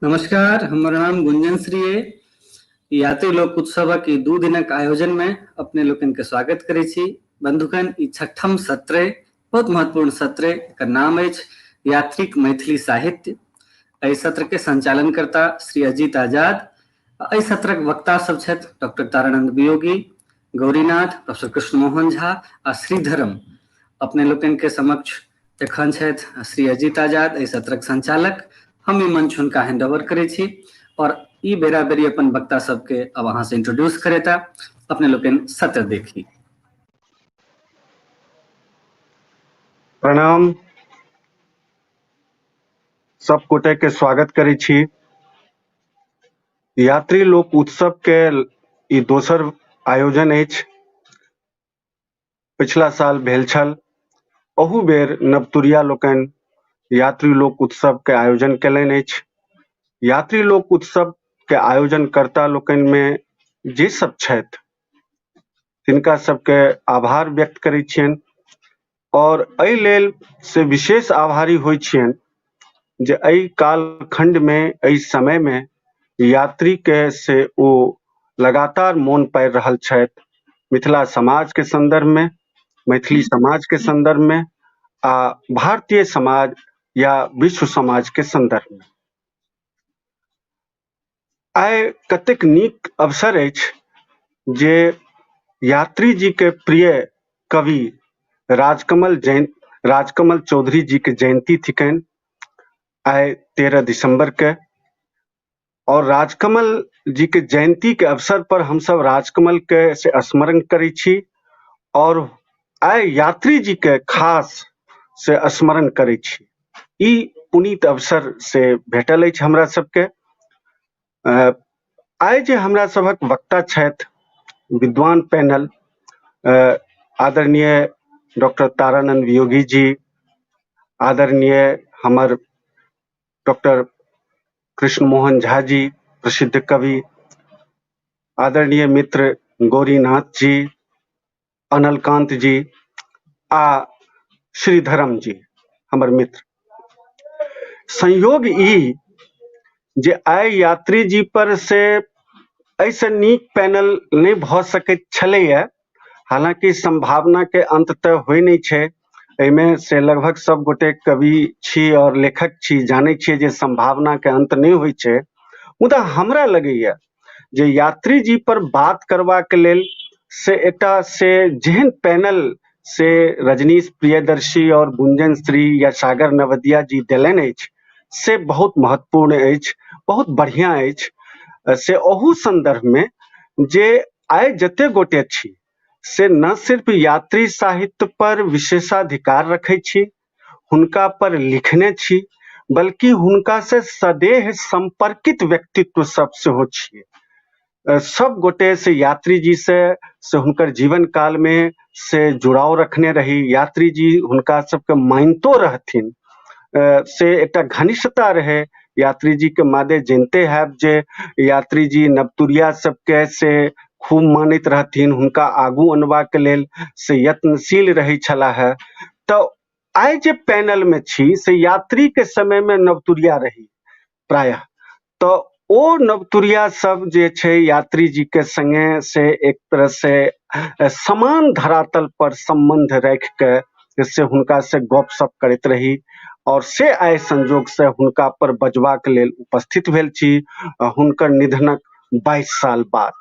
नमस्कार, हमर नाम गुंजन श्री अइ। यात्री लोक उत्सवक ई 2 दिनक आयोजन में अपने लोकनि के स्वागत करै छी। बंधुगण, ई छठम सत्र अइ, बहुत महत्वपूर्ण सत्र अइ। एकर नाम अछि यात्रीक मैथिली साहित्य। एहि सत्र के संचालन करता श्री अजीत आजाद। एहि सत्रक वक्ता सब छथि डॉक्टर तारानंद वियोगी, गौरीनाथ, प्रोफेसर कृष्ण मोहन झा आ श्रीधरम। अपने लोकनि के समक्ष एखन छथि श्री अजीत आजाद, एहि सत्रक संचालक। हम ई मंच हुनका हैंड ओवर करै छी और ई बेरा बेरी अपन वक्ता सबके अब अहाँ से इंट्रोड्यूस करेता। अपने लोकनि सत्र देखी। प्रणाम, सब गोटे के स्वागत करै छी। यात्री लोक उत्सव के ई दोसर आयोजन अछि। पिछला साल भेल छल, अहू बेर नवतुरिया लोकनि यात्री लोक उत्सव के आयोजन केलनि अछि। यात्री लोक उत्सव के आयोजनकर्ता लोकनि में जे सब छथि तिनका सबके आभार व्यक्त करै छियनि और एहि लेल से विशेष आभारी होइ छियनि जे एहि कालखंड में, एहि समय में यात्री के से ओ लगातार मोन पाड़ि रहल छथि मिथिला समाज के संदर्भ में, मैथिली समाज के संदर्भ में आ भारतीय समाज या विश्व समाज के संदर्भ में। आइ कतेक नीक अवसर अछि जे यात्री जी के प्रिय कवि राजकमल चौधरी जी के जयंती थिकनि आइ 13 दिसंबर के। और राजकमल जी के जयंती के अवसर पर हमसब राजकमल के से स्मरण करै छी और आइ यात्री जी के खास से स्मरण करै छी। ई पुनीत अवसर से भेटल अछि हमरा सबके। आइ जे हमरा सभक वक्ता छथि विद्वान पैनल, आदरणीय डॉक्टर तारानंद वियोगी जी, आदरणीय हमर डॉक्टर कृष्ण मोहन झा जी प्रसिद्ध कवि, आदरणीय मित्र गौरीनाथ जी, अनलकांत जी आ श्रीधरम जी हमर मित्र। संयोग ई जे आइ यात्री जी पर से एहिसँ नीक पैनल नहि भऽ सकैत छलैए। हालांकि संभावना के अंत तऽ होइ नहि छै, एहिमे से लगभग सब गोटे कवि छी और लेखक छी, जानै छियै जे संभावना के अंत नहि होइ छै। मुदा हमरा लगैए जे यात्री जी पर बात करबाक लेल से एकटा से जेहन पैनल से रजनीश प्रियदर्शी और गुंजन श्री या सागर नवदिया जी देलनि अछि से बहुत महत्वपूर्ण अछि, बहुत बढ़िया अछि। से ओहू संदर्भ में जे आइ जते गोटे छी से न सिर्फ यात्री साहित्य पर विशेषाधिकार रखै छी, हुनका पर लिखने छी, बल्कि हुनका से सदेह संपर्कित व्यक्तित्व सब सेहो छियै। सब गोटे से यात्री जी से हुनकर जीवन काल में से जुड़ाव रखने रही। यात्री जी हुनका सबके मानितो रहथिन, से एकटा घनिष्ठता रहे यात्री जी के मादे। जनते हैब जे यात्री जी नवतुरिया सबके से खूब मानैत रहथिन, हुनका आगू अनबाक लेल से यत्नशील रहै छलाह। तऽ आइ जे पैनल में छी से यात्री के समय में नवतुरिया रही प्रायः, तऽ ओ नवतुरिया सब जे छै यात्री जी के संगे से एक तरह से समान धरातल पर संबंध राखि के से हुनका से गपशप करैत रही और से आइ संजोग से हुनका पर बजबाक लेल उपस्थित भेल छी हुनकर निधनक 22 साल बाद।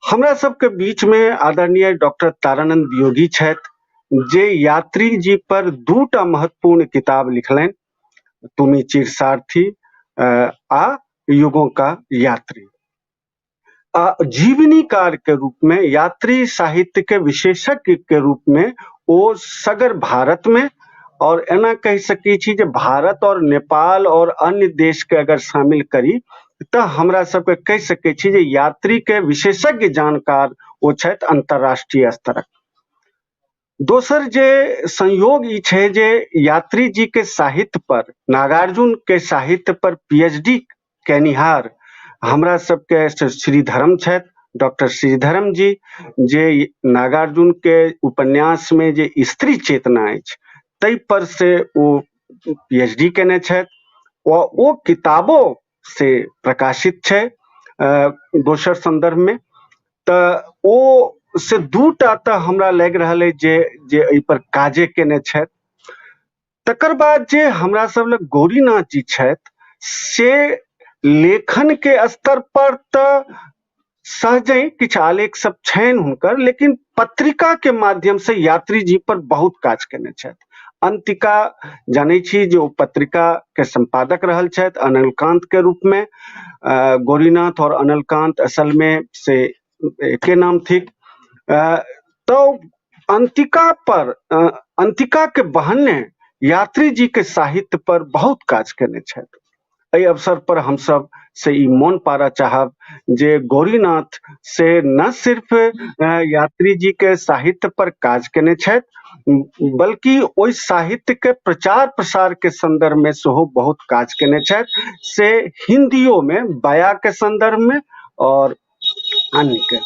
हमरा सबके बीच में आदरणीय डॉक्टर तारानंद वियोगी छथि जे यात्री जी पर 2 महत्वपूर्ण किताब लिखलनि, तुमी चिर सारथी आ युगों का यात्री। आ जीवनीकार के रूप में, यात्री साहित्य के विशेषज्ञ के रूप में ओ सगर भारत में और एना कहि सकै छी जे भारत और नेपाल और अन्य देश के अगर शामिल करी तऽ हमरा सबके कहि सकै छी जे यात्री के विशेषज्ञ जानकार ओ छथि अंतर्राष्ट्रीय स्तरक। दोसर जे संयोग ई छै जे यात्री जी के साहित्य पर, नागार्जुन के साहित्य पर पीएचडी केनिहार हमरा सबके श्रीधरम छथि, डॉक्टर श्रीधरम जी, जे नागार्जुन के उपन्यास में जे स्त्री चेतना अछि ताहि पर से ओ पीएचडी केने छथि ओ किताबो से प्रकाशित छै दोसर संदर्भ में। तऽ ओ से दूटा तऽ हमरा लागि रहल अछि जे जे एहि पर काजे केने छथि। तकर बाद जे हमरा सब लग गौरीनाथ जी छथि से लेखन के स्तर पर तऽ सहजहि किछु आलेख सब छनि हुनकर, लेकिन पत्रिका के माध्यम से यात्री जी पर बहुत काज केने छथि। अंतिका जानै छी जे ओ पत्रिका के संपादक रहल छथि अनलकांत के रूप में। गौरीनाथ और अनलकांत असल में से एके नाम थिक। तो अंतिका पर अंतिका के बहाने यात्री जी के साहित्य पर बहुत काज केने छथि। एहि अवसर पर हम सब से ई मोन पारा चाहब जे गौरीनाथ से न सिर्फ यात्री जी के साहित्य पर काज केने छथि, बल्कि ओहि साहित्य के प्रचार प्रसार के संदर्भ में सेहो बहुत काज केने छथि, से हिंदियो में बया के संदर्भ में और अन्य के।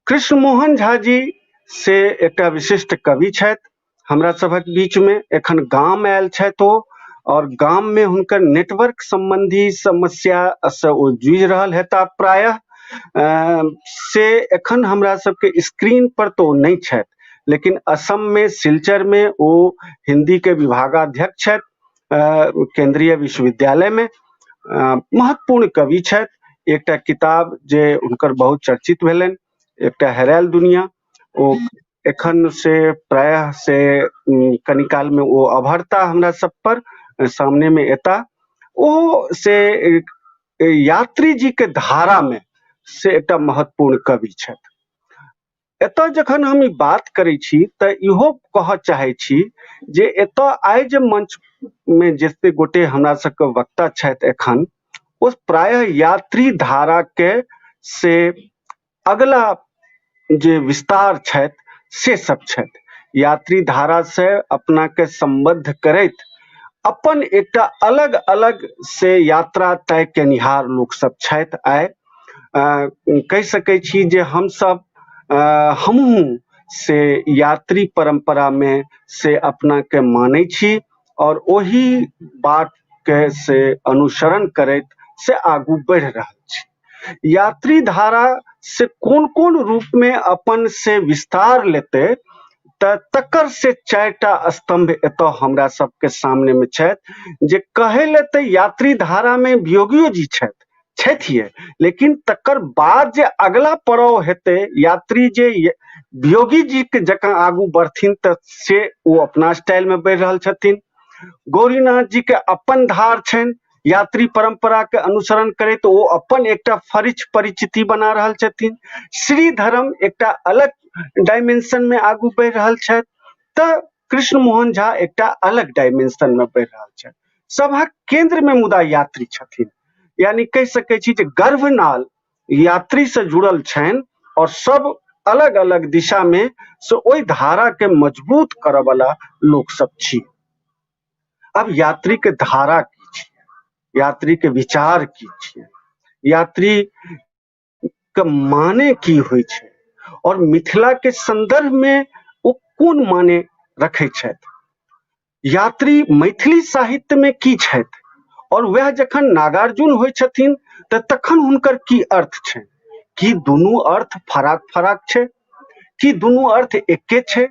कृष्ण मोहन झा जी से एकटा विशिष्ट कवि छथि हमरा सभक बीच में, एखन गाम आयल छथि ओ, और गाम में हुनकर नेटवर्क संबंधी समस्या से ओ जूझि रहल हेता प्रायः, से एखन हमरा सबके स्क्रीन पर तो ओ नहि छथि, लेकिन असम में सिलचर में ओ हिंदी के विभागाध्यक्ष छथि केंद्रीय विश्वविद्यालय में। महत्वपूर्ण कवि छथि। एकटा किताब जे हुनकर बहुत चर्चित भेलनि, एकटा हेरायल दुनिया, ओ एखन से प्रायः से कनिकाल में ओ अभरता हमरा सब पर सामने में एता। ओ से यात्री जी के धारा में से एकटा महत्वपूर्ण कवि छथि। एतऽ जखन हम ई बात करै छी तऽ इहो कहऽ चाहै छी जे एतऽ आइ जे मंच में जते गोटे हमरा सबके वक्ता छथि एखन, ओ प्रायः यात्री धारा के से अगला जे विस्तार छथि से सब छथि। यात्री धारा से अपना के सम्बद्ध करैत अपन एकटा अलग अलग से यात्रा तय केनिहार लोक सब छथि। आइ कहि सकै छी जे हमसब हमहूँ से यात्री परंपरा में से अपना के मानै छी और ओही बात के से अनुसरण करैत से आगू बढ़ि रहल छी। यात्री धारा से कोन कोन रूप में अपन से विस्तार लेते तऽ तकर से चारिटा स्तंभ एतऽ हमरा सबके सामने में छथि, जे कहै लए तऽ यात्री धारा में वियोगियो जी छथिए, लेकिन तकर बाद जे अगला पड़ाव हेतै, यात्री जे वियोगी जी के जकाँ आगू बढ़थिन तऽ से ओ अपना स्टाइल में बढ़ि रहल छथिन। गौरीनाथ जी के अपन धार छनि, यात्री परंपरा के अनुसरण करैत ओ अपन एकटा फरिच परिचिति बना रहल छथिन। श्री धर्म एकटा अलग डायमेंशन में आगू बढ़ि रहल छथि, तऽ कृष्ण मोहन झा एकटा अलग डायमेंशन में बढ़ि रहल छथि। सभक केंद्र में मुदा यात्री छथिन, यानी कहि सकै छी जे गर्भनाल यात्री से जुड़ल छनि और सब अलग अलग दिशा में से ओहि धारा के मजबूत करऽ वाला लोक सब छी। अब यात्री के धारा की छियै, यात्री के विचार की छियै, यात्री के माने की होइ छै और मिथिला के संदर्भ में ओ कोन माने रखै छथि, यात्री मैथिली साहित्य में की छथि और वएह जखन नागार्जुन होइ छथिन तऽ तखन हुनकर की अर्थ छनि। की दुनू अर्थ फराक फराक छै, की दुनू अर्थ एके छै,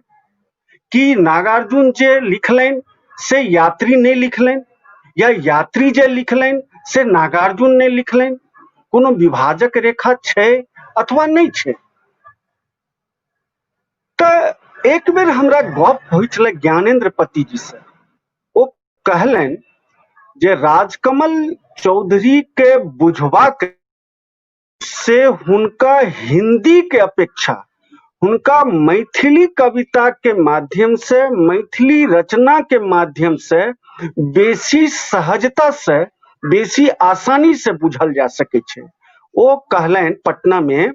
की नागार्जुन जे लिखलनि से यात्री नहि लिखलनि या यात्री जे लिखलनि से नागार्जुन नहि लिखलनि, कोनो विभाजक रेखा छै अथवा नहि छै। तऽ एक बेर हमरा गप होइ छलै ज्ञानेन्द्र पति जी से, ओ कहलनि जे राजकमल चौधरी के बुझबाक से हुनका हिंदी के अपेक्षा हुनका मैथिली कविता के माध्यम से, मैथिली रचना के माध्यम से बेसी सहजता से, बेसी आसानी से बुझल जा सकै छै। ओ कहलनि पटना में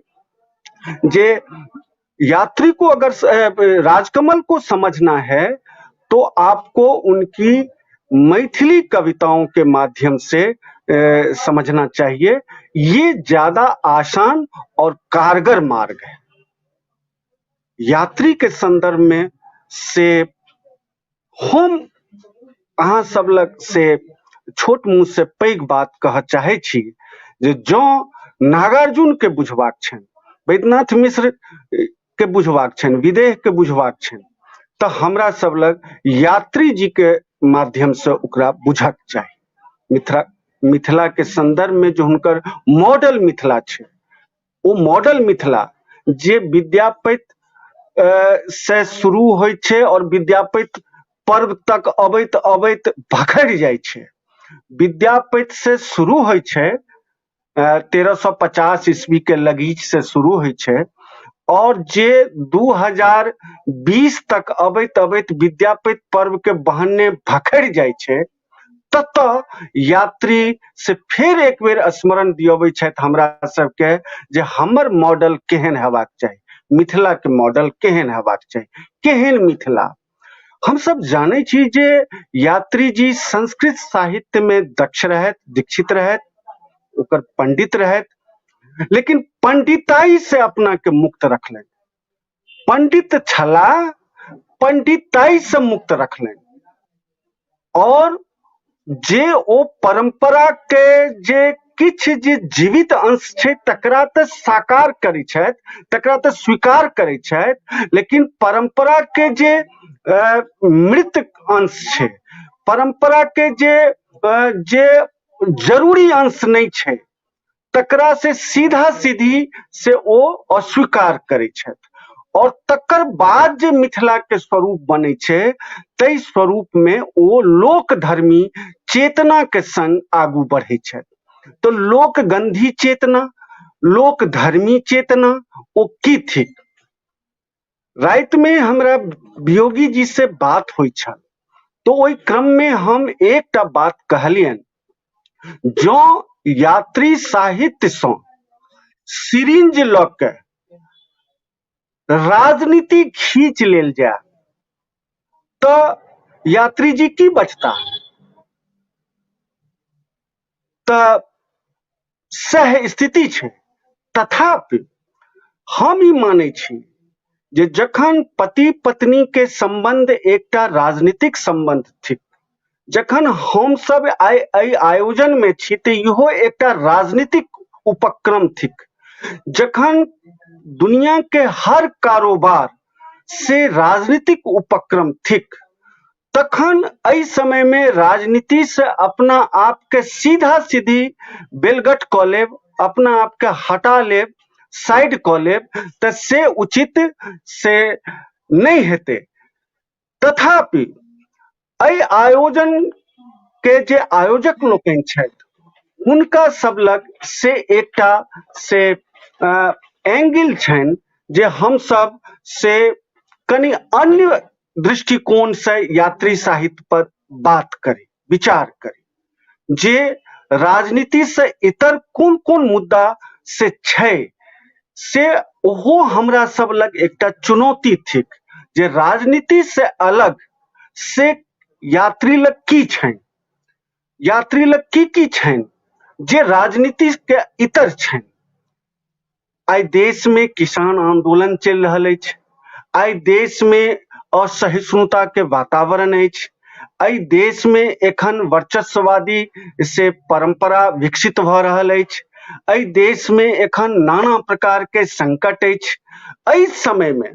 जे यात्री को अगर राजकमल को समझना है तो आपको उनकी मैथिली कविताओं के माध्यम से समझना चाहिए, ये ज्यादा आसान और कारगर मार्ग है। यात्री के संदर्भ में से हम अहाँ सब लग से छोट मुँह से पैघ बात कहऽ चाहै छी जे जँ नागार्जुन के बुझबाक छनि, वैद्यनाथ मिश्र के बुझबाक छनि, विदेह के बुझबाक छनि, तऽ हमरा सब लग यात्री जी के माध्यम से ओकरा बुझक चाही। मिथिला के संदर्भ में जो हुनकर मॉडल मिथिला छै, ओ मॉडल मिथिला जे विद्यापति से शुरू होइ छै और विद्यापति पर्व तक अबैत अबैत भखरि जाइ छै। विद्यापति से शुरू होइ छै 1350 ईस्वी के लगीच से शुरू होइ छै और जे 2020 तक अबैत अबैत विद्यापति पर्व के बहाने भखरि जाइ छै, ततऽ यात्री से फेर एक बेर स्मरण दियबै छथि हमरा सबके जे हमर मॉडल केहन हेबाक चाही, मिथिला के मॉडल केहन हेबाक चाही, केहन मिथिला। हमसब जानै छी जे यात्री जी संस्कृत साहित्य में दक्ष रहथि, दीक्षित रहथि, ओकर पंडित रहथि, लेकिन पंडिताई से अपना के मुक्त रखलनि। पंडित छला, पंडिताई से मुक्त रखलनि और जे ओ परंपरा के जे किछु जे जीवित अंश छै तकरा तऽ साकार करै छथि, तकरा तऽ स्वीकार करै छथि, लेकिन परंपरा के जे मृत अंश छै, परंपरा के जे जरूरी अंश नहि छै, तकरा से सीधा सीधी से ओ अस्वीकार करै छथि। और तकर बाद जे मिथिला के स्वरूप बनै छै ताहि स्वरूप में ओ लोकधर्मी चेतना के संग आगू बढ़ै छथि। तो लोकगंधी चेतना, लोकधर्मी चेतना ओ की थिक? राति में हमरा वियोगी जी से बात होइ छल, तो ओहि क्रम में हम एकटा बात कहलियनि, जँ यात्री साहित्य सँ सिरिंज लऽ के राजनीति खींच लेल जाय तऽ यात्री जी की बचता? तऽ सएह स्थिति छै। तथापि हम ई मानै छी जे जखन पति पत्नी के संबंध एकटा राजनीतिक संबंध थिक, जखन हम सब आइ एहि आयोजन में छी तऽ इहो एकटा राजनीतिक उपक्रम थिक, जखन दुनिया के हर कारोबार से राजनीतिक उपक्रम थिक, तखन एहि समय में राजनीति से अपना आप के सीधा सीधी बेलगट कऽ लेब, अपना आप के हटा लेब, साइड कऽ लेब, तऽ से उचित से नहि हेतै। तथापि एहि आयोजन के जे आयोजक लोकनि छथि हुनका सब लग से एकटा से एंगल छनि जे हम सब से कनि अन्य दृष्टिकोण से यात्री साहित्य पर बात करी, विचार करी, जे राजनीति से इतर कोन कोन मुद्दा से छै, से ओहो हमरा सब लग एकटा चुनौती थिक जे राजनीति से अलग से यात्री लग की छनि, यात्री लग की की छनि जे राजनीति के इतर छनि। आइ देश में किसान आंदोलन चलि रहल अछि, आइ देश में असहिष्णुता के वातावरण अछि, एहि देश में एखन वर्चस्ववादी से परंपरा विकसित भऽ रहल अछि, एहि देश में एखन नाना प्रकार के संकट अछि। एहि समय में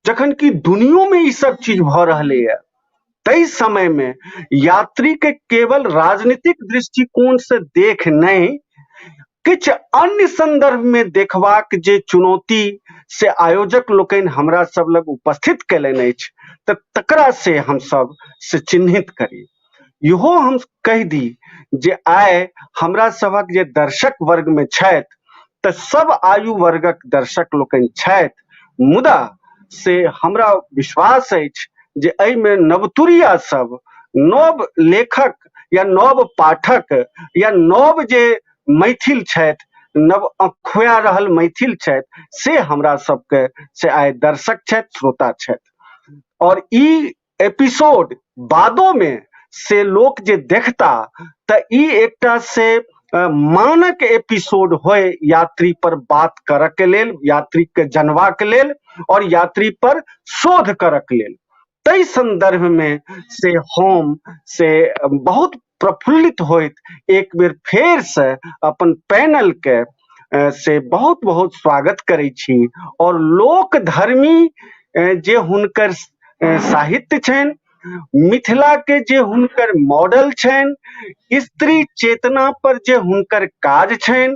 जखन कि दुनियो में ई सब चीज भऽ रहलैए, ताहि समय में यात्री के केवल राजनीतिक दृष्टिकोण से देख नहि, किछु अन्य संदर्भ में देखबाक जे चुनौती से आयोजक लोकनि हमरा सब लग उपस्थित कयलनि अछि, तऽ तकरा से हम सब से चिन्हित करी। इहो हम कहि दी जे आइ हमरा सभक जे दर्शक वर्ग में छथि तऽ सब आयु वर्गक दर्शक लोकनि छथि, मुदा से हमरा विश्वास अछि जे एहिमे नवतुरिया सब, नव लेखक या नव पाठक या नव जे मैथिल छथि, नव अखोया रहल मैथिल छथि, से हमरा सबके से आइ दर्शक छथि, श्रोता छथि। और ई एपिसोड बादो में से लोक जे देखता तऽ ई एकटा से मानक एपिसोड होय यात्री पर बात करऽ के लेल, यात्री के जनवा के लेल और यात्री पर शोध करऽ के लेल। ताहि संदर्भ में से हम से बहुत प्रफुल्लित होइत एक बेर फेर से अपन पैनल के से बहुत बहुत स्वागत करै छी। और लोकधर्मी जे हुनकर साहित्य छनि, मिथिला के जे हुनकर मॉडल छनि, स्त्री चेतना पर जे हुनकर काज छनि,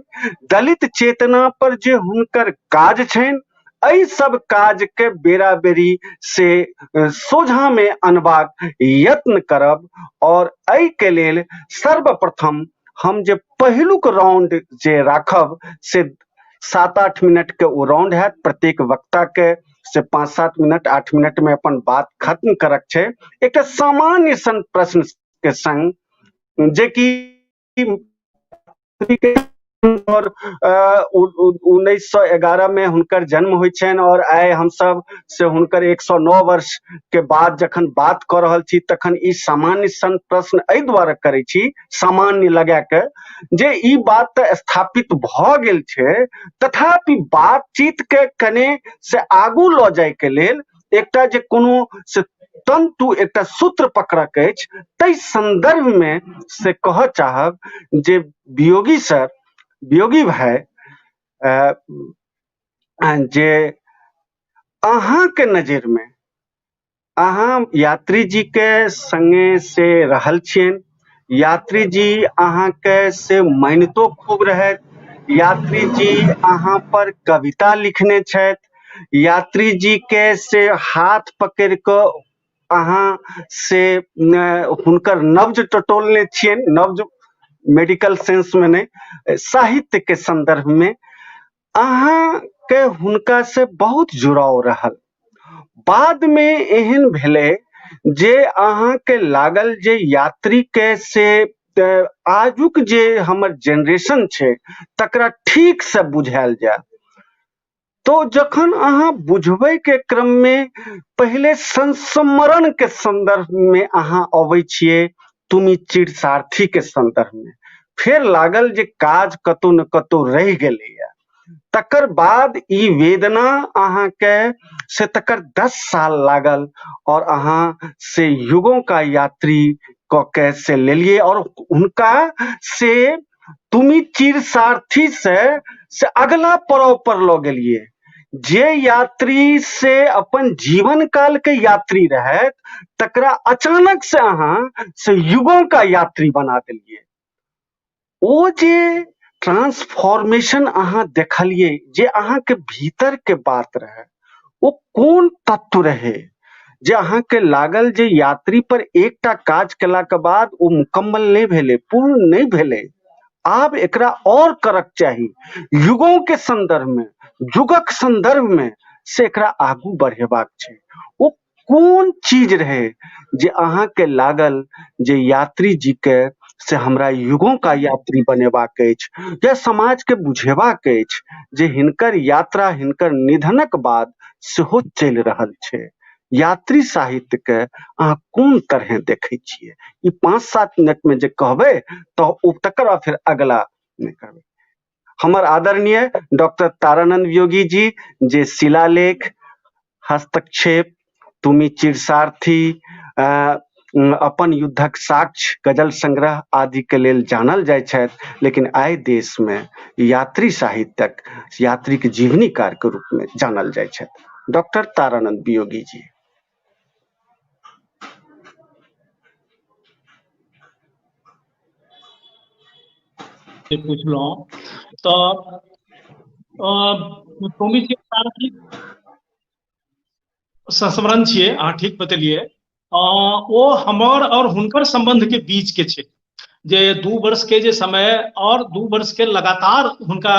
दलित चेतना पर जे हुनकर काज छनि, एहि सब काज के बेरा-बेरी से सोझा में अनबाक यत्न करब। और एहि के लेल सर्वप्रथम हम जे पहिलुक राउंड जे राखब से 7-8 मिनट के ओ राउंड हैत। प्रत्येक वक्ता के से 5-7 मिनट 8 मिनट में अपन बात खत्म करक छै। एकटा सामान्य सन प्रश्न के संग जे कि और 1911 में हुनकर जन्म होइ छनि और आइ हमसब से हुनकर 109 वर्ष के बाद जखन बात कऽ रहल छी तखन ई सामान्य सन प्रश्न एहि दुआरे करै छी, सामान्य लगा के, जे ई बात तऽ स्थापित भऽ गेल छै, तथापि बातचीत के कने से आगू लऽ जाय के लेल एकटा जे कोनो से तंतु एकटा सूत्र पकड़क अछि, ताहि संदर्भ में से कहऽ चाहब जे वियोगी सर, वियोगी भाई, जे अहाँके नजर में अहाँ यात्री जी के संगे से रहल छियनि, यात्री जी अहाँके से मानितो खूब रहथि, यात्री जी अहाँ पर कविता लिखने छथि, यात्री जी के से हाथ पकड़ि कऽ अहाँ से हुनकर नब्ज टटोलने छियनि, नब्ज मेडिकल सेंस में नहि, साहित्य के संदर्भ में अहाँ के हुनका से बहुत जुड़ाव रहल। बाद में एहन भेलै जे अहाँ के लागल जे यात्री के से आजुक जे हमर जेनरेशन छै तकरा ठीक से बुझायल जाय। तो जखन अहाँ बुझबै के क्रम में पहिले संस्मरण के संदर्भ में अहाँ अबै छियै तुमि चिर सारथी के संदर्भ में, फेर लागल जे काज कतौ न कतौ रहि गेलैया। तकर बाद ई वेदना अहाँके से तकर 10 साल लागल और अहाँ से युगों का यात्री कऽ के से लेलियै और हुनका से तुमि चिर सारथी से अगला पड़ाव पर लऽ गेलियै। जे यात्री से अपन जीवन काल के यात्री रहथि तकरा अचानक से अहाँ से युगों का यात्री बना देलियै। ओ जे ट्रांसफॉर्मेशन अहाँ देखलियै, जे अहाँके भीतर के बात रहै, ओ कोन तत्व रहै जे अहाँके लागल जे यात्री पर एकटा काज केला के बाद ओ मुकम्मल नहि भेलै, पूर्ण नहि भेलै, आब एकरा और करक चाही, युगों के संदर्भ में, युगक संदर्भ में से एकरा आगू बढ़ेबाक छै। ओ कोन चीज रहे जे अहाँके लागल जे यात्री जी के से हमरा युगों का यात्री बनेबाक अछि या समाज के बुझेबाक अछि जे हिनकर यात्रा हिनकर निधनक बाद सेहो चलि रहल छै? यात्री साहित्य के अहाँ कोन तरहे देखै छियै? ई 5-7 मिनट में जे कहबै तऽ ओ तकर बाद फेर अगला नहि करबै। हमर आदरणीय डॉक्टर तारानंद वियोगी जी जे शिलालेख, हस्तक्षेप, तुमि चिरसारथी, अपन युद्धक साक्ष्य, गजल संग्रह आदि के लेल जानल जाइ छथि, लेकिन आइ देश में यात्री साहित्यक, यात्रीक जीवनीकार के रूप में जानल जाइ छथि। डॉक्टर तारानंद वियोगी जी। पूछलहुँ तऽ तुमि चिरसारथी संस्मरण छियै, अहाँ ठीक बतेलियै। ओ हमर और हुनकर संबंध के बीच के छै जे 2 वर्ष के जे समय और 2 वर्ष के लगातार हुनका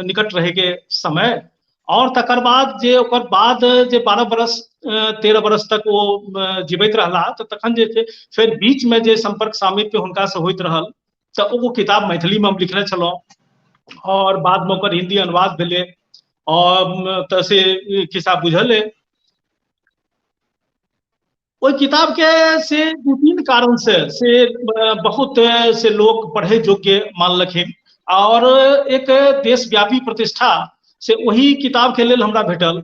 निकट रहे के समय, और तकर बाद जे ओकर बाद जे 12 बरस 13 बरस तक ओ जीवित रहला, तऽ तखन जे छै फेर बीच में जे संपर्क सामीप्य हुनका से होइत रहल, तऽ ओ किताब मैथिली में हम लिखने छलहुँ और बाद में ओकर हिंदी अनुवाद भेलै और तऽ से खिस्सा बुझल अइ। ओहि किताब के से 2-3 कारण से बहुत से लोग पढ़े योग्य मानलखिन और एक देशव्यापी प्रतिष्ठा से ओहि किताब के लेल हमरा भेटल,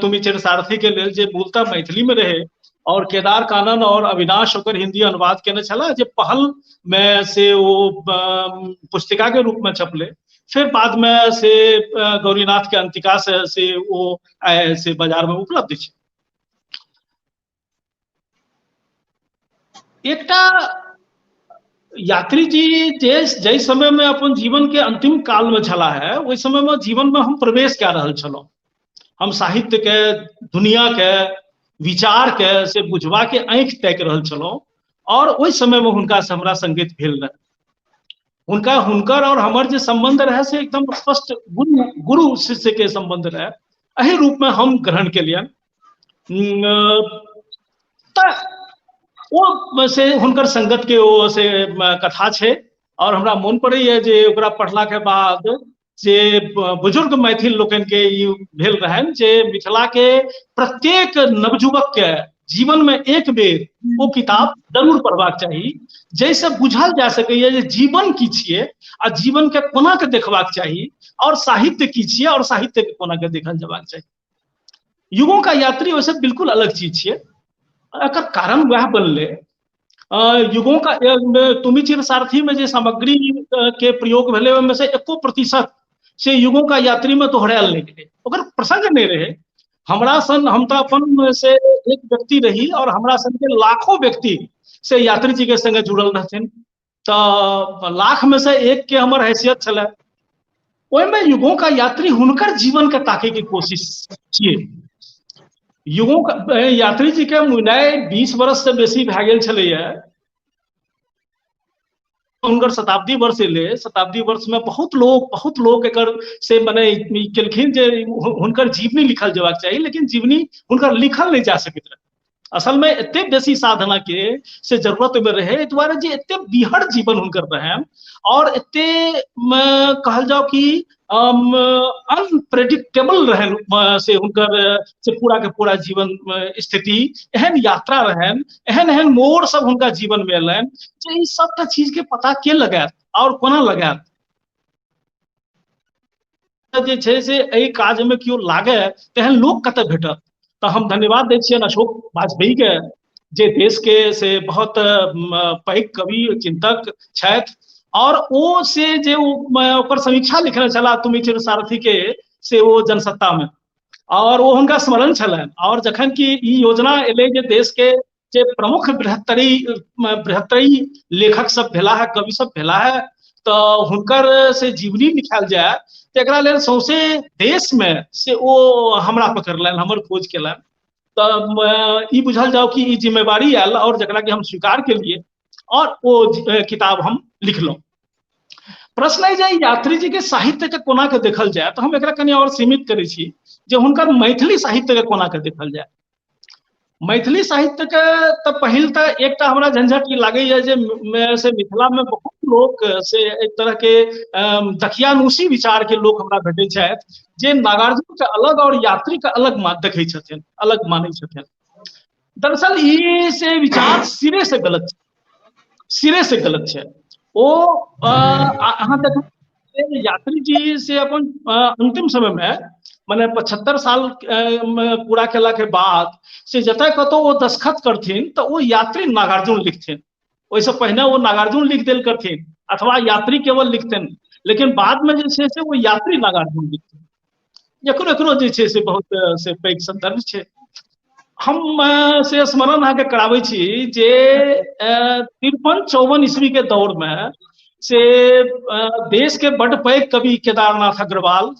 तुमि चिर सारथी के लेल, जे मूलतः मैथिली में रहे और केदार कानन और अविनाश ओकर हिंदी अनुवाद केने छलाह, जे पहल में से ओ पुस्तिका के रूप में छपले। फिर बाद में से गौरीनाथ के अंतिका से ओ से बाजार में उपलब्ध छै। एकटा यात्री जी जे जाहि समय में अपन जीवन के अंतिम काल में छला है, ओहि समय में जीवन में हम प्रवेश कए रहल छलहुँ। हम साहित्य के, दुनिया के, विचार के से बुझबा के आँखि ताकि रहल छलहुँ और ओहि समय में हुनका से हमरा संगीत भेल रहे। हुनका हुनकर और हमर जे संबंध रहे से एकदम स्पष्ट गुरु गुरु शिष्य के संबंध रहे, एहि रूप में हम ग्रहण केलियनि। तऽ ओ से हुनकर संगत के ओ से कथा छै। और हमरा मोन पड़ैया जे ओकरा पढ़ला के बाद जे बुजुर्ग मैथिल लोकनि के ई भेल रहनि जे मिथिला के प्रत्येक नवयुवक के जीवन में एक बेर ओ किताब जरूर पढ़बाक चाही, जाहिसँ बुझल जा सकैया जे जीवन की छियै आ जीवन के कोना के देखबाक चाही और साहित्य की छियै और साहित्य के कोना के देखल जबाक चाही। युगों का यात्री वैसे बिल्कुल अलग चीज छियै, एकर कारण वएह बनलै। युगों का तुमी चिर सारथी में जे सामग्री के प्रयोग भेलै ओहिमे से 1% से युगों का यात्री में दोहरायल नहि गेलै, ओकर प्रसंग नहि रहै। हमरा सन, हम तऽ अपन से एक व्यक्ति रही और हमरा सन के लाखों व्यक्ति से यात्री जी के संगे जुड़ल रहथिन, तऽ लाख में से एक के हमर हैसियत छलै। ओहिमे युगों का यात्री हुनकर जीवन के ताके के कोशिश छियै। युगों का यात्री जी के मुनाय 20 वर्ष से बेसी भए गेल छलैया, हुनकर शताब्दी वर्ष एलै। शताब्दी वर्ष में बहुत लोग एकर से मने केलखिन जे हुनकर जीवनी लिखल जेबाक चाही, लेकिन जीवनी हुनकर लिखल नहि जा सकैत रहै। असल में एते बेसी साधना के से जरूरत में रहे, एहि दुआरे जे एते बीहड़ जीवन हुनकर रहनि और एते कहल जाओ कि अनप्रेडिक्टेबल रहनि से हुनकर से पूरा के पूरा जीवन स्थिति, एहन यात्रा रहनि, एहन एहन मोड़ सब हुनका जीवन में एलनि जे ई सबटा चीज के पता के लगायत और कोना लगायत। जे छै से एहि काज में केओ लागे तेहन लोक कतऽ भेटत। तऽ हम धन्यवाद दै छियनि अशोक वाजपेयी के, जे देश के से बहुत पैघ कवि चिंतक छथि और ओ से जे ओकर समीक्षा लिखने छलाह तुमी चिर सारथी के से ओ जनसत्ता में, और ओ हुनका स्मरण छलनि। और जखन कि ई योजना एलै जे देश के जे प्रमुख बृहत्तरी लेखक सब भेला है, कवि सब भेला है, तऽ हुनकर से जीवनी लिखायल जाय, तऽ एकरा लेल सौंसे देश में से ओ हमरा पकड़लनि, हमर खोज केलनि। तऽ ई बुझल जाओ कि ई जिम्मेवारी आयल और जकरा कि हम स्वीकार केलिए और ओ किताब हम लिखलहुँ। प्रश्न अइ जे यात्री जी के साहित्य के कोना के देखल जाय, तऽ हम एकरा कनि और सीमित करै छी जे हुनकर मैथिली साहित्य के कोना के देखल जाय। मैथिली साहित्य के तऽ पहिल तऽ एकटा हमरा झंझट ई लागैया जे से मिथिला में बहुत लोक से एक तरह के दकियानूसी विचार के लोक हमरा भेटै छथि जे नागार्जुन के अलग और यात्री के अलग देखै छथिन, अलग मानै छथिन। दरअसल ई से विचार सिरे से गलत छै, सिरे से गलत छै। ओ अहाँ देखू यात्री जी से अपन अंतिम समय में माने 75 साल पूरा केला के बाद से जतय कतौ ओ दस्तखत करथिन तऽ ओ यात्री नागार्जुन लिखथिन। ओहिसँ पहिने ओ नागार्जुन लिख देल करथिन अथवा यात्री केवल लिखथिन, लेकिन बाद में जे छै से ओ यात्री नागार्जुन लिखथिन। एकरो एकरो जे छै से बहुत से पैघ संदर्भ छै। हम से स्मरण अहाँके कराबै छी जे 53-54 ईस्वी के दौर में से देश के बड पैघ कवि केदारनाथ अग्रवाल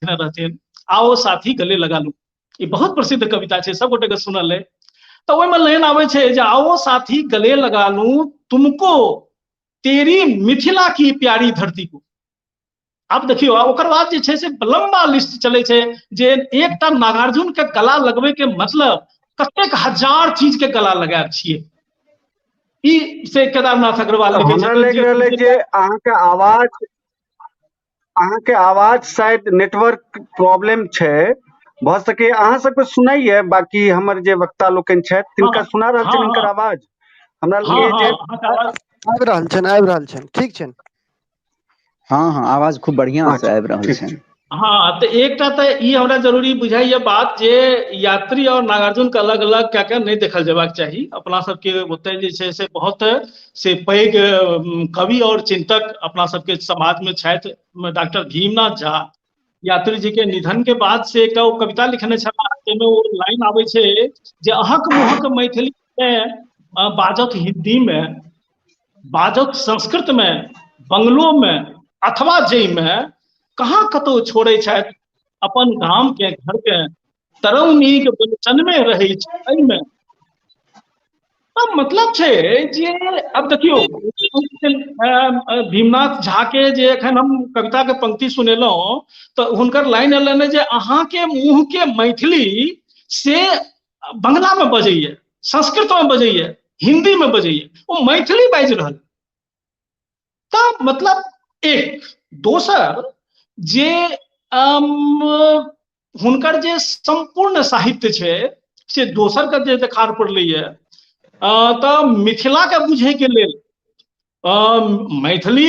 रहथिन, आओ साथी गले लगा लू, ई बहुत प्रसिद्ध कविता छै, सब गोटे के सुनल है। तऽ ओहिमे लाइन आबै छै जे आओ साथी गले लगा लू तुमको तेरी मिथिला की प्यारी धरती को। आब देखियौ, ओकर बाद जे छै से लंबा लिस्ट चलै छै जे एकटा नागार्जुन के गला लगबै के मतलब कतेक हजार चीज के गला लगायब छियै। ई से केदारनाथ अग्रवाल लिखै हमरा छथिन लागि जे रहल है जे अहाँके आवाज शायद नेटवर्क प्रॉब्लम छै, भऽ सके अहाँ सबके सुनाइए, बाकी हमर जे वक्ता लोकनि छथि तिनका सुना रहल छनि हिनकर आवाज। हमरा लगैए जे अहाँके आवाज आबि रहल छनि, आबि रहल छनि, ठीक छनि। हाँ हाँ, आवाज खूब बढ़िया से आबि रहल ठीक छनि। छै। हाँ, तऽ एकटा तऽ ई हमरा जरूरी बुझाइए बात जे यात्री और नागार्जुन के अलग अलग कए के नहि देखल जेबाक चाही। अपना सबके ओतय जे छै से बहुत से पैघ कवि और चिंतक अपना सबके समाज में छथि। डॉक्टर भीमनाथ झा यात्री जी के निधन के बाद से एकटा ओ कविता लिखने छलाह, जाहिमे ओ लाइन आबै छै जे अहक मुहक मैथिली मे बाजत हिंदी में, बाजत संस्कृत में, बंगलो में अथवा जाहिमे कहाँ कतौ छोड़ै छथि अपन गाम के घर के, तरौनीक बलचन में रहै छै एहिमे। तब मतलब छै जे अब देखियौ भीमनाथ झा के जे एखन हम कविता के पंक्ति सुनेलहुँ तऽ हुनकर लाइन एलनि जे अहाँके मुँह के मैथिली से बंगला में बजैया, संस्कृत में बजैया, हिंदी में बजैया, ओ मैथिली बाजि रहल। तऽ मतलब एक दोसर जे हुनकर जे सम्पूर्ण साहित्य छै से दोसर के जे देखार पड़लैया, तऽ मिथिला के बुझे के लेल मैथिली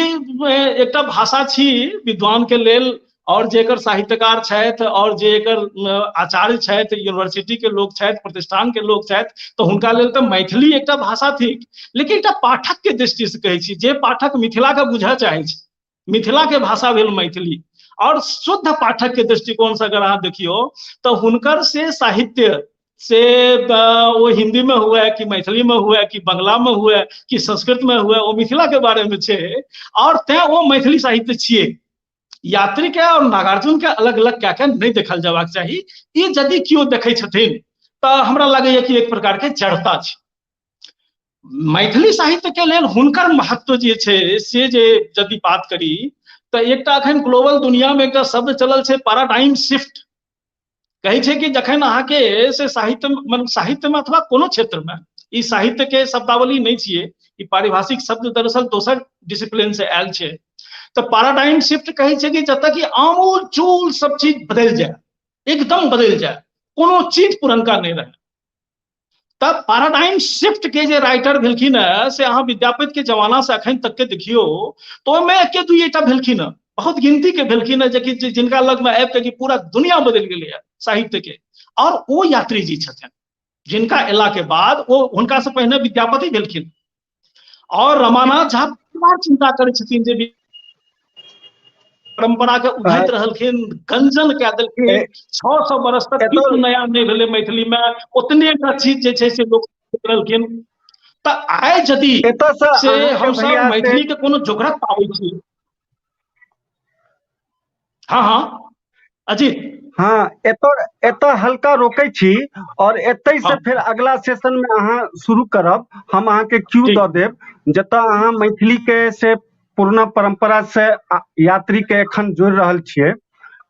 एकटा भाषा छी विद्वान के लेल, और जे एकर साहित्यकार छथि और जे एकर आचार्य छथि, यूनिवर्सिटी के लोक छथि, प्रतिष्ठान के लोक छथि, तऽ हुनका लेल तऽ मैथिली एकटा भाषा थिक। लेकिन एकटा पाठक के दृष्टि से कहै छी, जे पाठक मिथिला के बुझऽ चाहै छै, मिथिला के भाषा भेल मैथिली, और शुद्ध पाठक के दृष्टिकोण से अगर अहाँ देखियौ तऽ हुनकर से साहित्य से ओ हिंदी में हुए कि मैथिली में हुए कि बंगला में हुए कि संस्कृत में हुए, ओ मिथिला के बारे में छै, और तैं ओ मैथिली साहित्य छियै। यात्री के और नागार्जुन के अलग अलग कए के नहि देखल जेबाक चाही। ई यदि केओ देखै छथिन तऽ हमरा लगैया कि एक प्रकार के जड़ता छै। मैथिली साहित्य के लेल हुनकर महत्व जे छै से जे यदि बात करी तऽ एकटा अखन ग्लोबल दुनिया में एकटा शब्द चलल छै पैराडाइम शिफ्ट। कहै छै कि जखन अहाँके से साहित्य मतलब साहित्य में अथवा कोनो क्षेत्र में, ई साहित्य के शब्दावली नहि छियै, ई पारिभाषिक शब्द दरअसल दोसर डिसिप्लिन से आयल छै, तऽ पैराडाइम शिफ्ट कहै छै कि जतऽ कि आमूल चूल सब चीज बदलि जाय, एकदम बदलि जाय, कोनो चीज पुरनका नहि रहै। तब पैराडाइम शिफ्ट के जे राइटर भेलखिन है से अहाँ विद्यापति के जमाना से अखन तक के देखियौ तो ओहिमे एके दुइटा भेलखिन है, बहुत गिनती के भेलखिन है जेकि जिनका लग में आबि के कि पूरा दुनिया बदलि गेलै है साहित्य के, और ओ यात्री जी छथिन जिनका एला के बाद ओ हुनका से पहिने विद्यापति भेलखिन। और रमानाथ झा बार चिंता करै छथिन जे परंपरा के उघैत रहलखिन, गंजन कए देलखिन, 600 बरस तक किछु नया नहि भेलै मैथिली में, ओतने टा चीज जे छै से लोक रहलखिन। तऽ आइ यदि से हमसब मैथिली के कोनो जोगरक पाबै छी। हाँ हाँ अजीत। हाँ, एतऽ हल्का रोकै छी और एतै से फेर अगला सेशन में अहाँ शुरू करब, हम अहाँके क्यू दऽ देब जतऽ अहाँ मैथिली के से पुरना परंपरा से यात्री के एखन जोड़ि रहल छियै।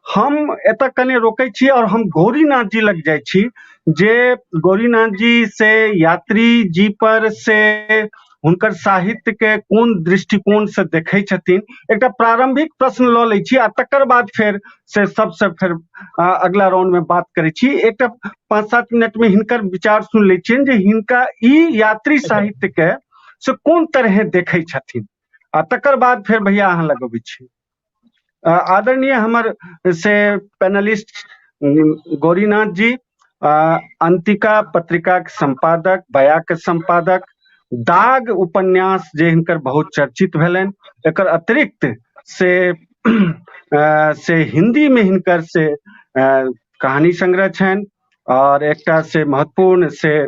हम एतऽ कने रोकै छी और हम गौरीनाथ जी लग जाइ छी, जे गौरीनाथ जी से यात्री जी पर से हुनकर साहित्य के कोन दृष्टिकोण से देखै छथिन, एकटा प्रारंभिक प्रश्न लऽ लै छी आ तकर बाद फेर से सबसे फेर अगला राउंड में बात करै छी। एकटा 5-7 मिनट में हिनकर विचार सुन लै छियनि जे हिनका ई यात्री साहित्य के से कोन तरहे देखै छथिन, आ तकर बाद फेर भैया अहाँ लग अबै छी। आदरणीय हमर से पैनलिस्ट गौरीनाथ जी, अंतिका पत्रिका के संपादक, बया के संपादक, दाग उपन्यास जे हिनकर बहुत चर्चित भेलनि, एकर अतिरिक्त से हिंदी में हिनकर से कहानी संग्रह छनि और एकटा से महत्वपूर्ण से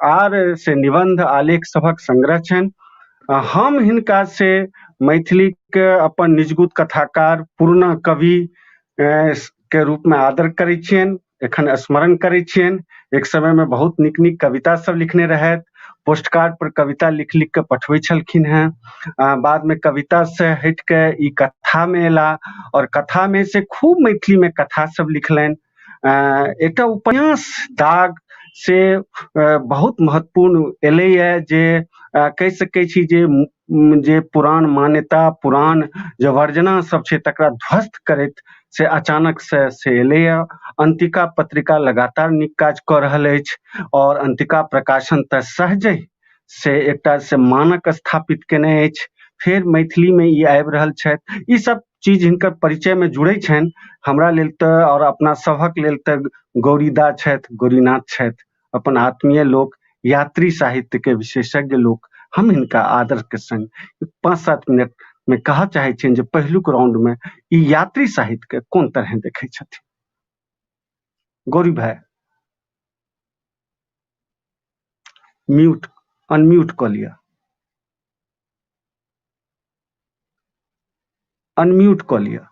आर से निबंध आलेख सभक संग्रह छनि। हम हिनका से मैथिली के अपन निजगुत कथाकार, पुरना कवि के रूप में आदर करै छियनि, एखन स्मरण करै छियनि। एक समय में बहुत नीक नीक कविता सब लिखने रहथि, पोस्टकार्ड पर कविता लिख लिख के पठबै छलखिन हेँ। बाद में कविता से हटि के ई कथा में एला और कथा में से खूब मैथिली में कथा सब लिखलनि। एकटा उपन्यास दाग से बहुत महत्वपूर्ण एलैए जे कहि सकै छी जे पुरान मान्यता, पुरान जे वर्जना सब छै तकरा ध्वस्त करैत से अचानक से एलैए। अंतिका पत्रिका लगातार नीक काज कऽ रहल अछि और अंतिका प्रकाशन तऽ सहजहि से एकटा से मानक स्थापित केने अछि। फेर मैथिली में ई आबि रहल छथि। ई सब चीज हिनकर परिचय में जुड़ै छनि। हमरा लेल तऽ और अपना सभक लेल तऽ गौरीदा छथि, गौरीनाथ छथि, अपन आत्मीय लोक, यात्री साहित्य के विशेषज्ञ लोक। हम हिनका आदर के संग 5-7 मिनट में कहऽ चाहै छियनि जे पहिलुक राउंड में ई यात्री साहित्य के कोन तरहे देखै छथिन। गौरी भाई म्यूट अनम्यूट कऽ लिअ, अनम्यूट कऽ लिअ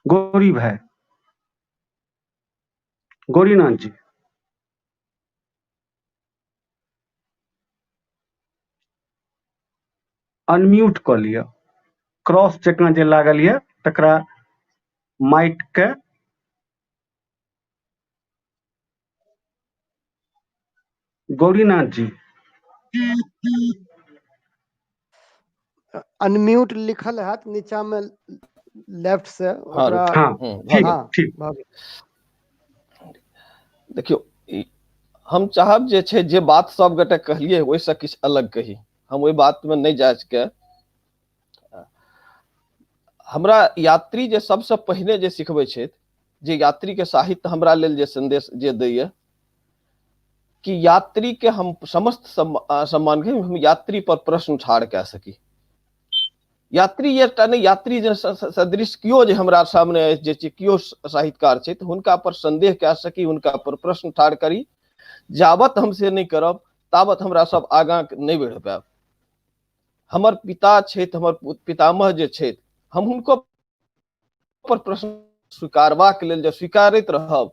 गौरी भाई, गौरीनाथ जी। अनम्यूट कऽ लिअ, क्रॉस जकाँ जे लागल यऽ तकरा माइक के गौरीनाथ जी अनम्यूट लिखल हैत नीचा में लेफ्ट से ओकरा। हाँ, ठीक ठीक। देखियौ, हम चाहब जे छै जे बात सब गोटे कहलियै ओहिसँ किछु अलग कही, हम ओहि बात में नहि जाय के। हमरा यात्री जे सबसँ पहिने जे सिखबै छथि, जे यात्री के साहित्य हमरा लेल जे संदेश जे दैया कि यात्री के हम समस्त सम्मान के हम यात्री पर प्रश्न ठाढ़ कए सकी। यात्री एकटा नहि, यात्री जे सदृश केओ जे हमरा सामने अछि, जे केओ साहित्यकार छथि, हुनका पर संदेह कए सकी, हुनका पर प्रश्न ठाढ़ करी। जाबत हम से नहि करब ताबत हमरा सब आगाँ नहि बढ़ि पायब। हमर पिता छथि, हमर पितामह जे छथि, हम हुनको पर प्रश्न स्वीकारबाक लेल जँ स्वीकारैत रहब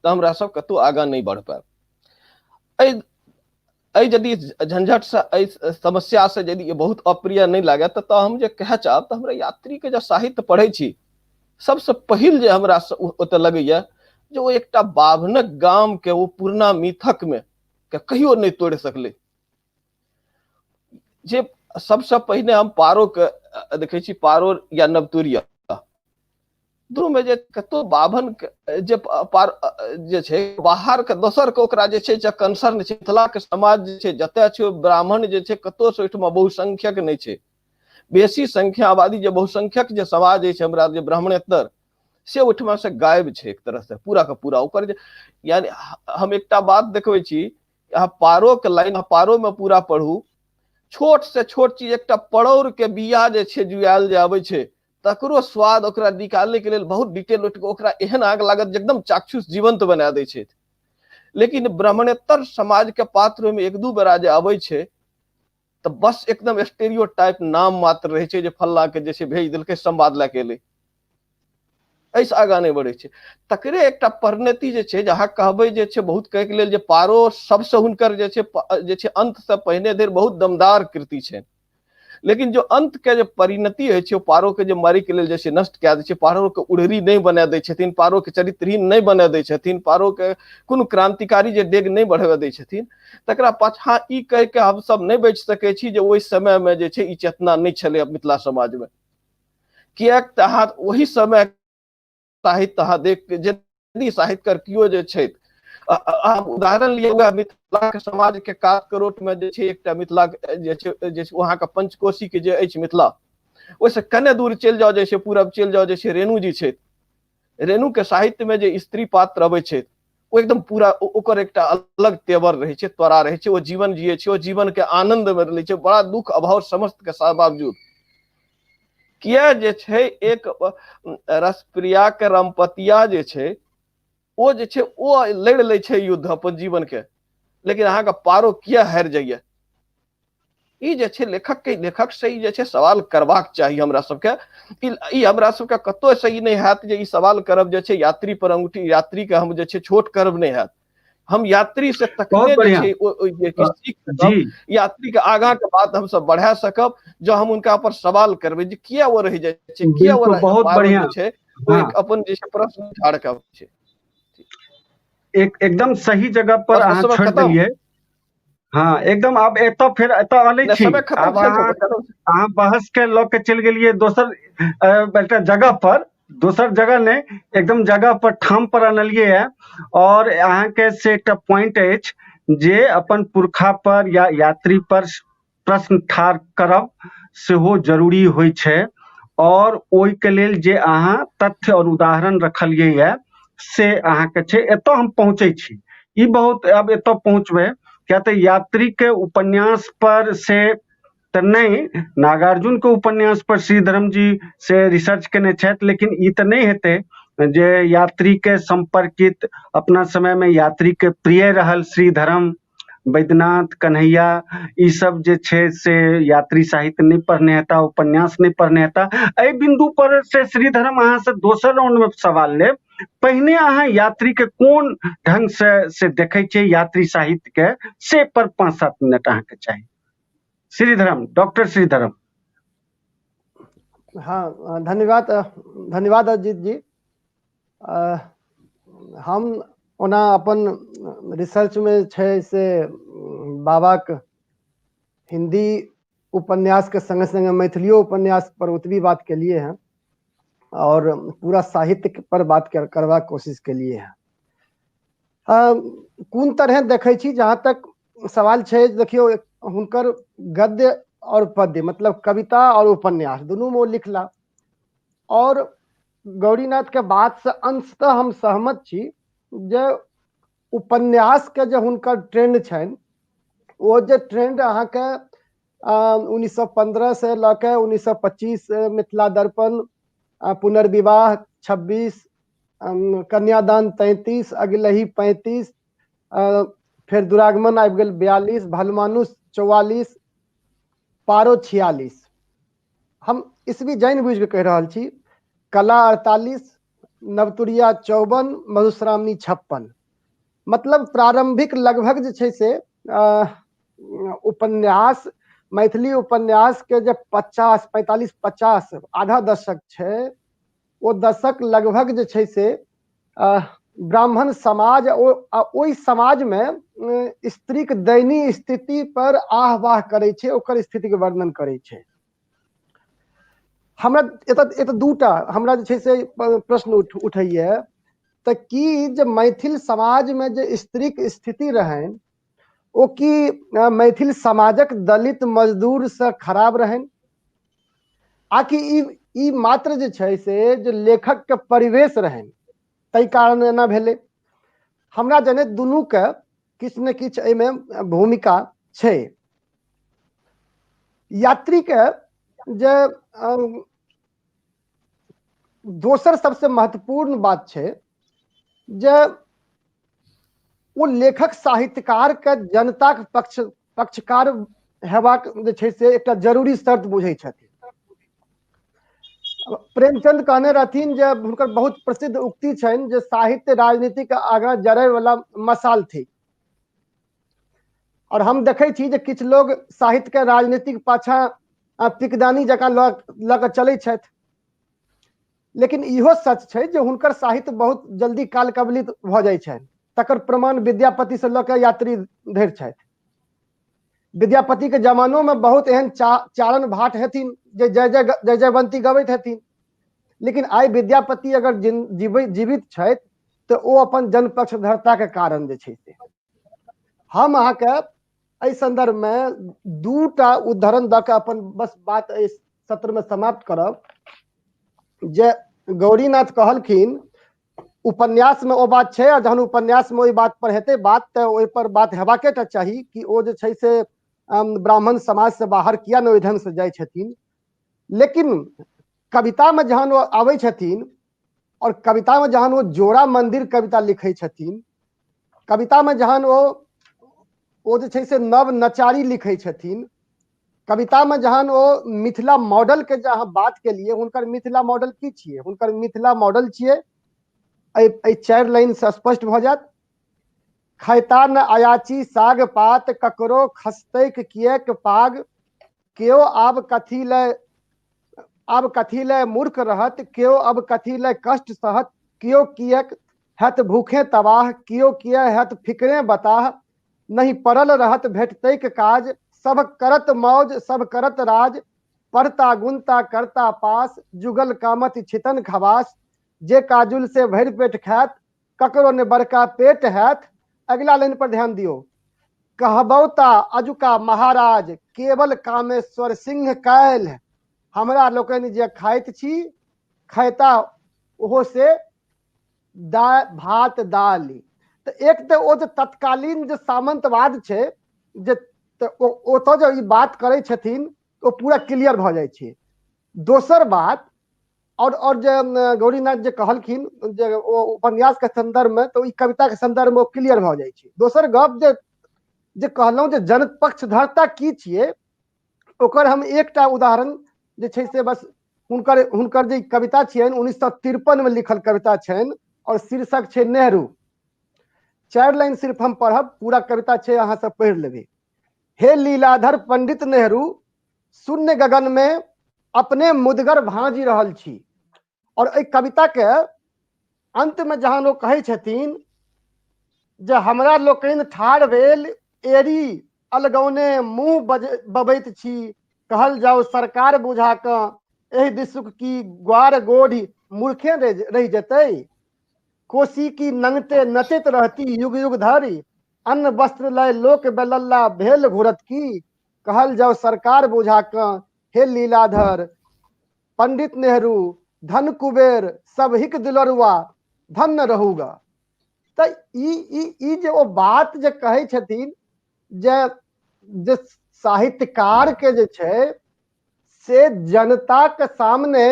तऽ हमरा सब कतहु आगाँ नहि बढ़ि पायब। एहि यदि झंझटसँ, एहि समस्यासँ यदि बहुत अप्रिय नहि लागत तऽ हम जे कहऽ चाहब तऽ हमरा यात्रीके जे साहित्य पढ़ै छी, सबसँ पहिल जे हमरा ओतऽ लगैया जे ओ एकटा बाभनक गामके ओ पुरना मिथकमे के कहियो नहि तोड़ि सकलै। जे सबसँ पहिने हम पारोके देखै छी, पारो या नवतुरिया दुनूमे जे कतौ बाभन जे पार जे छै बाहर के दोसर के ओकरा जे छै कंसर्न छै। मिथिला के समाज जे छै जतय छै ब्राह्मण जे छै कतौ से ओहिठमा बहुसंख्यक नहि छै, बेसी संख्या आबादी जे बहुसंख्यक जे समाज अछि हमरा जे ब्राह्मणेतर से ओहिठमा से गायब छै एक तरह से पूरा के पूरा ओकर जे। यानी हम एकटा बात देखबै छी, अहाँ पारो के लाइन पारो में पूरा पढ़ू, छोट से छोट चीज एकटा पड़ौर के बिया जे छै जुआयल जे आबै छै तकरो स्वाद ओकरा निकाले के लेल बहुत डिटेल ओकरा एहन आग लागत जे एकदम चाक्षुष जीवंत बना दै छै। लेकिन ब्राह्मणेतर समाज के पात्र में एक दू बेरा जे आबै छै तऽ बस एकदम स्टेरियोटाइप नाम मात्र रहै छै जे फल्ला के जे छै भेज देलकै संवाद लए के एलै, एहिसँ आगाँ नहि बढ़ै छै। तकरे एकटा परिणति जे छै, जे अहाँ कहबै जे छै बहुत कहैके लेल जे पारो सबसँ हुनकर जे छै जे छै अंत से पहिने धरि बहुत दमदार कृति छै, लेकिन जो अंत के जे परिणति होइ छै ओ पारो के जे मरे के लेल जे छै नष्ट कए दै छै, पारो के उड़री नहि बना दै छथिन, पारो के चरित्रहीन नहि बना दै छथिन, पारो के कोनो क्रांतिकारी जे डेग नहि बढ़बऽ दै छथिन, तकरा पाछाँ ई कहि के हमसब नहि बचि सकै छी जे ओहि समय मे जे छै ई चेतना नहि छलै मिथिला समाज मे। किएक तऽ अहाँ ओहि समय साहित्य अहाँ देख के यदि साहित्यकार केओ जे छथि, अहाँ उदाहरण लिअ वएह मिथिला के समाज के कात करोट में जे छै एकटा मिथिला जे छै जे वहाँके पंचकोशी के जे अछि मिथिला, ओहिसँ कने दूर चलि जाउ जे छै पूरब चलि जाउ जे छै रेणु जी छथि। रेणु के साहित्य में जे स्त्री पात्र अबै छथि ओ एकदम पूरा ओकर एकटा अलग तेवर रहै छै, त्वरा रहै छै, ओ जीवन जियै छै, ओ जीवन के आनंद में लै छै, बड़ा दुख अभाव समस्त के बावजूद। किया जे छै एक रसप्रिया के रमपतिया जे छै ओ जे छै ओ लड़ि लै छै युद्ध अपन जीवन के, लेकिन अहाँके पारो किया हारि जाइया? ई जे छै लेखक के लेखक से ई जे छै सवाल करबाक चाही हमरा सबके। ई हमरा सबके कतौ से ई नहि हैत जे ई सवाल करब जे छै यात्री पर अंगूठी, यात्री के हम जे छै छोट करब नहि हैत। हम यात्री से तकने जे छै ओ जे कि सीख सकब, यात्री के आगाँ के बात हम सब बढ़ा सकब जो हम उनका पर सवाल करबै जे किया ओ रहि जाइ छै, किया ओ बहुत बढ़िया छै, ओ एक अपन जे छै प्रश्न ठाढ़ कर छै। एक एकदम सही जगह पर अहाँ छोड़ि देलियै। हाँ एकदम। आब एतऽ फेर एतऽ अनै छी, आब अहाँ बहस के लऽ के चलि गेलियै दोसर एकटा जगह पर, दोसर जगह नहि एकदम जगह पर ठाम पर अनलियै है। और अहाँके से एकटा पॉइंट अछि जे अपन पुरखा पर या यात्री पर प्रश्न ठाढ़ करब सेहो जरूरी होइ छै आओर ओहिके लेल जे अहाँ तथ्य आओर उदाहरण रखलियै यऽ से अहाँके छै। एतऽ हम पहुँचै छी, ई बहुत आब एतऽ पहुँचबै, किया तऽ यात्रीके उपन्यास पर से तऽ नहि, नागार्जुन के उपन्यास पर श्रीधरम जी से रिसर्च केने छथि, लेकिन ई तऽ नहि हेतै जे यात्री के सम्पर्कित अपना समय मे यात्री के प्रिय रहल श्रीधरम, वैद्यनाथ, कन्हैया, ई सब जे छै से यात्री साहित्य नहि पढ़ने हेता, उपन्यास नहि पढ़ने हेता। एहि बिंदु पर से श्रीधरम अहाँ से दोसर राउंड में सवाल लेब। पहिने अहाँ यात्री के कोन ढंग से देखै छियै यात्री साहित्य के, से पर 5-7 मिनट अहाँके चाही। श्रीधरम, डॉक्टर श्रीधरम। हाँ, धन्यवाद, धन्यवाद अजीत जी। हम ओना अपन रिसर्च में छै से बाबाक हिंदी उपन्यास के संगे संगे मैथिलियो उपन्यास पर ओतबी बात केलिए हैं और पूरा साहित्य पर बात करबाक कोशिश केलिए हैं। कोन तरह देखै छी, जहाँ तक सवाल छै, देखियौ हुनकर गद्य और पद्य मतलब कविता और उपन्यास दुनू में ओ लिखला, और गौरीनाथ के बात से अंशतः हम सहमत छी जे उपन्यास के जे हुनकर ट्रेंड छनि, ओ जे ट्रेंड अहाँके 1915 से लऽ के 1925 मिथिला दर्पण, पुनर्विवाह 26, कन्यादान 33, अगिलही 35, फेर दुरागमन आबि गेल 42, भलमानुष 44, पारो 46। हम इसवी जानि बुझि कऽ कहि रहल छी। कला 48, नवतुरिया 54, मधुश्रावणी 56, मतलब प्रारंभिक लगभग जे छै से उपन्यास, मैथिली उपन्यास के जे 50, 45, 50 आधा दशक छै, ओ दशक लगभग जे छै से ब्राह्मण समाज ओहि समाज में स्त्रीक दयनीय स्थिति पर आह वाह करै छै, ओकर स्थिति के वर्णन करै छै। हमरा एतऽ दूटा हमरा जे छै से प्रश्न उठैया, तऽ की जे मैथिल समाज में जे स्त्रीक स्थिति रहनि ओ की मैथिल समाजक दलित मजदूर से खराब रहनि, आकि ई मात्र जे छै से जे लेखक के परिवेश रहनि ताहि कारण एना भेलै? हमरा जनैत दुनू के किछु ने किछु एहिमे भूमिका छै। यात्री के जे दोसर सबसे महत्वपूर्ण बात छै जे ओ लेखक साहित्यकार के जनता के पक्षकार हेबाक जे छै से एकटा जरूरी शर्त बुझै छथिन। प्रेमचंद कहने रहथिन जे हुनकर बहुत प्रसिद्ध उक्ति छनि जे साहित्य राजनीति के आगाँ जरै वाला मसाल थिक। और हम देखै छी जे किछु लोग साहित्य के राजनीतिक पाछा पिकदानी जकाँ लऽ कऽ चलै छथि, लेकिन इहो सच छै जे हुनकर साहित्य बहुत जल्दी काल कबलित भऽ जाइ छनि। तकर प्रमाण विद्यापति से लऽ कऽ यात्री धरि छथि। विद्यापति के जमानो में बहुत एहन चारण भाट हेथिन जे जय जय जय जयवंती गबैत हेथिन, लेकिन आइ विद्यापति अगर जीवित छथि तऽ ओ अपन जनपक्षधरता के कारण जे छै से। हम अहाँके एहि संदर्भ में दूटा उदाहरण दऽ कऽ अपन बस बात एहि सत्र में समाप्त करब। जे गौरीनाथ कहलखिन उपन्यास में ओ बात छै, आ जहन उपन्यास में ओहि बात पर हेतै बात तऽ ओहि पर बात हेबाके टा चाही कि ओ जे छै से ब्राह्मण समाज से बाहर किया ने ओहि ढंग से जाइ छथिन। लेकिन कविता में जहन ओ आबै छथिन और कविता में जहन ओ जोड़ा मंदिर कविता लिखै छथिन, कविता में जहन ओ जे छै से नव नचारी लिखै छथिन, कविता में जहन ओ मिथिला मॉडल के जे अहाँ बात केलिए, हुनकर मिथिला मॉडल की छियै? हुनकर मिथिला मॉडल छियै एहि 4 लाइन से स्पष्ट भऽ जायत। खैता न अयाची साग पात, ककरो खसतैक किएक पाग, केओ आब कथी लय, आब कथी लय मूर्ख रहत, केओ अब कथी लय कष्ट सहत, केओ किएक हैत भूखे तबाह, केओ किए हैत फिकरे बताह, नहीं पड़ल रहत भेटतैक काज, सब करत मौज सब करत राज, पढ़ता गुनता करता पास, जुगल कामत छितन खवास, जे काजुल से भरि पेट खायत, ककरो ने बड़का पेट हैत। अगिला लाइन पर ध्यान दियौ। कहबौता अजुका महाराज केवल कामेश्वर सिंह काल्हि हमरा लोकनि जे खाइत छी खैता ओहो से दा भात दालि। तऽ एक तऽ ओ जे तत्कालीन जे सामंतवाद छै जे तऽ ओतऽ जे ई बात करै छथिन ओ पूरा क्लियर भऽ जाइ छै। दोसर बात और जे गौरीनाथ जे कहलखिन जे ओ उपन्यास के संदर्भ में, तो ई कविता के संदर्भ में ओ क्लियर भऽ जाइ छै। दोसर गप जे जे कहलहुँ जे जनपक्षधरता की छियै, ओकर हम एकटा उदाहरण जे छै से बस हुनकर हुनकर जे कविता छियनि 1953 में लिखल कविता छनि और शीर्षक छै नेहरू। 4 लाइन सिर्फ हम पढ़ब, पूरा कविता छै, अहाँ सब पढ़ि लेबै। हे लीलाधर पंडित नेहरू, शून्य गगन में अपने मुदगर भाँजि रहल छी। और एहि कविता के अंत में जहन ओ कहै छथिन जे हमरा लोकनि ठाढ़ भेल एड़ी अलगौने मुँह बबैत छी, कहल जाउ सरकार बुझा कऽ एहि दिसुक की ग्वार गोढ़ि मूर्खे रहि जेतै, कोसी की नंगटे नचैत रहती युग युग धरि, अन्न वस्त्र लय लोक बेलल्ला भेल घुरत की, कहल जाउ सरकार बुझा कऽ हे लीलाधर पंडित नेहरू, धन कुबेर सबहिक दुलरुआ धन न रहूगा। तऽ ई ई ई जे ओ बात जे कहै छथिन जे जे साहित्यकार के जे छै से जनता के सामने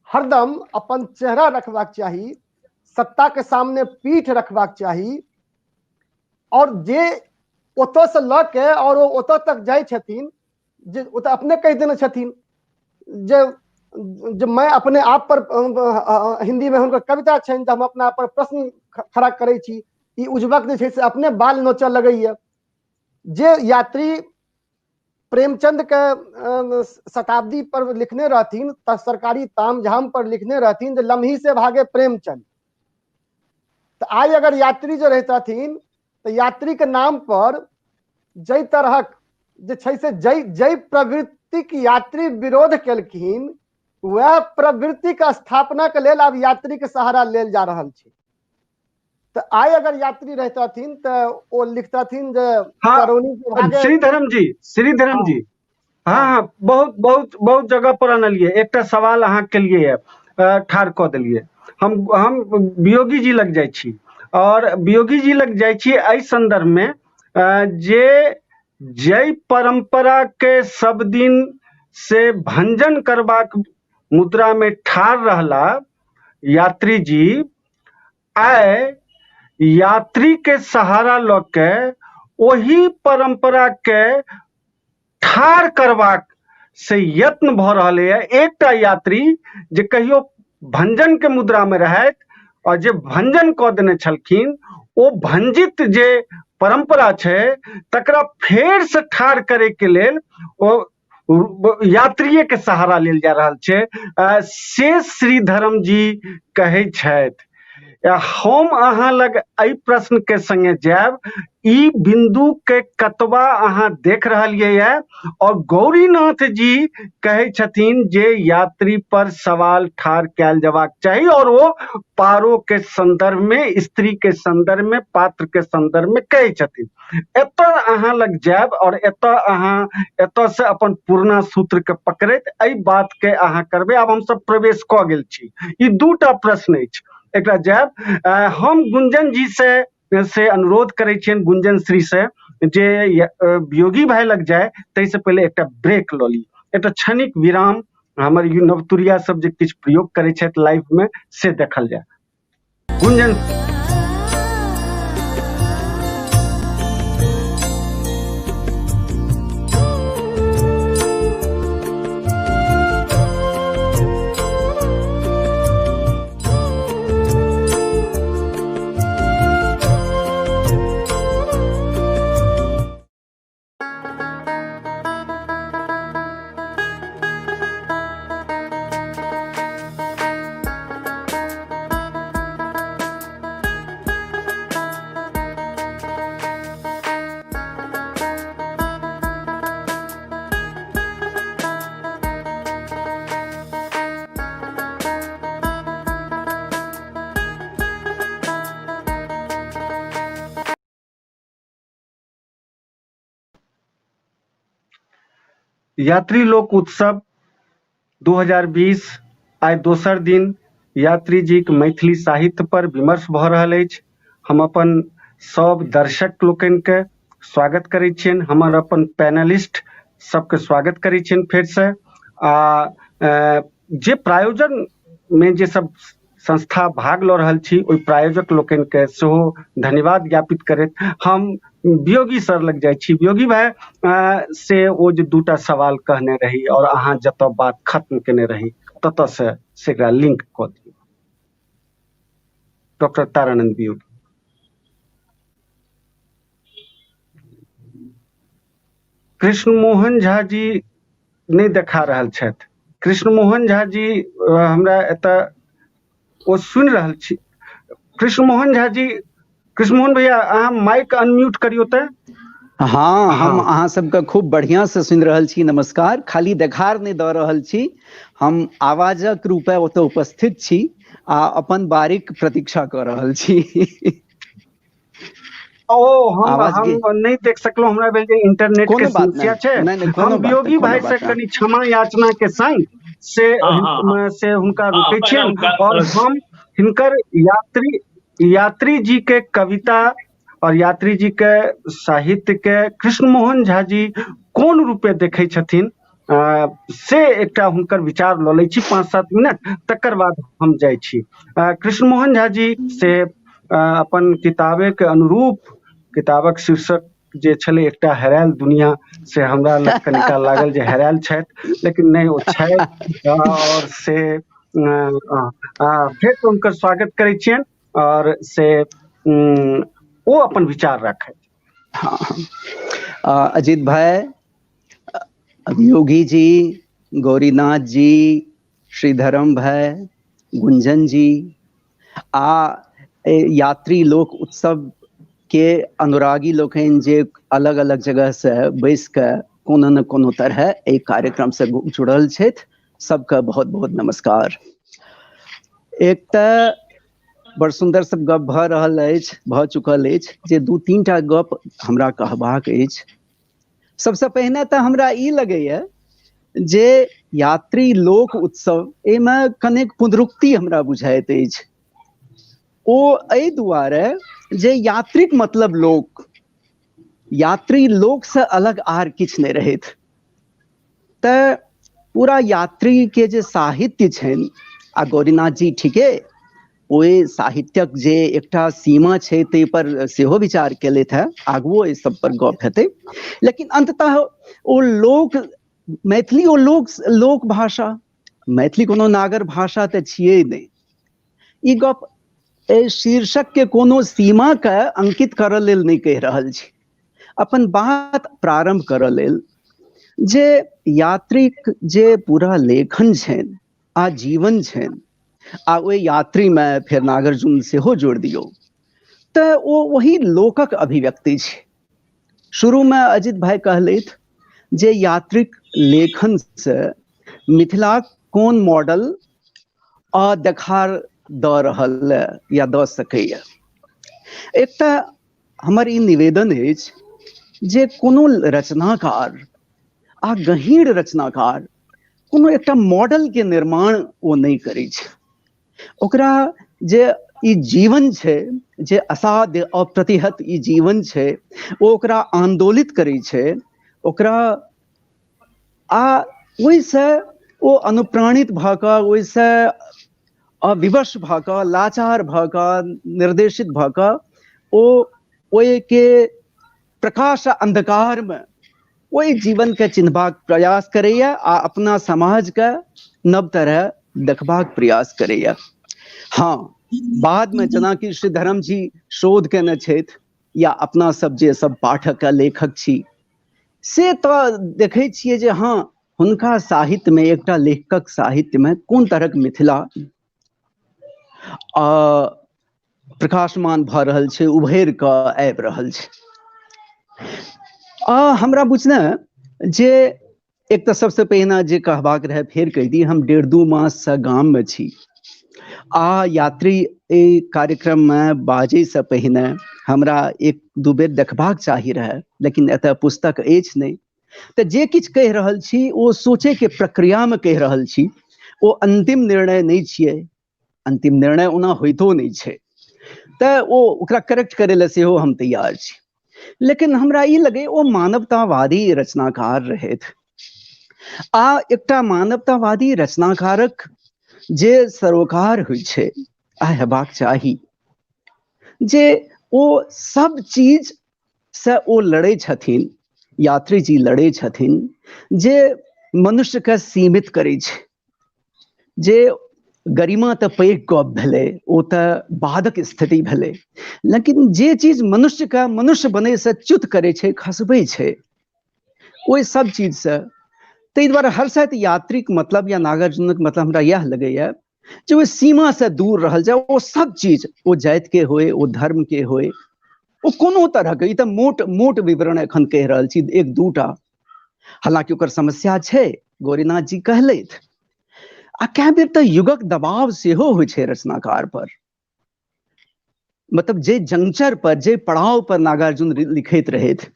हरदम अपन चेहरा रखबाक चाही, सत्ता के सामने पीठ रखबाक चाही, और जे ओतऽ से लऽ के और ओ ओतऽ तक जाइ छथिन जे ओ तऽ अपने कहि देने छथिन जे जे मैं अपने आप पर, हिंदी में हुनकर कविता छनि जे हम अपना आप पर प्रश्न खड़ा करै छी। ई उज्बक जे छै से अपने बाल नोचऽ लगैया। जे यात्री प्रेमचंद के शताब्दी पर लिखने रहथिन, तऽ सरकारी तामझाम पर लिखने रहथिन जे लम्ही से भागे प्रेमचंद, तऽ आइ अगर यात्री जे रहितथिन तऽ यात्री के नाम पर जाहि तरहक जे छै से जाहि जाहि प्रवृत्तिक यात्री विरोध केलखिन वएह प्रवृत्तिके स्थापना के लेल आब यात्री के सहारा लेल जा रहल छै। तऽ आइ अगर यात्री रहितथिन तऽ ओ लिखतथिन जे हाँ, चरौनी के भागे। श्रीधरम जी, श्रीधरम हाँ। जी, हाँ हाँ, बहुत बहुत बहुत जगह पर अनलियै। एकटा सवाल अहाँ केलियै, ठाढ़ कऽ देलियै। हम वियोगी जी लग जाइ छी और वियोगी जी लग जाइ छी एहि संदर्भ में जे जै परंपरा के सब दिन से भंजन करबाक मुद्रा में ठाढ़ रहला यात्री जी, आइ यात्री के सहारा लऽ के ओही परंपरा के ठाढ़ करबाक से यत्न भऽ रहल है। एकटा यात्री जे कहियो भंजन के मुद्रा में रहथि और जे भंजन कऽ देने छलखिन, ओ भंजित जे परंपरा छै तकरा फेर से ठाढ़ करे के लेल ओ यात्रिये के सहारा लेल जा रहल छै, से श्री धर्म जी कहै छथि। हम अहाँ लग एहि प्रश्न के संगे जायब, ई बिंदु के कतबा अहाँ देख रहलियै ये, और गौरीनाथ जी कहै छथिन जे यात्री पर सवाल ठाढ़ कयल जबाक चाही, और ओ पारो के संदर्भ में, स्त्री के संदर्भ में, पात्र के संदर्भ में कहै छथिन। एतऽ अहाँ लग जायब और एतऽ अहाँ एतऽ से अपन पुरना सूत्र के पकड़ैत एहि बात के अहाँ करबै। आब हमसब प्रवेश कऽ गेल छी, ई दूटा प्रश्न अछि, एकरा जायब। हम गुंजन जी से अनुरोध करै छियनि, गुंजन श्री से, जे वियोगी भाई लग जाय ताहिसँ पहिले एकटा ब्रेक लऽ ली, एकटा क्षणिक विराम। हमर ई नवतुरिया सब जे किछु प्रयोग करै छथि लाइफ में से देखल जाय। गुंजन। यात्री लोक उत्सव 2020 आइ दोसर दिन यात्री जीक मैथिली साहित्य पर विमर्श भऽ रहल अछि। हम अपन सब दर्शक लोकनिके स्वागत करै छियनि, हमर अपन पैनलिस्ट सबके स्वागत करै छियनि फेरसँ। आ जे प्रायोजन मे जे सब संस्था भाग लऽ रहल छी ओहि प्रायोजक लोकनिके सेहो धन्यवाद ज्ञापित करैत हम वियोगी सर लग जाइ छी। वियोगी भाई, से ओ जे दूटा सवाल कहने रही और अहाँ जतऽ बात खत्म केने रही ततऽ से एकरा लिंक कऽ दियौ। डॉक्टर तारानंद वियोगी। कृष्ण मोहन झा जी नहि देखा रहल छथि। कृष्ण मोहन झा जी हमरा एतऽ ओ सुनि रहल छी। कृष्ण मोहन झा जी, कृष्ण मोहन भैया अहाँ माइक अनम्यूट करियौ तऽ। हाँ, हम अहाँ सबके खूब बढ़िया से सुनि रहल छी। नमस्कार। खाली देखार नहि दऽ रहल छी, हम आवाजक रूपे ओतऽ उपस्थित छी आ अपन बारीक प्रतीक्षा कऽ रहल छी। ओ हम हम नहि देख सकलहुँ, हमरा भेल जे इंटरनेट के समस्या छै। हम वियोगी भाई से कनि क्षमा याचना के संग से से हुनका रोकै छियनि और हम हिनकर यात्री यात्री जी के कविता और यात्री जी के साहित्य के कृष्ण मोहन झा जी कोन रूपे देखै छथिन से एकटा हुनकर विचार लऽ लै छी 5-7 मिनट, तकर बाद हम जाइ छी। कृष्ण मोहन झा जी से अपन किताबे के अनुरूप किताबक शीर्षक जे छलै एकटा हेरायल दुनिया, से हमरा लग कनिका लागल जे हेरायल छथि, लेकिन नहि ओ छथि। और से फेर हुनकर स्वागत करै छियनि और से ओ अपन विचार राखथि। हाँ, अजित भाई, योगी जी, गौरीनाथ जी, श्रीधरम भाई, गुंजन जी आ यात्री लोक उत्सव के अनुरागी लोकनि जे अलग अलग जगह से बैस के कोनो न कोनो तरह एहि कार्यक्रम से जुड़ल छथि, सबके बहुत बहुत नमस्कार। एक तऽ बड़ सुन्दर सब गप भऽ रहल अछि, भऽ चुकल अछि, जे 2-3 टा गप हमरा कहबाक अछि। सबसँ पहिने तऽ हमरा ई लगैया जे यात्री लोक उत्सव एहिमे कनेक पुनरुक्ति हमरा बुझाइत अछि। ओ एहि दुआरे जे यात्रीक मतलब लोक, यात्री लोक से अलग आर किछु नहि रहैत। तऽ पूरा यात्री के जे साहित्य छनि, आ गौरीनाथ जी ठीके ओहि साहित्यक जे एकटा सीमा छै ताहि पर सेहो विचार केलथि हेँ, आगुओ एहि सब पर गप हेतै। लेकिन अंततः ओ लोक, मैथिली ओ लोक लोक भाषा, मैथिली कोनो नागर भाषा तऽ छियै नहि। ई गप एहि शीर्षक के कोनो सीमा के अंकित करऽ लेल नहि कहि रहल छी, अपन बात प्रारंभ करऽ लेल जे यात्रीक जे पूरा लेखन छनि आ जीवन छनि, आ ओहि यात्री मे फेर नागार्जुन सेहो जोड़ि दियौ, तऽ ओ ओही लोकक अभिव्यक्ति छै। शुरू मे अजित भाई कहलथि जे यात्रीक लेखन से मिथिलाक कोन मॉडल आ देखार दऽ रहल या दऽ सकैया। एकटा हमर ई निवेदन अछि जे कोनो रचनाकार आ गहींर रचनाकार कोनो एकटा मॉडल के निर्माण ओ नहि करै छै। ओकरा जे ई जीवन छै, जे असाध्य अप्रतिहत ई जीवन छै, ओ ओकरा आन्दोलित करै छै, ओकरा आ ओहिसँ ओ अनुप्राणित भऽ कऽ, ओहिसँ अविवश भऽ कऽ, लाचार भऽ कऽ, निर्देशित भऽ कऽ ओ ओहिके प्रकाश आ अन्धकारमे ओहि जीवनके चिन्हबाक प्रयास करैया आ अपना समाजके नव तरह देखबाक प्रयास करैया। हाँ, बादमे जेनाकि श्री धर्म जी शोध केने छथि या अपना सब जे सब पाठक आ लेखक छी से तऽ देखै छियै जे हाँ हुनका साहित्यमे, एकटा लेखकक साहित्यमे कोन तरहक मिथिला आ प्रकाशमान भऽ रहल छै, उभरि कऽ आबि रहल छै। आ हमरा बुझने जे एक तऽ सबसँ पहिने जे कहबाक रहै फेर कहि दी, हम 1.5-2 माससँ गाममे छी आ यात्री एहि कार्यक्रममे बाजैसँ पहिने हमरा 1-2 बेर देखबाक चाही रहै, लेकिन एतऽ पुस्तक अछि नहि। तऽ जे किछु कहि रहल छी ओ सोचैके प्रक्रियामे कहि रहल छी, ओ अन्तिम निर्णय नहि छियै। अन्तिम निर्णय ओना होइतो नहि छै, तऽ ओ ओकरा करेक्ट करै लए सेहो हम तैयार छी। लेकिन हमरा ई लगै ओ मानवतावादी रचनाकार रहथि, आ एकटा मानवतावादी रचनाकारक जे सरोकार होइ छै आ हेबाक चाही, जे ओ सब चीज से ओ लड़ै छथिन, यात्री जी लड़ै छथिन जे मनुष्यके सीमित करै छै, जे गरिमा तऽ पैघ गप भेलै, ओ तऽ बादक स्थिति भेलै, लेकिन जे चीज मनुष्यके मनुष्य बनैसँ च्युत करै छै, खसबै छै, ओहि सब चीजसँ। ताहि दुआरे हरसैत यात्रीक मतलब या नागार्जुनक मतलब हमरा इएह लगैया जे ओहि सीमासँ दूर रहल जाय। ओ सब चीज, ओ जातिके होय, ओ धर्मके होय, ओ कोनो तरहके, ई तऽ मोट मोट विवरण एखन कहि रहल छी एक दूटा, हालांकि ओकर समस्या छै, गौरीनाथ जी कहलथि। आ कए बेर तऽ युगक दबाव सेहो होइ छै रचनाकार पर, मतलब जे जंक्चर पर, जे पड़ाव पर नागार्जुन लिखैत रहथि,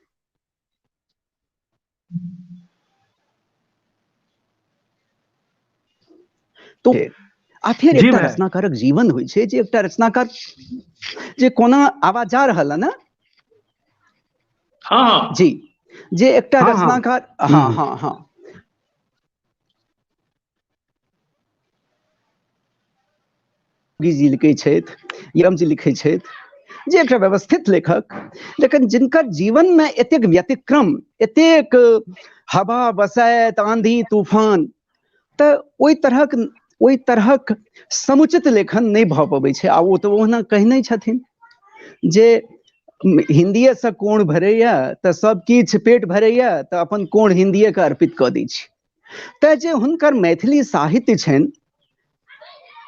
तो आ फेर जी एकटा भाई। रचनाकारक जीवन होइ छै जे एकटा रचनाकार जे कोना आवाज जा रहल है ना? हाँ हाँ जी, जे एकटा हाँ हाँ रचनाकार, हाँ हम्म हाँ हाँ, जी लिखै छथि, यम जी लिखै छथि, जे एकटा व्यवस्थित लेखक, लेकिन जिनकर जीवन में एतेक व्यतिक्रम, एतेक हवा बसैत आंधी तूफान, तऽ ओहि तरहक समुचित लेखन नहि भऽ पबै छै। आ ओ तऽ ओहुना कहने छथिन जे हिन्दीएसँ कोण भरैया तऽ सब किछु पेट भरैया, तऽ अपन कोण हिन्दीएके अर्पित कऽ दै छी। तऽ जे हुनकर मैथिली साहित्य छनि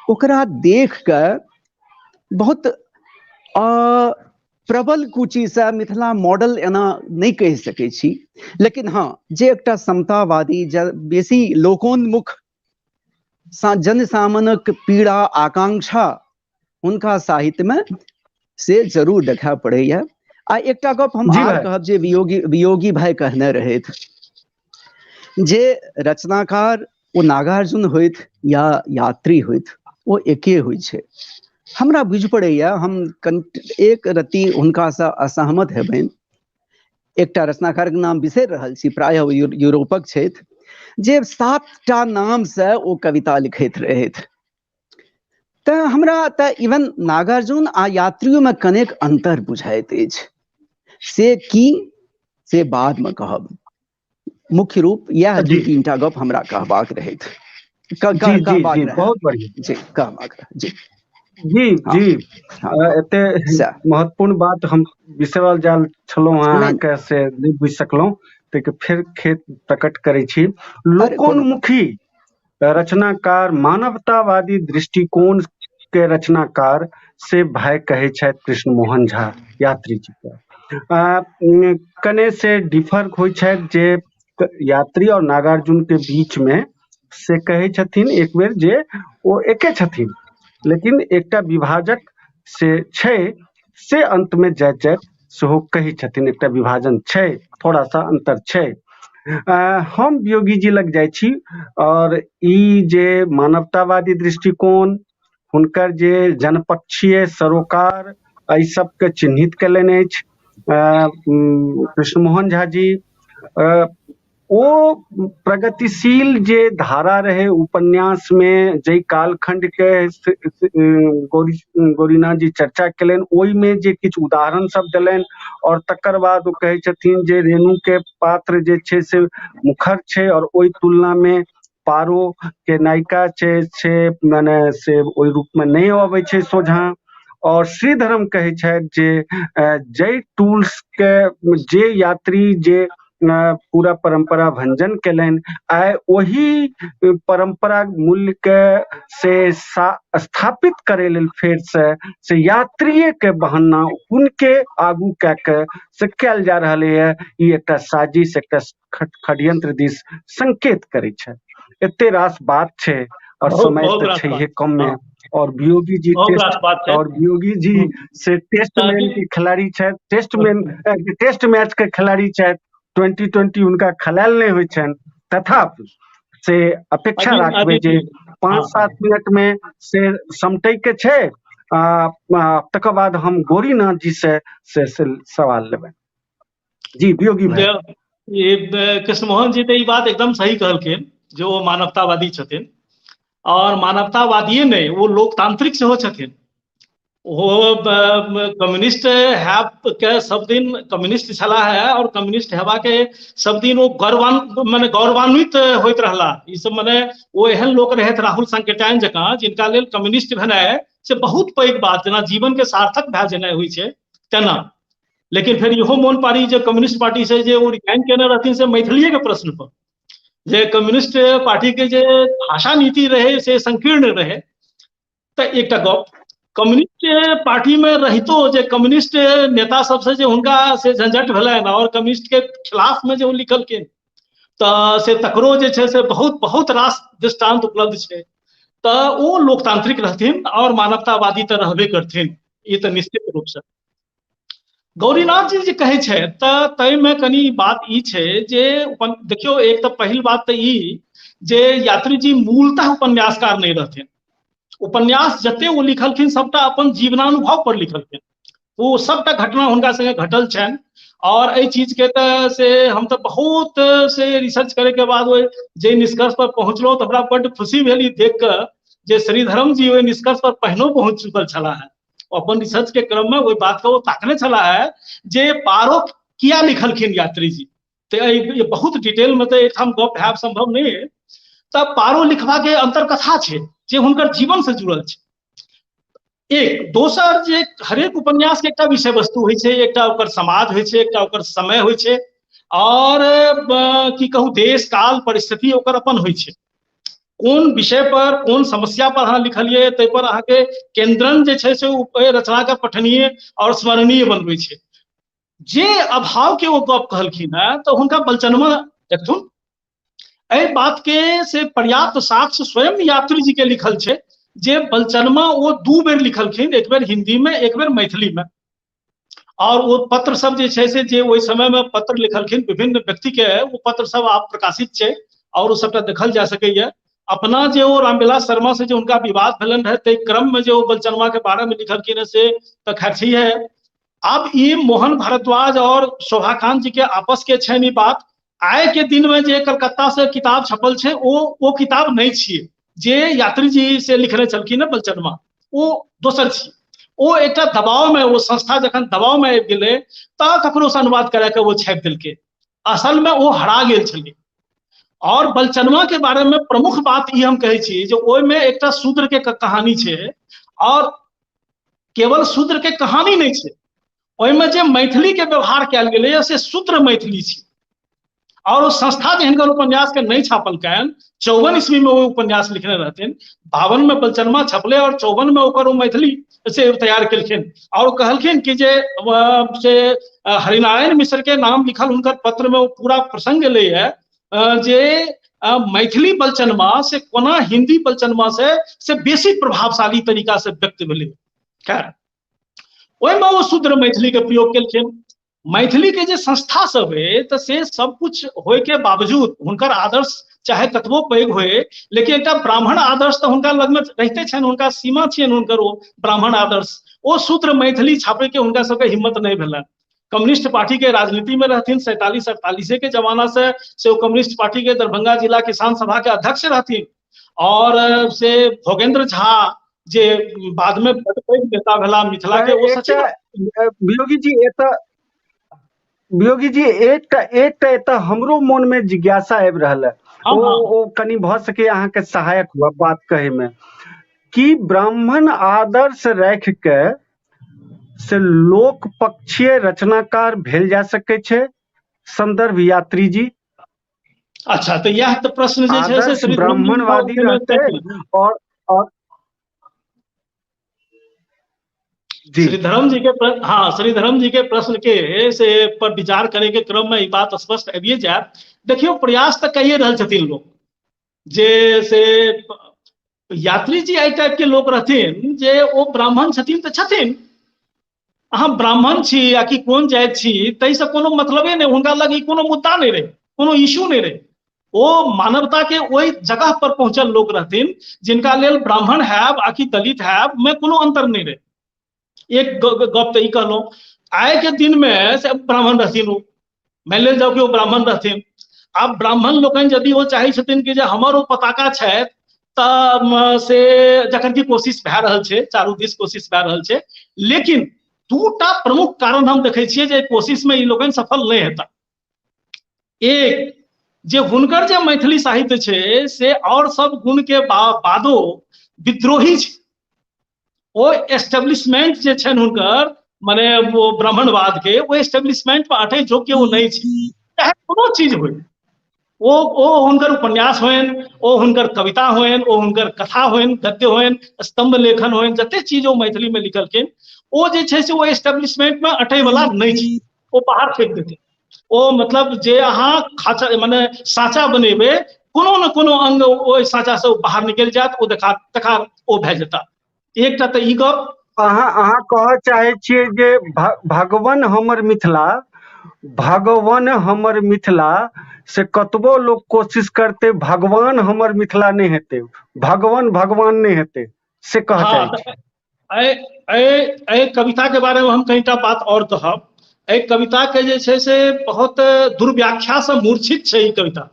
ओकरा देख कऽ बहुत प्रबल कुचीसँ मिथिला मॉडल एना नहि कहि सकै छी, लेकिन हँ जे एकटा समतावादी, बेसी लोकोन्मुख, जनसामान्यक पीड़ा आकांक्षा हुनका साहित्यमे से जरूर देखा पड़ैया। आ एकटा गप हम जी आर भाई। कहब जे वियोगी वियोगी भाई कहने रहथि जे रचनाकार ओ नागार्जुन होथि या यात्री होथि, ओ एके होइ छै। हमरा बुझि पड़ैया हम एक रत्ती हुनकासँ असहमत हेबनि। एकटा रचनाकारक नाम बिसरि रहल छी, प्रायः ओ यूरोपक छथि, जे 7 टा नामसँ ओ कविता लिखैत रहथि। तऽ हमरा तऽ इवन नागार्जुन आ यात्रियोमे कनेक अन्तर बुझाइत अछि, से की से बादमे कहब। मुख्य रूप इएह दू जी तीन टा गप हमरा कहबाक रहैत जी जी कहबाक जी रहए। बहुत बढ़िया। जी, कहबाक रहए जी। जी हँ जी हँ एते सएह। महत्वपूर्ण बात हम बिसरल जाल छलहुँ हेँ नहि अहाँके, से नहि बुझि सकलहुँ, ताहिके फेर खेत प्रकट करै छी। अरे कोनो बात। लोकोन्मुखी रचनाकार, मानवतावादी दृष्टिकोण के रचनाकार से भाय कहै छथि कृष्ण मोहन झा यात्री जी के। कने से डिफर होइ छथि जे यात्री और नागार्जुन के बीच में, से कहै छथिन एक बेर जे ओ एके छथिन, लेकिन एकटा विभाजक से छै, से अंत में जाइत जाइत सेहो कहै छथिन एकटा विभाजन छै, थोड़ा सा अंतर छै। हम वियोगी जी लग जाइ छी, और ई जे मानवतावादी दृष्टिकोण हुनकर, जे जनपक्षीय सरोकार, एहि सबके चिन्हित कयलनि अछि कृष्णमोहन झा जी, ओ प्रगतिशील जे धारा रहै उपन्यासमे, जाहि कालखण्डके गौरी गौरीनाथ जी चर्चा केलनि, ओहिमे जे किछु उदाहरण सब देलनि, आओर तकर बाद ओ कहै छथिन जे रेणुके पात्र जे छै से मुखर छै, आओर ओहि तुलनामे पारो के नायिका छै से मने से ओहि रूपमे नहि अबै छै सोझाँ। आओर श्रीधरम कहै छथि जे जाहि टूल्सके जे यात्री जे पूरा परम्परा भंजन केलनि, आइ ओहि परम्परा मूल्यके से स्थापित करै लेल फेरसँ से यात्रिएके बहाना हुनके आगू कए कऽ से कयल जा रहलैए, ई एकटा साजिश, एकटा षड्यंत्र दिस संकेत करै छै। एते रास बात छै और बहुत समय बहुत तऽ रास बात छैहे कमे। हँ और वियोगी जी बहुत टेस्ट रास बात छै। और वियोगी जी हम्म, से टेस्ट मैन ताकि के खिलाड़ी छथि, टेस्ट मैन, टेस्ट मैच के खिलाड़ी छथि। 2020 हुनका खलायल नहि होइ छनि, तथापि से अपेक्षा राखबै जे 5-7 मिनट में से समटै के छै। तकर बाद हम गौरीनाथ जी से सवाल लेबै। जी वियोगी भाई। कृष्णमोहन जी तऽ ई बात एकदम सही कहलखिन जे ओ मानवतावादी छथिन, और मानवतावादिये नहि, ओ लोकतांत्रिक सेहो छथिन। ओ कम्युनिस्ट हैब के सब दिन कम्युनिस्ट छला है, और कम्युनिस्ट हेबा के सब दिन ओ माने गौरवान्वित होइत रहला। ई सब माने ओ एहन लोक रहथि राहुल सांकृत्यायन जकाँ, जिनका लेल कम्युनिस्ट भेनाइ से बहुत पैघ बात, जेना जीवन के सार्थक भए जेनाइ होइ छै तेना। लेकिन फेर इहो मोन पारी जे कम्युनिस्ट पार्टी से जे ओ रिजाइन केने रहथिन से मैथिलीए के प्रश्न पर, जे कम्युनिस्ट पार्टी के जे भाषा नीति रहे से संकीर्ण रहे। तऽ एकटा गप, कम्युनिस्ट पार्टी में रहितो जे कम्युनिस्ट नेता सबसे जे हुनका से झंझट भेलनि और कम्युनिस्ट के खिलाफ में जे ओ लिखलखिन, तऽ से तकरो जे छै से बहुत बहुत रास दृष्टांत उपलब्ध छै। तऽ ओ लोकतांत्रिक रहथिन और मानवतावादी तऽ रहबे करथिन, ई तऽ निश्चित रूप से। गौरीनाथ जी जे कहै छथि तऽ ताहिमे कनि बात ई छै जे देखियौ, एक तऽ पहिल बात तऽ ई जे यात्री जी मूलतः उपन्यासकार नहि रहथिन। उपन्यास जते ओ लिखलखिन सबटा अपन जीवनानुभव पर लिखलखिन, ओ सबटा घटना हुनका संगे घटल छनि। और एहि चीज के तऽ से हम तऽ बहुत से रिसर्च करे के बाद ओहि जे निष्कर्ष पर पहुँचलहुँ तऽ हमरा बड्ड खुशी भेल ई देख कऽ जे श्रीधरम जी ओहि निष्कर्ष पर पहिनो पहुँच चुकल छलाह है। अपन रिसर्च के क्रम में ओहि बात के ओ ताकने छलाह है जे पारो किया लिखलखिन यात्री जी। तऽ बहुत डिटेल में तऽ एहिठाम गप हैब संभव नहि है। तऽ पारो लिखबा के अंतरकथा छै जे हुनकर जीवन से जुड़ल छै। एक दोसर जे हरेक उपन्यास के एकटा विषय वस्तु होइ छै, एकटा ओकर समाज होइ छै, एकटा ओकर समय होइ छै, और की कहू देश काल परिस्थिति ओकर अपन होइ छै। कोन विषय पर कोन समस्या पर अहाँ लिखलियै ताहि पर अहाँके केंद्रन जे छै से ओहि रचना के पठनीय और स्मरणीय बनबै छै। जे अभाव के ओ गप कहलखिन हेँ तऽ हुनका बलचनमा देखथुन, एहि बात के से पर्याप्त साक्ष्य स्वयं यात्री जी के लिखल छै जे बलचनमा ओ 2 बेर लिखलखिन, एक बेर हिंदी में एक बेर मैथिली में। और वो पत्र सब जे छै से जे ओहि समय में पत्र लिखलखिन विभिन्न व्यक्ति के, वो पत्र सब आब प्रकाशित छै और ओ सबटा देखल जा सकैया। अपना जे ओ रामविलास शर्मा से जे हुनका विवाद भेलनि रहे ताहि क्रम में जे ओ बलचनमा के बारे में लिखलखिन से तऽ खैर छै है। आब ई मोहन भारद्वाज और शोभाकांत जी के आपस के छनि ई बात। आइ के दिन में जे कलकत्ता से किताब छपल छै ओ किताब नहीं छियै जे यात्री जी से लिखने छलखिन है बलचनमा, ओ दोसर छियै। ओ एकटा दबाव में, ओ संस्था जखन दबाव में आबि गेलै तऽ ककरो से अनुवाद करा के ओ छापि देलकै। असल में ओ हरा गेल छलै। और बलचनमा के बारे में प्रमुख बात ई हम कहै छी जे ओहिमे एकटा शूद्र के कहानी छै, और केवल शूद्र के कहानी नहि छै, ओहिमे जे मैथिली के व्यवहार कयल गेलैए से शूद्र मैथिली छै। और ओ संस्था जे हिनकर उपन्यास के नहि छापलकनि, 54 ईस्वी में ओ उपन्यास लिखने रहथिन, 52 में बलचनमा छपलै और 54 में ओकर ओ मैथिली से तैयार केलखिन। और कहलखिन कि जे से हरिनारायण मिश्र के नाम लिखल हुनकर पत्र में ओ पूरा प्रसंग एलै है जे मैथिली बलचनमा से कोना हिंदी बलचनमा से बेसी प्रभावशाली तरीका से व्यक्त भेलै। खैर ओहिमे ओ शूद्र मैथिली के प्रयोग केलखिन। मैथिली के जे संस्था सब है तऽ से सब कुछ होय के बावजूद हुनकर आदर्श चाहे कतबो पैघ होय, लेकिन एकटा ब्राह्मण आदर्श तऽ हुनका लगमे रहिते छनि, हुनका सीमा छियनि हुनकर ओ ब्राह्मण आदर्श। ओ शूद्र मैथिली छापे के हुनका सबके हिम्मत नहि भेलनि। कम्युनिस्ट पार्टी के राजनीति में रहथिन, 47-48 के जमाना से ओ कम्युनिस्ट पार्टी के दरभंगा जिला किसान सभा के अध्यक्ष रहथिन। और से भोगेंद्र झा जे बाद में बड़ पैघ नेता भेला मिथिला के, ओ सचिव। वियोगी जी एतऽ, वियोगी जी एकटा एकटा एतऽ हमरो मन में जिज्ञासा आबि रहल है, ओ कनि भऽ सके अहाँके सहायक हुआ बात कहै में, कि ब्राह्मण आदर्श राखि के से लोक पक्षीय रचनाकार भेल जा सकै छै? संदर्भ यात्री जी। अच्छा, तऽ इएह तऽ प्रश्न जे छै से ब्राह्मणवादी रहते और श्रीधरम जी के हाँ, श्रीधरम जी के प्रश्न के से पर विचार करे के क्रम में ई बात स्पष्ट आबिए जायत। देखियौ, प्रयास तऽ कहिए रहल छथिन लोक जे से यात्री जी एहि टाइप के लोक रहथिन जे ओ ब्राह्मण छथिन तऽ छथिन, अहाँ ब्राह्मण छी या कि कोन जाति छी ताहिसँ कोनो मतलबे नहि, हुनका लग ई कोनो मुद्दा नहि रहै, कोनो इश्यू नहि रहै। ओ मानवता के ओहि जगह पर पहुंचल लोक रहथिन जिनका लेल ब्राह्मण हैब आ कि दलित हैब में कोनो अंतर नहि रहै। एक गप तऽ ई कहलहुँ, आइ के दिन में से ब्राह्मण रहथिन, ओ मानि लेल जाउ कि ओ ब्राह्मण रहथिन। आब ब्राह्मण लोकनि यदि ओ चाहै छथिन कि जे हमर ओ पताका छथि तऽ से जखन कि कोशिश भए रहल छै, चारू दिस कोशिश भए रहल छै, लेकिन दूटा प्रमुख कारण हम देखै छियै जे कोशिश में ई लोकनि सफल नहि हेता। एक जे हुनकर जे मैथिली साहित्य छै से और सब गुण के बादो विद्रोही छै। ओ एस्टेब्लिशमेंट जे छनि हुनकर, माने वो ब्राह्मणवाद के, ओ एस्टेब्लिशमेंट पर अटै योग्य ओ नहि छै, चाहे कोनो चीज होइ। ओ हुनकर उपन्यास होइन, ओ हुनकर कविता होइन, ओ हुनकर कथा होइन, गद्य होइन, स्तंभ लेखन होइन, जते चीज ओ मैथिली में लिखलखिन ओ जे छै से ओ एस्टेब्लिशमेंट में अटै वाला नहि छै, ओ बाहर फेंक देतै। ओ मतलब जे अहाँ खाचा माने साँचा बनेबै, कोनो ने कोनो अंग ओहि साँचा से बाहर निकलि जायत, ओ देखा देखा ओ भए जेता। एकटा तऽ ई गप। अहाँ अहाँ कहऽ चाहै छियै जे भगवान हमर मिथिला, भगवान हमर मिथिला से कतबो लोक कोशिश करतै भगवान हमर मिथिला नहि हेतै, भगवान भगवान नहि हेतै, से कहऽ चाहै छियै। एहि कविता के बारे में हम कनिटा बात और कहब। एहि कविता के जे छै से बहुत दुर्व्याख्या से मूर्छित छै ई कविता।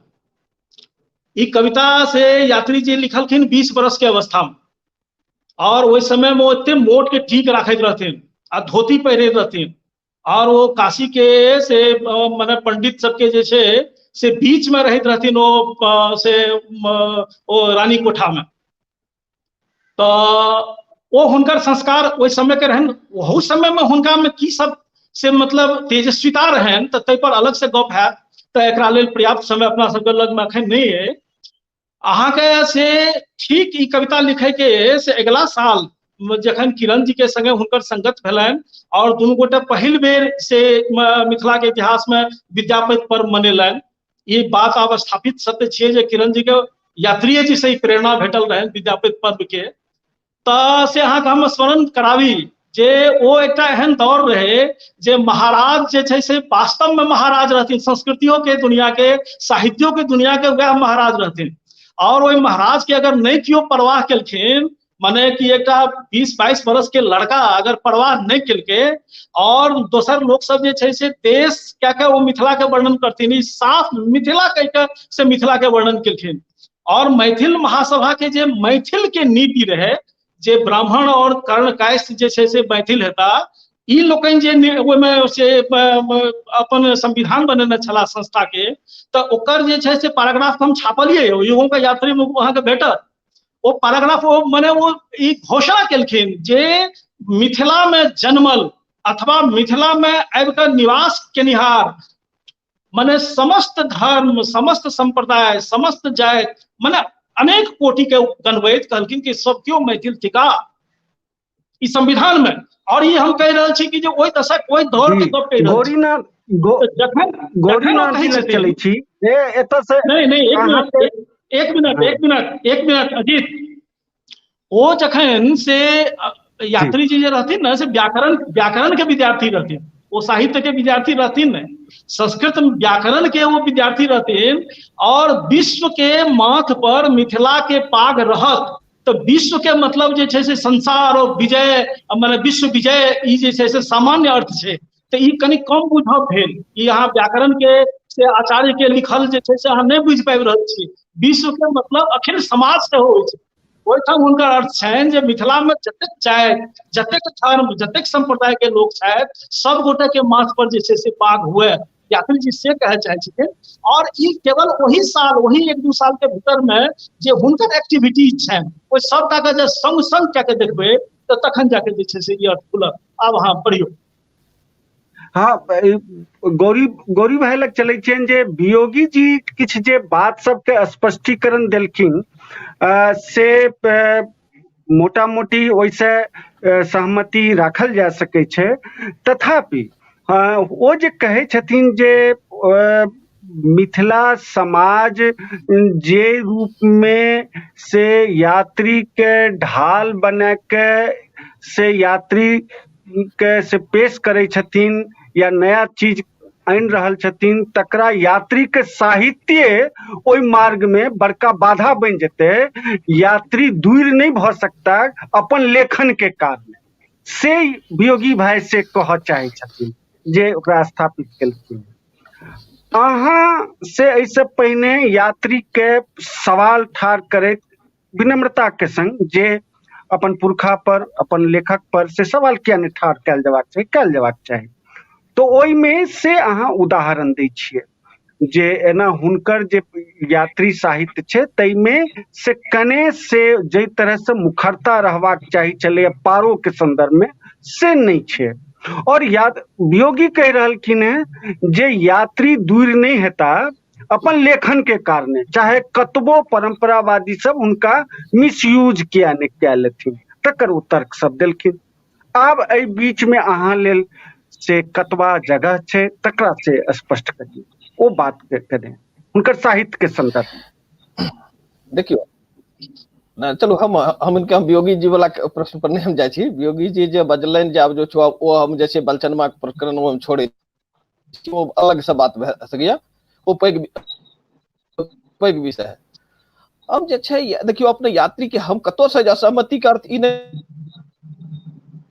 ई कविता से यात्री जी लिखलखिन 20 वर्ष के अवस्था में, और ओहि समय में ओ एते मोट के ठीक राखैत रहथिन आ धोती पहिरैत रहथिन, और ओ काशी के से माने पंडित सबके जे छै से बीच में रहैत रहथिन ओ से ओ रानी कोठा में। तऽ ओ हुनकर संस्कार ओहि समय के रहनि, ओहू समय में हुनका में की सब से मतलब तेजस्विता रहनि, तऽ ताहि पर अलग से गप हैत, तऽ एकरा लेल पर्याप्त समय अपना सबके लग में अखन नहि अइ। अहाँके से ठीक ई कविता लिखे के से अगिला साल जखन किरण जी के संगे हुनकर संगत भेलनि और दुनू गोटे पहिल बेर से मिथिला के इतिहास में विद्यापति पर्व मनेलनि। ई बात आब स्थापित सत्य छियै जे किरण जी के यात्रीये जी से ई प्रेरणा भेटल रहनि विद्यापति पर्व के। तऽ से अहाँके हम स्मरण कराबी जे ओ एकटा एहन दौर रहे जे महाराज जे छै से वास्तव में महाराज रहथिन, संस्कृतियों के दुनिया के, साहित्यों के दुनिया के वएह महाराज रहथिन। और ओहि महाराज के अगर नहि केओ परवाह केलखिन, माने कि एकटा 20-22 बरस के लड़का अगर परवाह नहि केलकै और दोसर लोक सब जे छै से देश क्या क्या ओ मिथिला के वर्णन करथिन, ई साफ मिथिला कहि के से मिथिला के वर्णन केलखिन। और मैथिल महासभा के जे मैथिल के नीति रहे जे ब्राह्मण और कर्ण कायस्थ जे छै से मैथिल हेता, ई लोकनि जे ओहिमे से अपन संविधान बनेने छलाह संस्था के, तऽ ओकर जे छै से पैराग्राफ हम छापलियै, युगों के यात्री में अहाँके भेटत ओ पैराग्राफ। ओ माने ओ ई घोषणा केलखिन जे मिथिला में जन्मल अथवा मिथिला में आबि कऽ निवास केनिहार माने समस्त धर्म, समस्त संप्रदाय, समस्त जाति, माने अनेक कोटि के गनबैत कहलखिन कि सब केओ मैथिल थिका ई संविधान में। और ई हम कहि रहल छी कि जे ओहि दशक ओहि दौर के गप कहि रहल छी। जखन गौरीनाथ जी लग चलै छी ए एतऽ से नहीं नहीं, एक मिनट, एक मिनट, एक मिनट, एक मिनट अजीत। ओ जखन से यात्री जी जे रहथिन ने से व्याकरण के विद्यार्थी रहथिन, ओ साहित्य के विद्यार्थी रहथिन ने, संस्कृत व्याकरण के वो विद्यार्थी रहथिन। और विश्व के माथ पर मिथिला के पाग रहत तो विश्व के मतलब जे छै से संसार और विजय, माने विश्व विजय, ई जे छै से सामान्य अर्थ छै। तऽ ई कनि कम बुझब भेल, ई अहाँ व्याकरण के से आचार्य के लिखल जे छै से अहाँ नहि बुझि पाबि रहल छी। विश्व के मतलब अखिल समाज सेहो होइ छै। ओहिठाम हुनकर अर्थ छनि जे मिथिला में जतेक जाति, जतेक धर्म, जतेक संप्रदाय के लोक छथि, सब गोटे के माथ पर जे छै से पाग हुए, यात्री जी से कहै चाहै छथिन। और ई केवल ओही साल, ओही 1-2 साल के भीतर में जे हुनकर एक्टिविटीज छनि ओहि सबटा के जे संग संग कए के देखबै तऽ तखन जाके जे छै से ई अर्थ खुलत। आब अहाँ पढ़ियौ। हाँ, गौरी गौरी भाई लग चलै छियनि जे वियोगी जी किछु जे बात सबके स्पष्टीकरण देलखिन से मोटा मोटी ओहिसँ सहमति राखल जा सकै छै। तथापि ओ जे कहै छथिन जे मिथिला समाज जे रूपमे से यात्रीके ढाल बनाके से यात्री के से पेश करै छथिन या नया चीज आनि रहल छथिन, तकरा यात्री के साहित्य ओहि मार्ग में बड़का बाधा बनि जेतै, यात्री दूर नहि भऽ सकता अपन लेखन के कारण। से वियोगी भाई से कहऽ चाहै छथिन जे ओकरा स्थापित केलखिन। अहाँ से एहिसँ पहिने यात्री के सवाल ठाढ़ करैत विनम्रता के संग जे अपन पुरखा पर, अपन लेखक पर से सवाल किया नहि ठाढ़ कयल जेबाक चाही, कयल जेबाक चाही। तऽ ओहिमे से अहाँ उदाहरण दै छियै जे एना हुनकर जे यात्री साहित्य छै ताहिमे से कने से जाहि तरहसँ मुखरता रहबाक चाही छलैए पारो के सन्दर्भमे, से नहि छै। और याद वियोगी कहि रहलखिन हेँ जे यात्री दूर नहि हेता अपन लेखन के कारणे, चाहे कतबो परम्परावादी सब हुनका मिसयूज किया नहि कए लेथिन, तकर ओ तर्क सब देलखिन। आब एहि बीच में अहाँ लेल से कतबा जगह छै तकरा से स्पष्ट करियौ, ओ बात के कने हुनकर साहित्य के संदर्भ। देखियौ ना, चलू हम हिनका वियोगी जी वाला प्रश्न पर नहि हम जाइ छी। वियोगी जी जे बजलनि जे आब जो छो ओ हम जे छै बलचनमा के प्रकरण ओ हम छोड़ै छी, ओ अलग से बात भए सकैया, ओ पैघ पैघ विषय है। हम जे छै देखियौ अपने यात्री के हम कतौ से असहमति के अर्थ ई नहि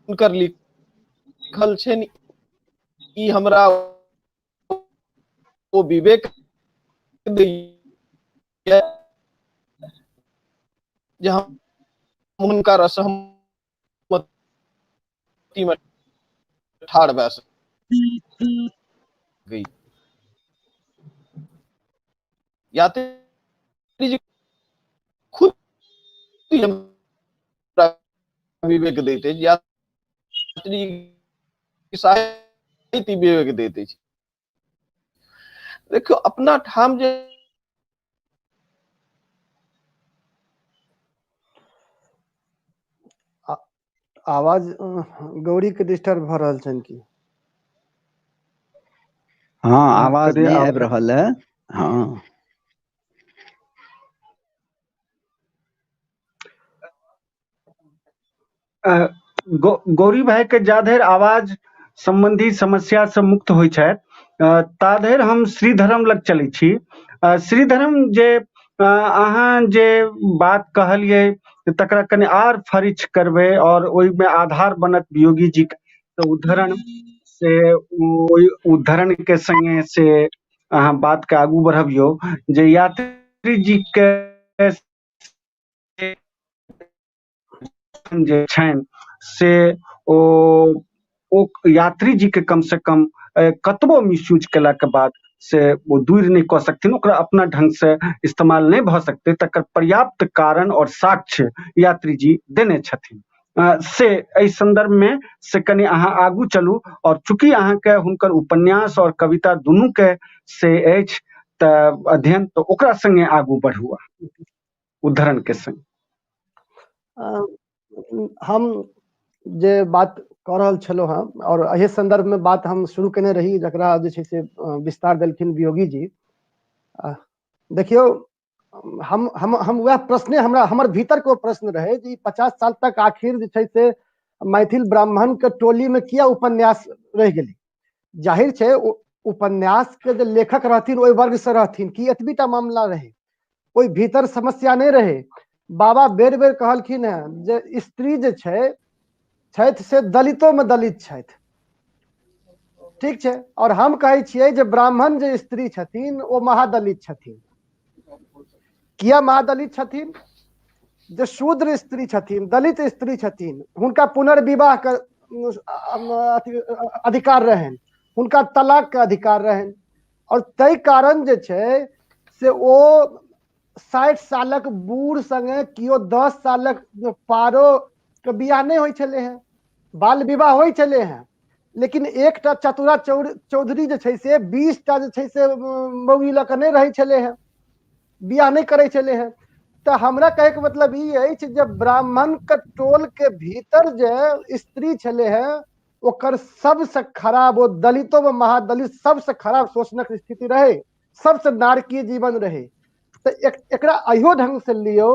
हुनकर लिखल छनि ई हमरा ओ विवेक दैया जे हम हुनकर असहमति मे ठाढ़ भए सकी। यात्री जी खुद हमरा विवेक दैत अछि, यात्री साहित्य विवेक दैत अछि। देखियौ अपना ठाम जे आवाज गौरी के डिस्टर्ब भऽ रहल छनि की? हाँ, आवाज नहि आबि रहल है। हाँ, गौरी भाई के जाधरि आवाज संबंधी समस्या से मुक्त होइ छथि ताधरि हम श्रीधरम लग चलै छी। श्रीधरम जे अहाँ जे बात कहलियै तकरा कनि आर फरिछ करबै और ओहिमे आधार बनत वियोगी जी के उद्धरण, से ओहि उद्धरण के संगे से अहाँ बात के आगू बढ़बियौ जे यात्री जी के जे छनि से ओ यात्री जी के कम से कम कतबो मिसयूज केला के बाद से ओ दूर नहि कऽ सकथिन, ओकरा अपना ढंग से इस्तेमाल नहि भऽ सकतै, तकर पर्याप्त कारण और साक्ष्य यात्री जी देने छथिन। से एहि संदर्भ में से कनि अहाँ आगू चलू। और चूंकि अहाँके हुनकर उपन्यास और कविता दुनू के से अछि तऽ अध्ययन, तऽ ओकरा संगे आगू बढ़ू उद्धरण के संग। हम जे बात कऽ रहल छलहुँ हेँ और एहि संदर्भ में बात हम शुरू केने रही, जकरा जे छै से विस्तार देलखिन वियोगी जी। देखियौ, हम हम हम वएह प्रश्ने हमरा हमर भीतर के ओ प्रश्न रहे जे 50 साल तक आखिर जे छै से मैथिल ब्राह्मण के टोली में किया उपन्यास रहि गेलै। जाहिर छै उपन्यास के जे लेखक रहथिन ओहि वर्ग से रहथिन, कि एतबी टा मामला रहे, ओहि भीतर समस्या नहि रहे। बाबा बेर बेर कहलखिन हेँ जे स्त्री जे छै छथि से दलितो में दलित छथि, ठीक छै। और हम कहै छियै जे ब्राह्मण जे स्त्री छथिन ओ महादलित छथिन। किया महादलित छथिन? जे शूद्र स्त्री छथिन, दलित स्त्री छथिन, हुनका पुनर्विवाह के अधिकार रहनि, हुनका तलाक के अधिकार रहनि, और ताहि कारण जे छै से ओ 60 सालक बूढ़ संगे केओ 10 सालक पारो के बियाह नहि होइ छलै हेँ, बाल विवाह होइ छलै हेँ, लेकिन एकटा चतुरा चौधरी जे छै से 20 टा जे छै से मौगी लऽ कऽ नहि रहै छलै हेँ, बियाह नहि करै छलै हेँ। तऽ हमरा कहैके मतलब ई अछि जे ब्राह्मण के टोल के भीतर जे स्त्री छलै हेँ ओकर सबसँ खराब, ओ दलितो मे महादलित सबसँ खराब शोषणक स्थिति रहै, सबसँ नारकीय जीवन रहै। तऽ एकरा अहियो ढंग से लियौ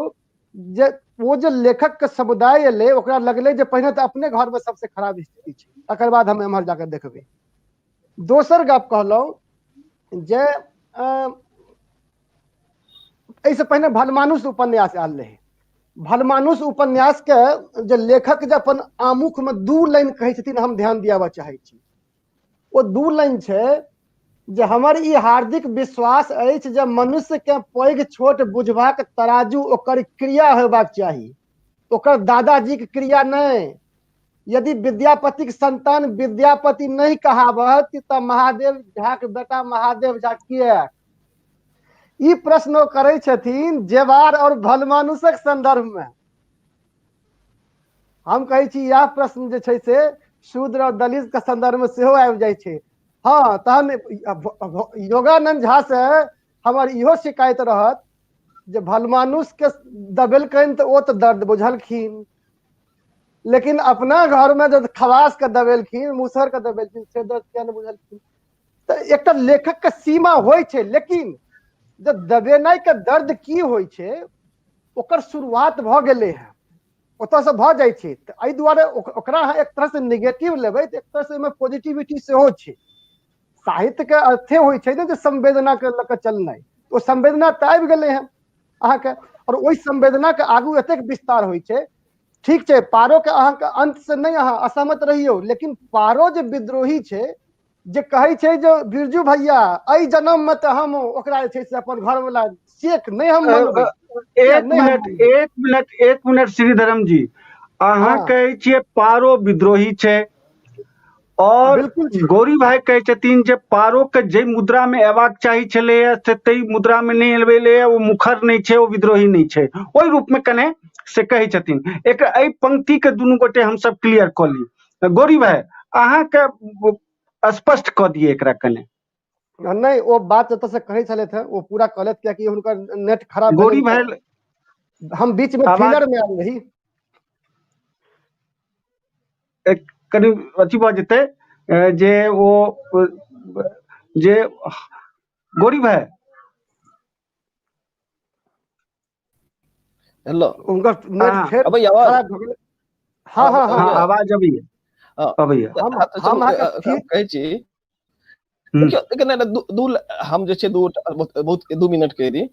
जे ओ जे लेखक के समुदाय एलै, ओकरा लगलै जे पहिने तऽ अपने घर में सबसे खराब स्थिति छै, तकर बाद हम एम्हर जाके देखबै। दोसर गप कहलहुँ जे एहिसँ पहिने भलमानुष उपन्यास आयल रहै। भलमानुष उपन्यास के जे लेखक जे अपन आमुख में 2 लाइन कहै छथिन, हम ध्यान दियाबऽ चाहै छी। ओ 2 लाइन छै जे हमर ई हार्दिक विश्वास अछि जे मनुष्य के पैघ छोट बुझबाक तराजू ओकर क्रिया होयबाक चाही, ओकर दादाजीक क्रिया नहि। यदि विद्यापतिक संतान विद्यापति नहि कहावत तऽ महादेव झाक बेटा महादेव झा किएक? ई प्रश्न ओ करै छथिन जेवार और भलमानुषक संदर्भ में। हम कहै छी इएह प्रश्न जे छै से शूद्र और दलित के संदर्भ में सेहो आबि जाइ छै। हँ, तहन योगानंद झा से हमर इहो शिकायत रहत जे भलमानुष के दबेलकनि तऽ ओ तऽ दर्द बुझलखिन, लेकिन अपना घर में जब खवास के दबेलखिन, मुसहर के दबेलखिन, से दर्द किया नहि बुझलखिन? तऽ एकटा लेखक के सीमा होइ छै, लेकिन जब दबेनाइ के दर्द की होइ छै ओकर शुरुआत भऽ गेलै हँ, ओतऽसँ भऽ जाइ छै। तऽ एहि दुआरे ओकरा अहाँ एक तरहसँ निगेटिव लेबै तऽ एक तरहसँ ओहिमे पॉजिटिविटी सेहो छै। साहित्यके अर्थे होइ छै ने जे संवेदनाके लऽ कऽ चलनाइ, ओ संवेदना तऽ आबि गेलै हँ अहाँके, आओर ओहि संवेदनाके आगू एतेक विस्तार होइ छै। ठीक छै, पारोके अहाँके अंत से नहि अहाँ असहमत रहियौ, लेकिन पारो जे विद्रोही छै, जे कहै छै जे बिरजू भैया एहि जन्म में तऽ हम ओकरा जे छै से अपन घरवला शेख नहि हम मनबै। एक मिनट, एक मिनट, एक मिनट श्रीधरम जी, अहाँ कहै छियै पारो विद्रोही छै और गौरी भाई कहै छथिन जे पारो के जे मुद्रा में अयबाक चाही छलैया से ताहि मुद्रा में नहि एलैया, ओ मुखर नहि छै, ओ विद्रोही नहि छै, ओहि रूप में कने से कहै छथिन। एक एहि पंक्ति के दुनू गोटे हमसब क्लियर कऽ ली। गौरी भाई, अहाँके स्पष्ट कऽ दिअ एकरा कने। नहि, ओ बात जतऽ से कहै छलथि हेँ ओ पूरा कहलथि, कियाकि हुनकर नेट खराब। गौरी भाई, हम बीच में फिलर में आयल रही। कनि अथी भऽ जेतै जे ओ जे गौरी भाई। हेलो, हुनकर नेट फेर अबैया आवाज? खराब भऽ गेलै। हँ हँ हँ, आवाज अबैया, अबैया। हम अहाँके कहै छी, देखियौ, देखियौ, दू हम जे छै दू बहुत 2 मिनट कहि दी।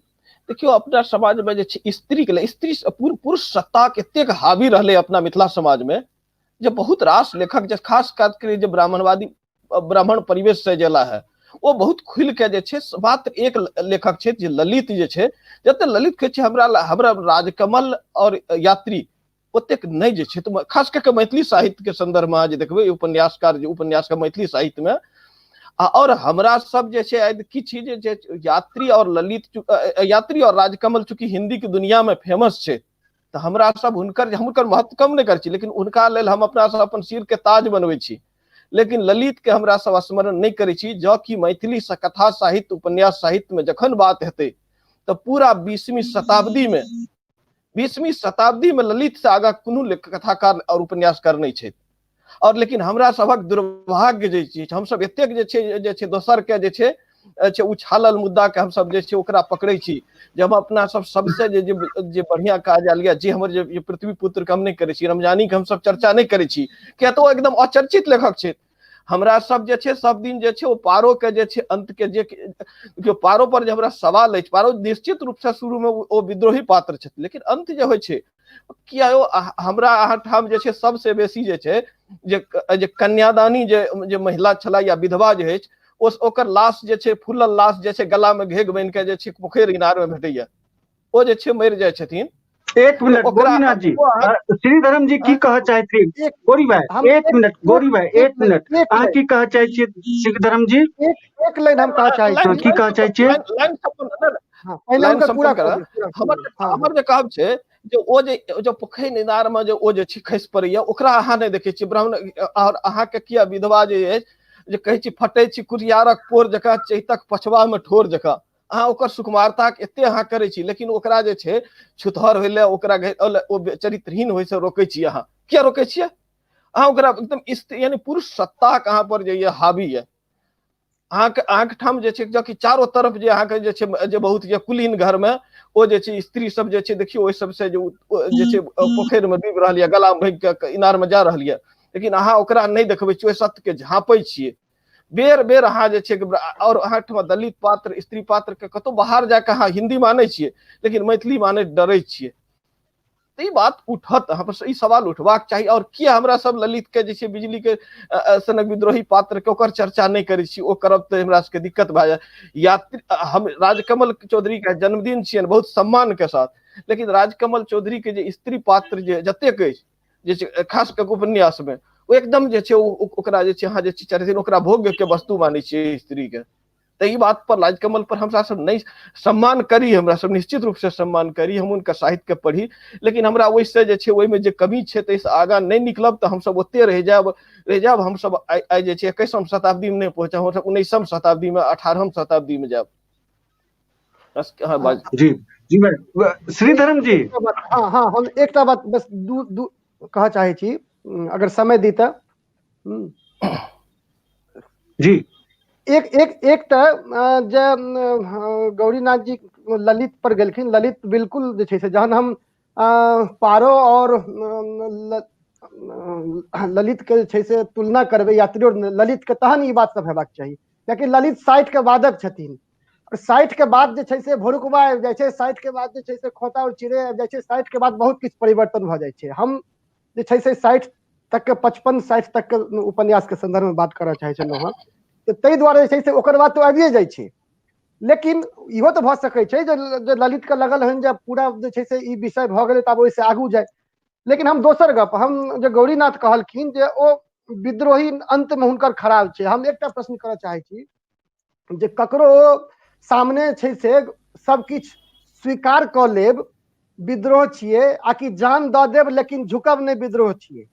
देखियौ, अपना समाज में जे छै स्त्री के लेल, स्त्री पुरुष सत्ता के एतेक हावी रहलै अपना मिथिला समाज में जे बहुत रास लेखक जे खास कर जे ब्राह्मणवादी ब्राह्मण परिवेश से जेला है, ओ बहुत खुलि के जे छै, मात्र एक लेखक छै जे ललित जे छै, जते ललित कहै छै हमरा हमरा राजकमल और यात्री ओतेक नहि जे छै, तऽ खास कऽ के मैथिली साहित्य के संदर्भ में जे देखबै उपन्यासकार जे उपन्यासकार मैथिली साहित्य में और हमरा सब जे छै किछु जे यात्री और ललित, यात्री और राजकमल चूंकि हिंदी के दुनिया में फेमस छै, तऽ हमरा सब हुनकर महत्व कम नहि करै छी, लेकिन हुनका लेल हम अपना सब अपन सिर के ताज बनबै छी, लेकिन ललित के हमरा सब स्मरण नहि करै छी। जँ कि मैथिली कथा साहित्य उपन्यास साहित्य में जखन बात हेतै तऽ पूरा 20वीं शताब्दी में, 20वीं शताब्दी में ललित से आगाँ कोनो कथाकार और उपन्यासकार नहि छथि। और लेकिन हमरा सभक दुर्भाग्य जे छै, हमसब एतेक जे छै जे छै दोसर के जे छै छै उछालल मुद्दा के हमसब जे छै ओकरा पकड़ै छी, जे हम अपना सब सबसे जे जे बढ़िया काज आयल यऽ, जे हमर जे पृथ्वी पुत्र के हम नहि करै छी, रमजानी के हमसब चर्चा नहि करै छी, किया तऽ ओ एकदम अचर्चित लेखक छै। हमरा सब जे छै सब दिन जे छै ओ पारो के जे छै अंत के जे देखियौ, पारो पर जे हमरा सवाल अछि, पारो निश्चित रूप से शुरू में ओ विद्रोही पात्र छथि, लेकिन अंत जे होइ छै किया ओ हमरा अहाँ ठाम जे छै सबसे बेसी जे छै जे कन्यादानी जे महिला छला या विधवा जे अछि, ओ ओकर लाश जे छै फूलल लाश जे छै गला में घेघ बनि के जे छै पोखरि इनार में भेटैया, ओ जे छै मरि जाइ छथिन। एक मिनट गोरीनाथ जी, श्रीधरम जी की कहऽ चाहैत छी? गौरी भाई एक मिनट, गौरी भाई एक मिनट, अहाँ की कहऽ चाहै छियै श्रीधरम जी? एक लाइन हम कहऽ चाहै छी। की कहऽ चाहै छियै? हमर जे कहब छै जे ओ जे पोखरि इनार में जे ओ जे छै खसि पड़ैया, ओकरा अहाँ नहि देखै छियै ब्राह्मण। और अहाँके किया विधवा जे अछि जे कहै छी फटै छी कुरियारक पोर जकाँ चैतक पछवा में ठोर जकाँ, अहाँ ओकर सुकुमारताके एते अहाँ करै छी, लेकिन ओकरा जे छै छुतहर होइ लए, ओकरा ओ चरित्रहीन होइ से रोकै छी अहाँ। किया रोकै छियै अहाँ ओकरा? एकदम यानी पुरुष सत्ताके अहाँ पर जे ये हावी ये। अहाँके अहाँके ठाम जे छै जबकि चारो तरफ जे अहाँके जे छै जे बहुत जे कुलीन घरमे ओ जे छै स्त्री सब जे छै देखियौ ओहि सबसँ जे जे छै पोखरिमे डूबि रहल यऽ गलामे भागि कऽ इनारमे जा रहल यऽ, लेकिन अहाँ ओकरा नहि देखबै छियै, ओहि सत्यके झाँपै छियै। बेर बेर अहाँ जे छै आओर अहाँ ठमा दलित पात्र, स्त्री पात्र के कतौ बाहर जाके अहाँ हिंदी मानै छियै, लेकिन मैथिली मानै डरै छियै। तऽ ई बात उठत, ई सवाल उठबाक चाही। आओर किया हमरा सब ललित के जे छै बिजली के सनक विद्रोही पात्र के ओकर चर्चा नहि करै छी? ओ करब तऽ हमरा सबके दिक्कत भए जायत। यात्री हम राजकमल चौधरी के जन्मदिन छियनि बहुत सम्मान के साथ, लेकिन राजकमल चौधरी के जे स्त्री पात्र जे जतेक अछि जे छै खास कऽ उपन्यास मे, ओ एकदम जे छै ओकरा जे छै अहाँ जे चरित्र ओकरा भोग्य के वस्तु मानै छियै स्त्री के। तऽ ई बात पर राजकमल पर हमरा सब नहि सम्मान करी, हमरा सब निश्चित रूप से सम्मान करी, हम हुनकर साहित्य के पढ़ी, लेकिन हमरा ओहिसँ जे छै ओहिमे जे कमी छै ताहिसँ आगाँ नहि निकलब तऽ हमसब ओते रहि जायब रहि जायब। हमसब आइ जे छै 21म शताब्दी मे नहि पहुँचब, हमसब 19म शताब्दी मे, 18म शताब्दी मे जायब। जी जी भाई श्रीधरम जी। हाँ हाँ, हम एकटा बात बस दू दू कहऽ चाहै छी, अगर समय दी तऽ। जी। एक एक एक तऽ जे गौरीनाथ जी ललित पर गेलखिन, ललित बिल्कुल जे छै से जहन हम पारो और ललित के जे छै से तुलना करबै यात्री और ललित के, तहन ई बात सब हेबाक चाही, कियाकि ललित 60 के बादक छथिन। 60 के बाद जे छै से भोरुकबा आबि जाइ छै, 60 के बाद जे छै से खोता और चिड़ै आबि जाइ छै, 60 के बाद बहुत किछु परिवर्तन भऽ जाइ छै। हम जे छै से 60 तक के, 55-60 तक के उपन्यास के संदर्भ में बात करऽ चाहै छलहुँ हँ, तऽ ताहि दुआरे जे छै से ओकर बाद तऽ आबिए जाइ छै। लेकिन इहो तऽ भऽ सकै छै जे ललित के लगल हन जे पूरा जे छै से ई विषय भऽ गेलै तऽ आब ओहिसँ आगू जाय। लेकिन हम दोसर गप, हम जे गौरीनाथ कहलखिन जे ओ विद्रोही अंत मे हुनकर खराब छै, हम एकटा प्रश्न करऽ चाहै छी जे ककरो सामने छै से सब किछु स्वीकार कऽ लेब विद्रोह छियै, आ कि जान दऽ देब लेकिन झुकब नहि विद्रोह छियै?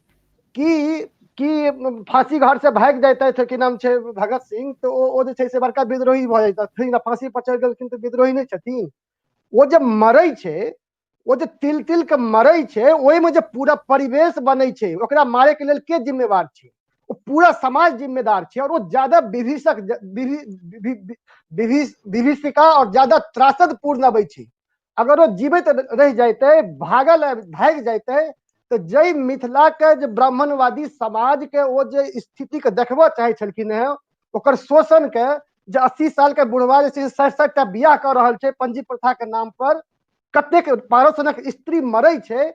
की की फांसी घर से भागि जैतथि की नाम छै भगत सिंह, तऽ ओ जे छै से बड़का विद्रोही भऽ जैतथिन? फांसी पर चढ़ि गेलखिन तऽ विद्रोही नहि छथिन? ओ जे मरै छै, ओ जे तिल तिल के मरै छै, ओहिमे जे पूरा परिवेश बनै छै, ओकरा मारे के लेल के जिम्मेवार छै? ओ पूरा समाज जिम्मेदार छै। और ओ ज्यादा विभीषक विभीषिका और ज्यादा त्रासद पूर्ण अबै छै। अगर ओ जीवित रहि जैतै, भागल भागि जैतै, तऽ जै मिथिला के जे ब्राह्मणवादी समाज के ओ जे स्थिति के देखबऽ चाहै छलखिन हेँ, ओकर शोषण के, जे 80 साल के बुढ़वा जे छै 60-60 टा बियाह कऽ रहल छै पंजी प्रथा के नाम पर, कतेक पारोसनक स्त्री मरै छै,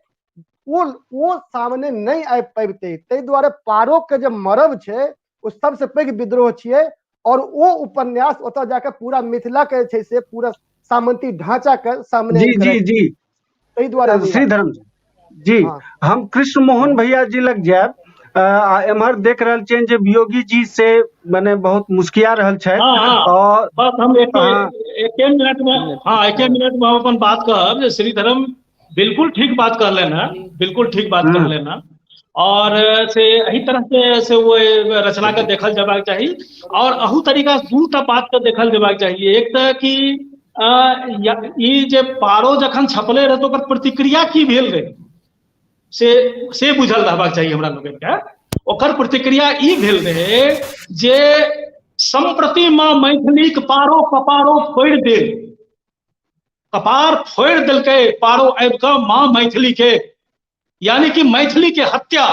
ओ सामने नहि आबि पाबितै। ताहि दुआरे पारो के जे मरब छै ओ सबसँ पैघ विद्रोह छियै। और ओ उपन्यास ओतऽ जाके पूरा मिथिला के छै से पूरा सामंती ढांचा के सामने जी जी जी, ताहि दुआरे श्रीधरम जी। हाँ। हम कृष्ण मोहन भैया जी लग जायब। एम्हर देख रहल छियनि जे वियोगी जी से मने बहुत मुस्किया रहल छथि। हाँ, और बस हम एके मिनट में, हाँ, एके मिनट में हम अपन बात कहब जे श्रीधरम बिल्कुल ठीक बात कहलनि हेँ, बिल्कुल ठीक बात कहलनि हेँ। और से एहि तरह से वो रचना के देखल जबाक चाही। और अहू तरीका दूटा बात के देखल जबाक चाही। एक तऽ कि ई जे पारो जखन छपले रहे तऽ ओकर प्रतिक्रिया की भेल रहे से बुझल रहबाक चाही हमरा लोकनि के। ओकर प्रतिक्रिया ई भेल रहे जे सम्प्रति माँ मैथिलीक पारो कपारो फोड़ि देल, कपार फोड़ि देलकै पारो आबि कऽ माँ मैथिली के, यानी कि मैथिली के हत्या।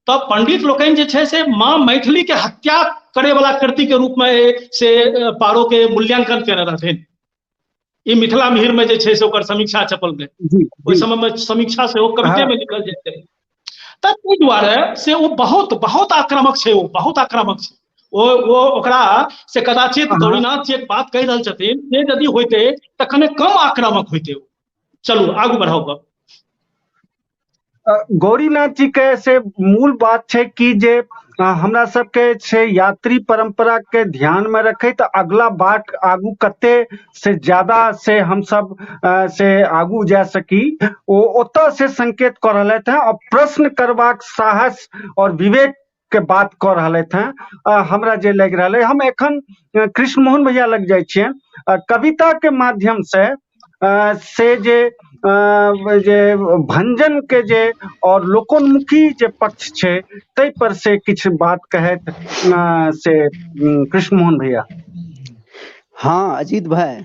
तब पंडित लोकनि जे छै से माँ मैथिली के हत्या करे वाला कृति के रूप में से पारो के मूल्यांकन केने रहथिन। ई मिथिला मिहिर में जे छै से ओकर समीक्षा छपल रहे ओहि समय में, समीक्षा सेहो कविते में लिखल जाइत रहै। तऽ ताहि दुआरे से ओ बहुत बहुत आक्रामक छै, ओ बहुत आक्रामक छै। ओ ओकरा से कदाचित गौरीनाथ जे बात कहि रहल छथिन से यदि होइते तऽ कने कम आक्रामक होइते। चलू आगू बढ़ाउ गप। गौरीनाथ जी के से मूल बात छै कि जे हमरा सबके छै यात्री परंपरा के ध्यान में रखैत अगला बाट आगू कते से ज्यादा से हमसब से आगू जा सकी, ओ ओतऽ से संकेत कऽ रहलथि हैं और प्रश्न करबाक साहस और विवेक के बात कऽ रहलथि हैं। हमरा जे लागि रहल है, हम एखन कृष्ण मोहन भैया लग जाइ छियनि। कविता के माध्यम से से जे जे भंजन के जे और लोकोन्मुखी जे पक्ष छै ताहि पर से किछु बात कहैत से कृष्ण मोहन भैया। हाँ अजीत भाई,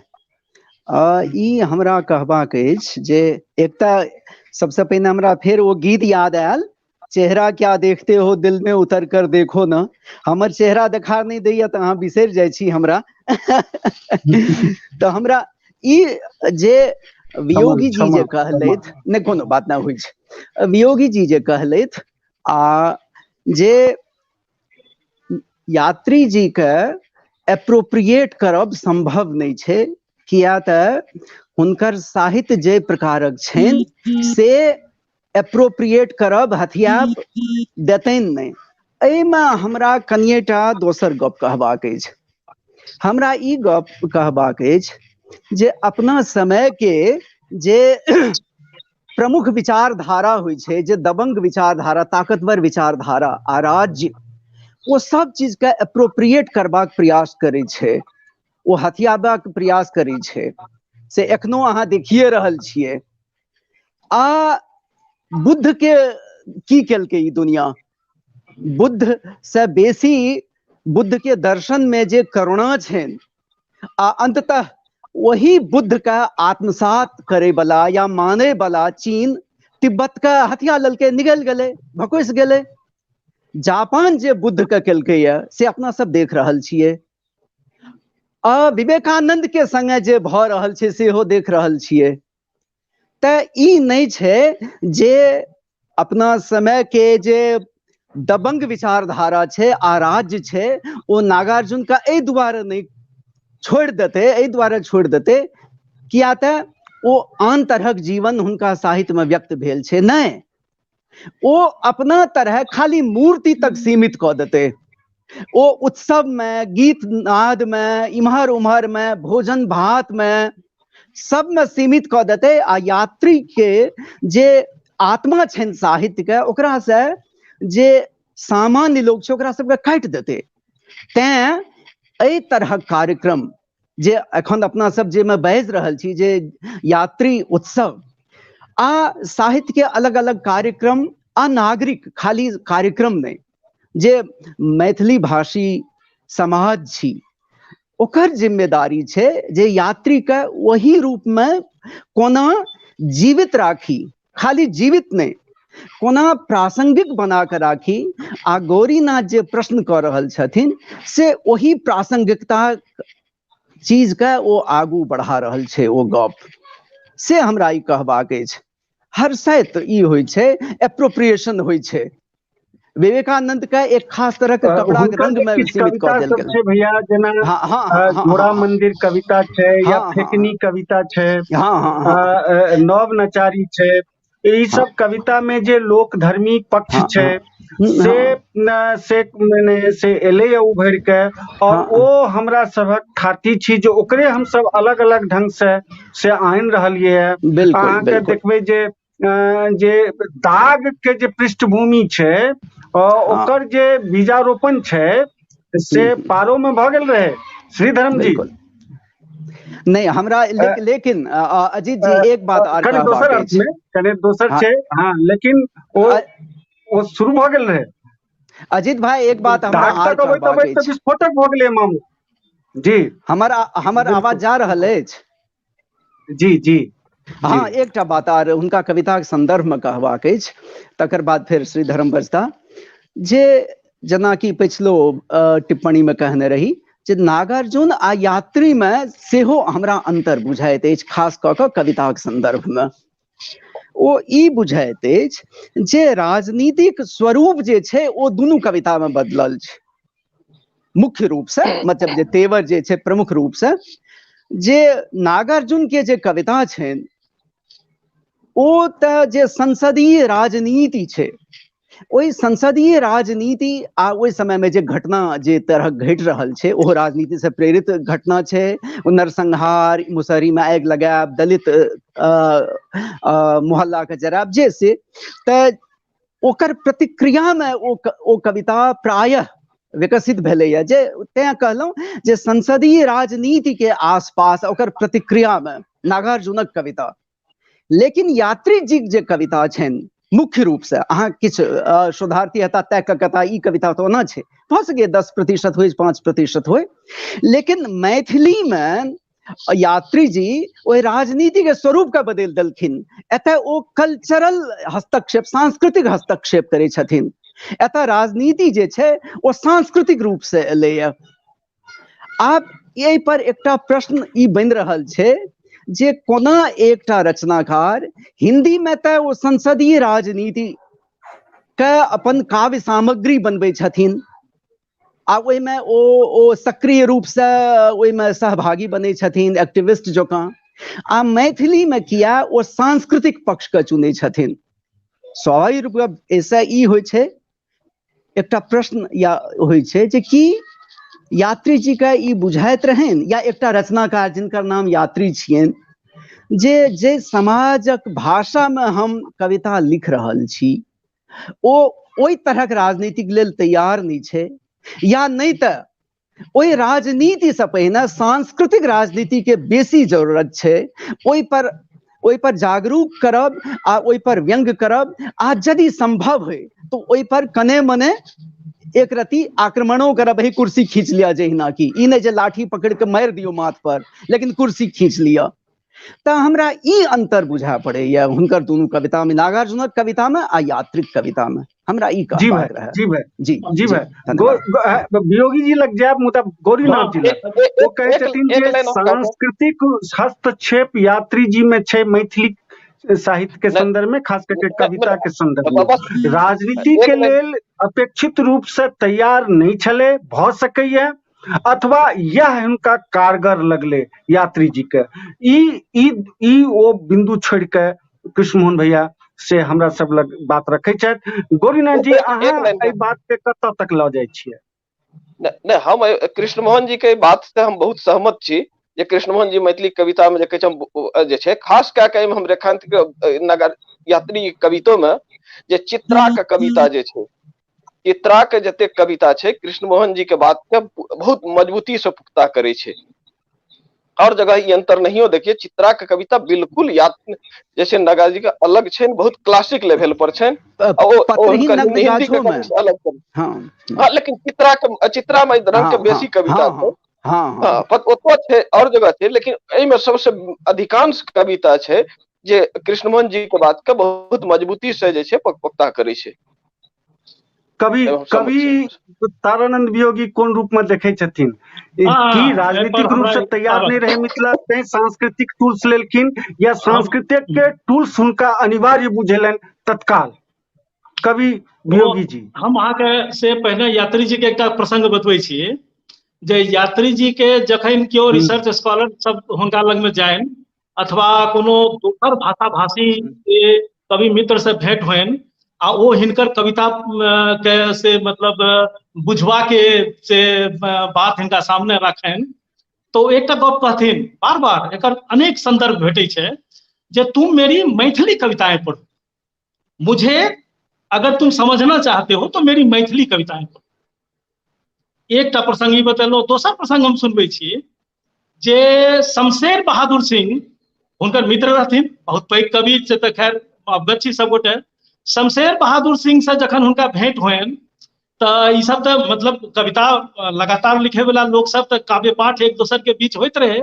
ई हमरा कहबाक अछि जे एकटा सबसे पहिने हमरा फेर ओ गीत याद आयल, चेहरा क्या देखते हो दिल में उतर कर देखो न। हमर चेहरा देखा नहि दैया तऽ अहाँ बिसरि जाइ छी हमरा। तऽ हमरा ई जे वियोगी जी जे कहलथि, नहि कोनो बात नहि होइ छै, वियोगी जी जे कहलथि आ जे यात्री जी के एप्रोप्रिएट करब संभव नहि छै, किया तऽ हुनकर साहित्य जे प्रकारक छनि से एप्रोप्रिएट करब हथियाब देतनि नहि। एहिमे हमरा कनिएटा दोसर गप कहबाक अछि। हमरा ई गप कहबाक अछि जे अपना समय के जे प्रमुख विचारधारा होइ छै, जे दबंग विचारधारा, ताकतवर विचारधारा आ राज्य, ओ सब चीज के एप्रोप्रिएट करबाक प्रयास करै छै, ओ हथियाबाक प्रयास करै छै, से एखनो अहाँ देखिए रहल छियै। आ बुद्ध के की केलकै ई दुनिया, बुद्ध से बेसी बुद्ध के दर्शन में जे करुणा छनि आ अंततः वही बुद्ध के आत्मसात करे वाला या माने वाला चीन तिब्बत के हथिया ललके, निगल गेलै, भकुस गेलै। जापान जे बुद्ध के केलकै या से अपना सब देख रहल छियै, आ विवेकानंद के संगे जे भऽ रहल छै सेहो देख रहल छियै। तऽ ई नहि छै जे अपना समय के जे दबंग विचारधारा छै आ राज्य छै ओ नागार्जुन के एहि दुआरे नहि छोड़ि देतै, एहि दुआरे छोड़ि देतै किया तऽ ओ आन तरहक जीवन हुनका साहित्य मे व्यक्त भेल छै। नहि, ओ अपना तरह खाली मूर्ति तक सीमित कऽ देतै। ओ उत्सव में, गीत नाद में, इम्हर उम्हर में, भोजन भात में, सब में सीमित कऽ देतै। आ यात्री के जे आत्मा छनि साहित्य के, ओकरा से जे सामान्य लोक छै ओकरा सबके काटि देतै। तैं एहि तरहक कार्यक्रम जे एखन अपना सब जे में बाजि रहल छी जे यात्री उत्सव आ साहित्य के अलग अलग कार्यक्रम आ नागरिक खाली कार्यक्रम नहि, जे मैथिली भाषी समाज छी ओकर जिम्मेदारी छै जे यात्री के ओही रूप में कोना जीवित राखी, खाली जीवित नहि, कोना प्रासंगिक बना के राखी। आ गौरीनाथ जे प्रश्न कऽ रहल छथिन से ओही प्रासंगिकता चीज के ओ आगू बढ़ा रहल छै ओ गप, से हमरा ई कहबाक अछि। हर्षैत ई होइ छै, एप्रोप्रिएशन होइ छै। विवेकानंद के एक खास तरह के कपड़ा के रंग में सीमित कऽ देल गेल छै भैया, जेना घोड़ा मंदिर कविता छै या फेकनी कविता छै, नव नचारी छै, ई सब कविता में जे लोक धर्मी पक्ष छै से से मने से एलै उभरि के, और ओ हमरा सभक थाती छी जे ओकरे हमसब अलग अलग ढंग से आनि रहलियै। अहाँके देखबै जे जे दाग के जे पृष्ठभूमि छै ओकर जे बीजारोपण छै से पारो में भऽ गेल रहे श्रीधरम जी। नहीं हमरा लेकिन अजीत जी एक बात आर कने दोसर अर्थ में, कने दोसर छै, हाँ, लेकिन ओ शुरू भऽ गेल रहे। अजीत भाई एक बात हमरा आर कहबाक अछि। विस्फोटक भऽ गेलै मामू जी। हमर हमर आवाज जा रहल अछि? जी जी। हाँ, एकटा बात आर हुनका कविताक संदर्भ में कहबाक अछि, तकर बाद फेर श्री धर्म बजता। जे जेनाकि पछिलो टिप्पणी में कहने रही जे नागार्जुन आ यात्री में सेहो हमरा अंतर बुझाइत अछि, खास कऽ कऽ कविताक संदर्भ में। ओ ई बुझाइत अछि जे राजनीतिक स्वरूप जे छै ओ दुनू कविता में बदलल छै मुख्य रूप से, मतलब जे तेवर जे छै प्रमुख रूप से जे नागार्जुन के जे कविता छनि ओ तऽ जे संसदीय राजनीति छै ओहि संसदीय राजनीति आ ओहि समय में जे घटना जे तरहक घटि रहल छै ओहो राजनीति से प्रेरित घटना छै। ओ नरसंहार, मुसहरी में आगि लगायब, दलित मोहल्ला के जरायब, जे से तऽ ओकर प्रतिक्रिया में ओ कविता प्रायः विकसित भेलैया। जे तैं कहलहुँ जे संसदीय राजनीति के आसपास ओकर प्रतिक्रिया में नागार्जुनक कविता। लेकिन यात्री जी जे कविता छनि मुख्य रूप से अहाँ किछु शोधार्थी हेता तय कऽ कहता ई कविता तऽ ओना छै, भऽ सकैए 10% होइ, 5% होइ, लेकिन मैथिलीमे यात्री जी ओहि राजनीति के स्वरूप के बदलि देलखिन। एतय ओ कल्चरल हस्तक्षेप, सांस्कृतिक हस्तक्षेप करै छथिन। एतय राजनीति जे छै ओ सांस्कृतिक रूप से एलैया। आब एहि पर एकटा प्रश्न ई बनि रहल छै जे कोना एकटा रचनाकार हिंदी में तऽ ओ संसदीय राजनीति के अपन काव्य सामग्री बनबै छथिन आ ओहिमे ओ ओ सक्रिय रूपसँ ओहिमे सहभागी बनै छथिन एक्टिविस्ट जकाँ, आ मैथिलीमे किया ओ सांस्कृतिक पक्षके चुनै छथिन। स्वाभाविक रूपसँ एहिसँ ई होइ छै एकटा प्रश्न या होइ छै जे की यात्री जी के ई बुझाइत रहनि या एकटा रचनाकार जिनकर नाम यात्री छियनि जे जे समाजक भाषामे हम कविता लिख रहल छी ओ ओहि तरहक राजनीतिक लेल तैयार नहि छै, या नहि तऽ ओहि राजनीतिसँ पहिने सांस्कृतिक राजनीतिके बेसी जरूरत छै, ओहि पर जागरूक करब आ ओहि पर व्यंग्य करब, आ यदि संभव होइ तो ओहि पर कने मने एक रति आक्रमणो करब, ही कुर्सी खींच लिअ, जहिना कि ई नहि जे लाठी पकड़ के मारि दियौ माथ पर, लेकिन कुर्सी खींच लिअ। तऽ हमरा ई अंतर बुझा पड़ैया हुनकर दुनू कविता में, नागार्जुनक कविता में आ यात्रिक कविता में, हमरा ई जी भाई, कहबाक रहए। जी भाई। जी जी जी, भाई, धन्यवाद। वियोगी जी लग जायब, मुदा गौरीनाथ जी लग ओ कहै एक छथिन एक जे लाइन हम कहब। सांस्कृतिक हस्तक्षेप यात्री जी में छै मैथिली साहित्य के नहि संदर्भ में, खास करके कविता के संदर्भ में। बस राजनीति एक के लाइन लेल अपेक्षित रूप से तैयार नहीं छले भऽ सकैया, अथवा यह हुनका कारगर लगले यात्री जी के। ई ई ई ओ बिंदु छोड़ के कृष्णमोहन भैया से हमरा सब लग बात रखे छथि। गौरीनाथ जी, एक अहाँ लाइन एहि बात के कतऽ तक लऽ जाइ छियै? नहि, हम कृष्णमोहन जी के बात से हम बहुत सहमत छी जे कृष्णमोहन जी मैथिली कविता में जे कहै छै हम जे छै खास कए कऽ एहिमे हम रेखांकित नगर यात्री कवितो में जे चित्रा के कविता जे छै, चित्रा के जतेक कविता छै कृष्णमोहन जी के बात के बहुत मजबूती से पुख्ता करै छै। और जगह ई अंतर नहियो देखिए, चित्रा के कविता बिल्कुल याद जैसे नागाजी जी के अलग छै, बहुत क्लासिक लेवल पर छै, ओ पत्रहीन हुनकर नग्न हिंदी के गाछो में। कवि से अलग छै। हाँ हाँ, लेकिन चित्रा में रंग के हाँ बेसी हाँ कविता हाँ छै। हाँ हाँ हाँ, पर ओतो छै और जगह छै, लेकिन एहिमे सबसे अधिकांश कविता छै जे कृष्णमोहन जी के बात के बहुत मजबूती से जे छै पुख्ता करै छै। कवि एहिमे हम सहमत कवि छी। तारानंद वियोगी कोन रूप में देखे छथिन? की हाँ, एहि पर राजनीतिक रूप हमरा से तैयार आबक नहीं रहे मिथिला तैं सांस्कृतिक टूल्स लेलखिन, या हम सांस्कृतिक के टूल्स हुनका अनिवार्य बुझेलनि तत्काल? कवि ओ वियोगी जी। हम अहाँके से पहिने यात्री जी के एकटा प्रसंग बतबै छी जे यात्री जी के जखन केओ हम्म। रिसर्च स्कॉलर सब हुनका लग में जाइन अथवा कोनो दोसर भाषा भाषी के कवि मित्र से भेंट होइन आ ओ हिनकर कविता के से मतलब बुझवा के से बात हिनका सामने रखनि तो एकटा गप कहथिन बार बार, एकर अनेक संदर्भ भेटै छै जे तुम मेरी मैथिली कविताएं पढ़ो, मुझे अगर तुम समझना चाहते हो तो मेरी मैथिली कविताएं पढ़ो। एकटा प्रसंग ई बतेलहुँ। दोसर प्रसंग हम सुनबै छी जे शमशेर बहादुर सिंह हुनकर मित्र रहथिन, बहुत पैघ कवि से तऽ खैर अवगत छी सबगोटे। शमशेर बहादुर सिंह से जखन हुनका भेंट होइन तऽ ई सब तऽ मतलब कविता लगातार लिखे वाला लोक सब तऽ काव्य पाठ एक दोसर के बीच होइत रहे,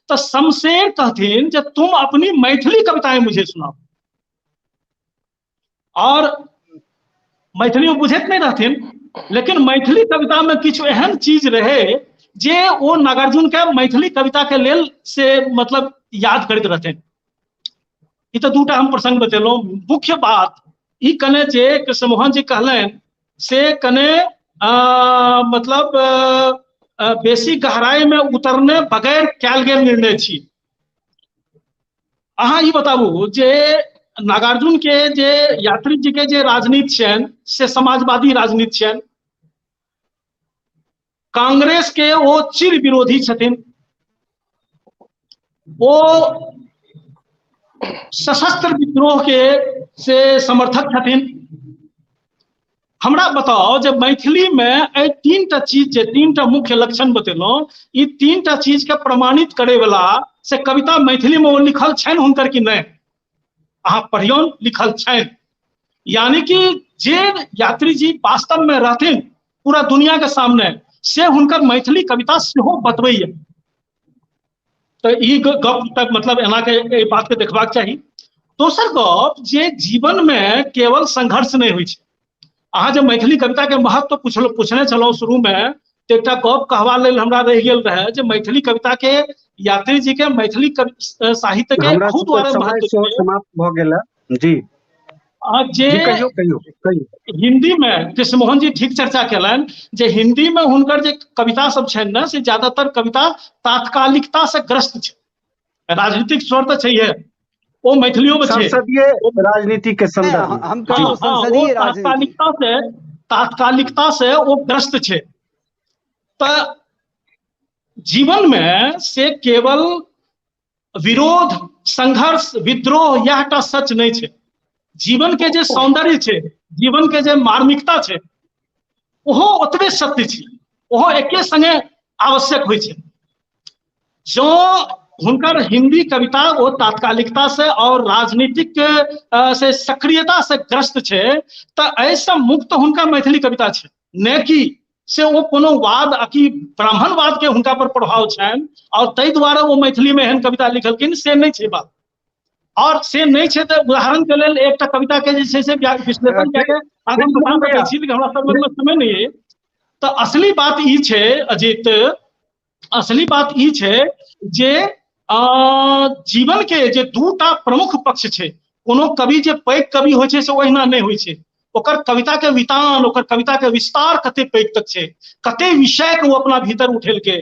तऽ शमशेर कहथिन जे तुम अपनी मैथिली कविताएं मुझे सुनाओ। और मैथिली ओ बुझैत नहि रहथिन, लेकिन मैथिली कविता में किछु एहन चीज रहे जे ओ नागार्जुन के मैथिली कविता के लेल से मतलब याद करैत रहथिन। ई तऽ दूटा हम प्रसंग बतेलहुँ। मुख्य बात ई कने जे कृष्णमोहन जी कहलनि से कने मतलब बेसी गहराई में उतरने बगैर कयल गेल निर्णय छी। अहाँ ई बताबू जे नागार्जुन के जे यात्री जी के जे राजनीति छनि से समाजवादी राजनीति छनि, कांग्रेस के ओ चिर विरोधी छथिन, ओ सशस्त्र विद्रोह के से समर्थक छथिन। हमरा बताओ जे मैथिली में एहि तीनटा चीज जे तीनटा मुख्य लक्षण बतेलहुँ, ई तीनटा चीज के प्रमाणित करे वाला से कविता मैथिली में ओ लिखल छनि हुनकर कि नहि? अहाँ पढ़ियौन, लिखल छनि। यानी कि जे यात्री जी वास्तव में रहथिन पूरा दुनिया के सामने, से हुनकर मैथिली कविता सेहो बतबैया। तऽ ई गप तक मतलब एना के एहि बात के देखबाक चाही। दोसर गप जे जीवन में केवल संघर्ष नहि होइ छै। अहाँ जे मैथिली कविता के महत्व पूछने छलहुँ शुरू में, तऽ एकटा गप कहबा लेल हमरा रहि गेल रहै जे मैथिली कविता के यात्री जी के मैथिली साहित्य के हमरा बहुत सबके दुआरे समय महत्व सेहो छै। समाप्त भऽ गेल है। जी। आ जे जी, कहियौ, कहियौ, कहियौ। हिंदी में कृष्णमोहन जी ठीक चर्चा केलनि जे हिंदी में हुनकर जे कविता सब छनि ने, से ज्यादातर कविता तात्कालिकता से ग्रस्त छै। राजनीतिक स्वर तऽ छैहे, ओ मैथिलियो में छै। संसदीय राजनीति के संदर्भ में। हम जी। कहलहुँ हाँ, संसदीय ओ राजनीति। तात्कालिकता से ओ ग्रस्त छै। तऽ जीवन में से केवल विरोध, संघर्ष, विद्रोह यह टा सच नहीं छै। जीवन के जे सौंदर्य छै, जीवन के जे मार्मिकता छै, ओहो ओतबे सत्य छै, ओहो एके संगे आवश्यक होइ छै। जँ हुनकर हिंदी कविता ओ तात्कालिकता से और राजनीतिक से सक्रियता से ग्रस्त छै, तऽ एहिसँ मुक्त हुनका मैथिली कविता छै, ने कि से ओ कोनो वाद आ कि ब्राह्मणवाद के हुनका पर प्रभाव छनि और ताहि दुआरे ओ मैथिली में एहन कविता लिखलखिन, से नहि छै बात। और से नहि छै तऽ उदाहरण के लेल एकटा कविता के जे छै से विश्लेषण कए के अहाँ हम बता सकै छी, लेकिन हमरा सब लगमे समय नहि अइ। तऽ असली बात ई छै अजित, असली बात ई छै जे जीवन के जे दूटा प्रमुख पक्ष छै, कोनो कवि जे पैघ कवि होइ छै से ओहिना नहि होइ छै, ओकर कविता के वितान, ओकर कविता के विस्तार कते पैघ तक छै, कते विषय के ओ अपना भीतर उठेलकै।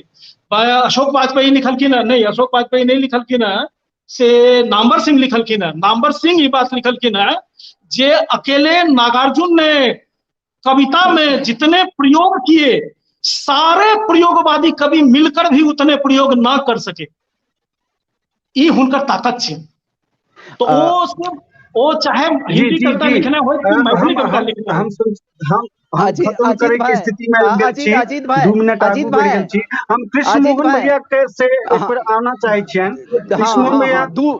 अशोक वाजपेयी लिखलखिन हँ, नहि अशोक वाजपेयी नहि लिखलखिन हँ, से नामवर सिंह लिखलखिन हँ। नामवर सिंह ई बात लिखलखिन हँ जे अकेले नागार्जुन ने कविता में जितने प्रयोग किए, सारे प्रयोगवादी कवि मिलकर भी उतने प्रयोग ना कर सके। ई हुनकर ताकत छै। तो ओ सिर्फ, ओ चाहे जी, हिंदी जी, कविता जी। लिखने होय कि मैथिली कविता लिखने होय। हम खत्म अजीत करे के भाई, स्थिति में आबि गेल अजीत, छी। अजीत भाई, 2 मिनट अजीत आगू बढ़ि भाई, गेल छी। हम कृष्ण अजीत मोहन भाई, भैया के से एक हाँ, बेर आना चाहै छियनि। हाँ, कृष्ण मोहन हाँ, भैया, हाँ, दू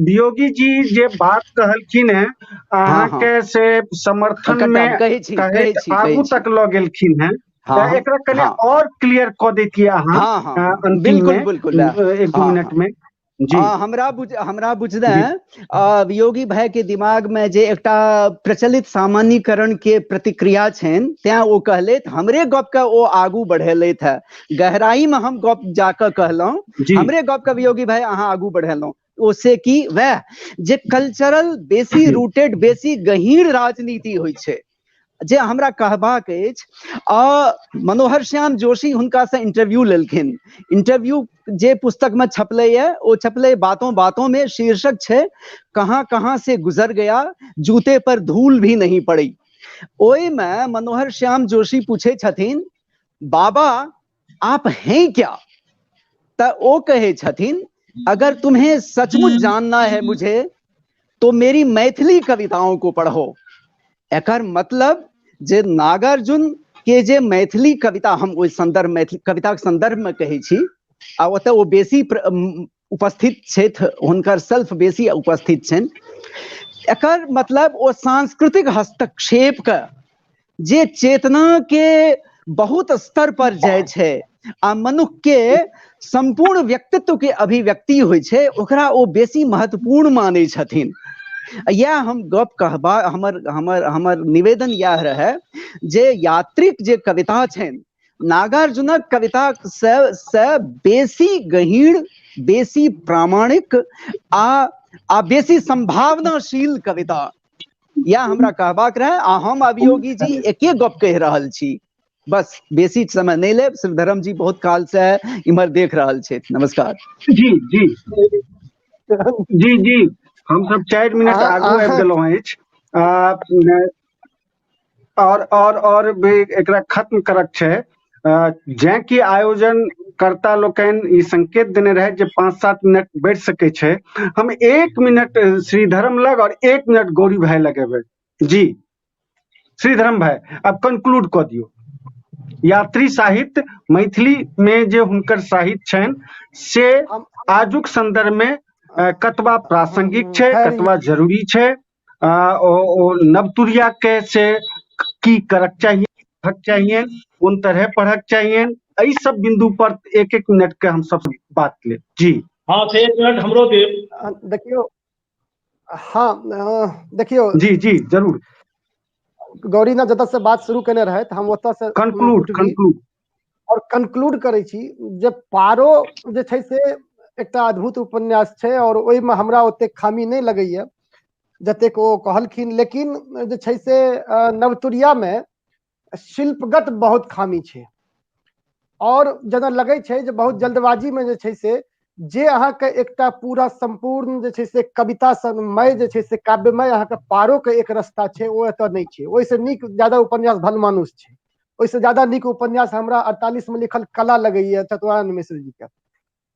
वियोगी जी जे बात कहलखिन है, हाँ, अहाँके हाँ। से समर्थन कट्टा, में कहै छी, कहै कहैत छी, कहै आगू छी। तक लऽ गेलखिन है, हाँ, तऽ हम, एकरा कनि हाँ। और क्लियर कऽ दैतियै अहाँ, हाँ, हाँ, हाँ, अंतिम बिल्कुल, में, बिल्कुल, 1-2 हाँ, मिनट हाँ। में। जी। हमरा बुझने, जी। वियोगी भाई के दिमाग में जे एकटा प्रचलित सामान्यीकरण के प्रतिक्रिया छनि, तैं ओ कहलथि, हमरे गप के ओ आगू बढ़ेलथि है। गहराई में हम गप जाके कहलहुँ, जी। हमरे गप के वियोगी भाई अहाँ आगू बढ़ेलहुँ। ओ से कि वएह जे कल्चरल बेसी जी। रूटेड, बेसी गहींर राजनीति होइ छै, जे हमरा कहबाक अछि। मनोहर श्याम जोशी हुनका से इंटरव्यू लेलखिन। इंटरव्यू जे पुस्तक में छपलै है, ओ छपलै बातों बातों में, शीर्षक छै कहाँ कहाँ से गुजर गया जूते पर धूल भी नहीं पड़ी। ओहि में मनोहर श्याम जोशी पूछे छथिन, बाबा आप हैं क्या? त ओ कहे छथिन, अगर तुम्हें सचमुच जानना है मुझे तो मेरी मैथिली कविताओं को पढ़ो। एकर मतलब जे नागार्जुन के जे मैथिली कविता, हम ओहि संदर्भ मैथिली कविता के संदर्भ में कहै छी, आ ओतऽ ओ बेसी उपस्थित छथि, हुनकर सेल्फ बेसी उपस्थित छनि। एकर मतलब ओ सांस्कृतिक हस्तक्षेप के जे चेतना के बहुत स्तर पर जाइ छै आ मनुख के संपूर्ण व्यक्तित्व के अभिव्यक्ति होइ छै, ओकरा ओ बेसी महत्वपूर्ण मानै छथिन। इएह हम गप कहबा, हमर, हमर, हमर निवेदन इएह रहै जे यात्रीक जे कविता छनि, नागार्जुनक कविता से बेसी गहींर, बेसी प्रामाणिक आ बेसी संभावनाशील कविता, इएह हमरा कहबाक रहै। आ हम अभियोगी जी एके गप कहि रहल छी, बस बेसी समय नहि लेब। श्रीधरम जी बहुत काल से इम्हर देख रहल छथि। नमस्कार। जी, जी। जी, जी। हम सब 4 मिनट आगू आबि गेलहुँ अछि। और भी एकरा खत्म करक छै। जें कि आयोजन कर्ता लोकनि ई संकेत देने रहे जे 5-7 मिनट बढ़ि सकै छै, हम 1 मिनट श्रीधरम लग और 1 मिनट गौरी भाई लगेबै। जी श्रीधरम भाई, अब कंक्लूड कऽ दियौ। यात्री साहित्य मैथिली में जे हुनकर साहित्य छनि से आजुक संदर्भ में कतबा प्रासंगिक छै, कतबा जरूरी छै, ओ नवतुरिया के से की करक चाहिए, चाहिए, कोन तरह पढ़क चाहिए, एहि सब बिंदु पर एक एक मिनट के हम सब बात ले। जी हाँ, से 1 मिनट हमरो देब। देखियो, हाँ देखियो, जी जी जरूर। गौरीनाथ जतऽ से बात शुरू केने रहथि हम ओतऽ से कंक्लूड कंक्लूड और कंक्लूड करै छी जे पारो जे छै से एकटा अद्भुत उपन्यास छै और ओहिमे हमरा ओतेक खामी नहि लगैया जतेक ओ कहलखिन, लेकिन जे छै से नवतुरिया मे शिल्पगत बहुत खामी छै और जेना लगै छै जे बहुत जल्दबाजी मे जे छै से जे अहाँके एकटा पूरा सम्पूर्ण जे छै से कविता सनमय जे छै से काव्यमय अहाँके पारो के एक रास्ता छै ओ एतऽ नहि छै। ओहिसँ नीक ज्यादा उपन्यास भलमानुष छै, ओहिसँ ज्यादा नीक उपन्यास हमरा 48 मे लिखल कला लगैया चतुरानंद मिश्र जी के।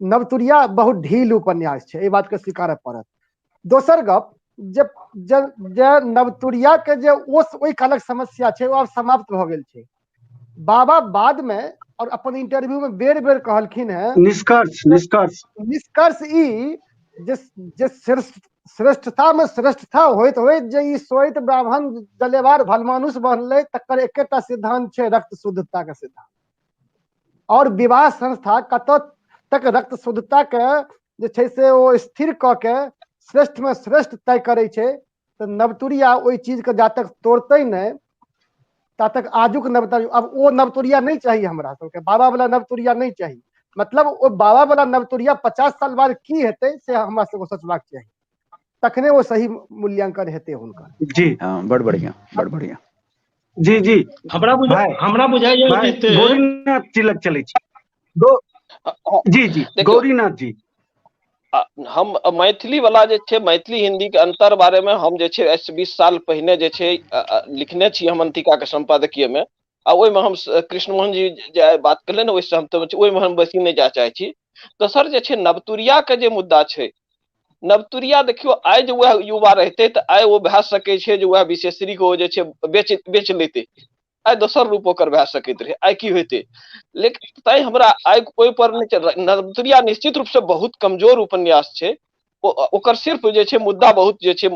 नवतुरिया बहुत ढील उपन्यास छै, एहि बात के स्वीकारऽ पड़त। दोसर गप जे जे नवतुरिया के जे ओहि कालक समस्या छै ओ आब समाप्त भऽ गेल छै। बाबा बाद में और अपन इंटरव्यू में बेर बेर कहलखिन हैं, निष्कर्ष निष्कर्ष निष्कर्ष ई जे जे श्रेष्ठता में श्रेष्ठता होइत होइत जे ई सोइत ब्राह्मण जलेवार भलमानुष बनलै तकर एकेटा सिद्धांत छै, रक्त शुद्धता के सिद्धांत। और विवाह संस्था कतऽ तक रक्त शुद्धता के जे छै से ओ स्थिर कऽ के श्रेष्ठ में श्रेष्ठ तय करै छै, तऽ नवतुरिया ओहि चीज के जा तक तोड़तै नहि ता तक आजुक नवतुरिया, अब ओ नवतुरिया नहि चाही हमरा सबके, बाबा वाला नवतुरिया नहि चाही। मतलब ओ बाबा वाला नवतुरिया 50 साल बाद की हेतै से हमरा सबके सोचबाक चाही, तखने ओ सही मूल्यांकन हेतै हुनकर। जी हाँ, बड़ बढ़िया, बड़ बढ़िया। जी जी, हमरा बुझाइया गौरीनाथ जी लग चलै छी। जी जी गौरीनाथ जी, हम मैथिली वाला जे छै मैथिली हिंदी के अंतर बारे में हम जे छै 20 साल पहिने जे छै लिखने छी हम अंतिका के संपादकीय में, आ ओहिमे हम कृष्णमोहन जी जे बात केलनि ने ओहिसँ हम ओहिमे हम बेसी नहि जा चाहै छी। दोसर जे छै नवतुरिया के जे मुद्दा छै, नवतुरिया देखियौ आइ जे वएह युवा रहतै तऽ आइ ओ भए सकै छै जे वएह विशेषरी के ओ जे छै बेच लेतै, आइ दोसर रूप ओकर भए सकैत रहै, आइ की होइतै। लेकिन तैं हमरा आइ ओहि पर नहि, नवतुरिया निश्चित रूप से बहुत कमजोर उपन्यास छै, ओकर सिर्फ जे छै मुद्दा बहुत जे छै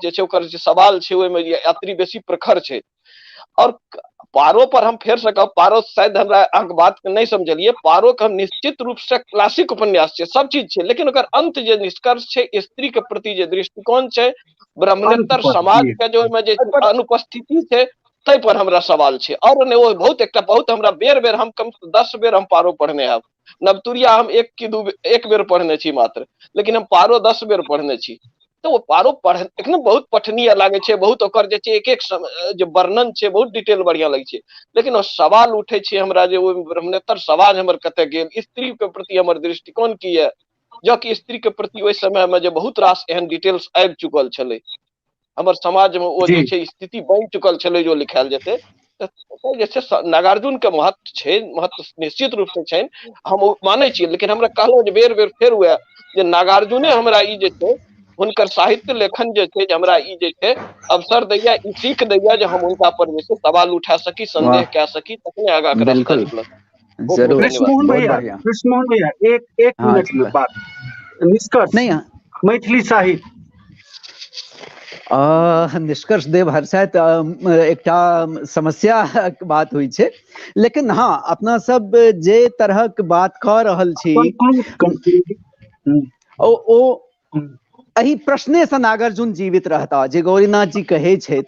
जे छै ओकर जे सवाल छै ओहिमे यात्री बेसी प्रखर छै। और पारो पर हम फेर से कहब, पारो शायद हमरा अहाँके बात के नहि समझलियै, पारो के हम निश्चित रूप से क्लासिक उपन्यास छै, सब चीज छै, लेकिन ओकर अंत जे निष्कर्ष छै, स्त्री के प्रति जे दृष्टिकोण छै, ब्राह्मणेतर समाज के जो ओहिमे जे अनुपस्थिति छै, ताहि पर हमरा सवाल छै। और ने ओ बहुत एकटा बहुत हमरा बेर बेर हम कम 10 बेर हम पारो पढ़ने हब, नवतुरिया हम 1 बेर पढ़ने छी मात्र, लेकिन हम पारो 10 बेर पढ़ने छी। तऽ ओ पारो पढ़ एखनो बहुत पठनीय लागै छै, बहुत ओकर जे छै एक एक जे वर्णन छै बहुत डिटेल बढ़िया लगै छै, लेकिन ओ सवाल उठै छै हमरा जे ओ ब्राह्मणेतर समाज हमर कतऽ गेल, स्त्री के प्रति हमर दृष्टिकोण की यऽ, जँ कि स्त्री के प्रति ओहि समय मे जे बहुत रास एहन डिटेल्स आबि चुकल छलै हमर समाज मे, ओ जे छै स्थिति बनि चुकल छलै जो लिखायल जेतै। तऽ जे छै नागार्जुन के महत्व छै, महत्व निश्चित रूप से छनि, हम ओ मानै छियै, लेकिन हमरा कहलहुँ जे बेर बेर फेर वएह जे नागार्जुने हमरा ई जे छै हुनकर साहित्य लेखन जे छै जे हमरा ई जे छै अवसर दैया, ई सीख दैया जे हम हुनका पर जे छै सवाल उठा सकी, संदेह कए सकी, तखने आगाँ के रास्ता निकलत। कृष्णमोहन भैया, कृष्णमोहन भैया एक मिनट में बात निष्कर्ष नहीं, मैथिली साहित्य निष्कर्ष देव हर्षायत एकटा समस्या बात होइ छै, लेकिन हाँ अपना सब जे तरहक बात कऽ रहल छी ओ एहि प्रश्ने से नागार्जुन जीवित रहता। जे गौरीनाथ जी कहै छथि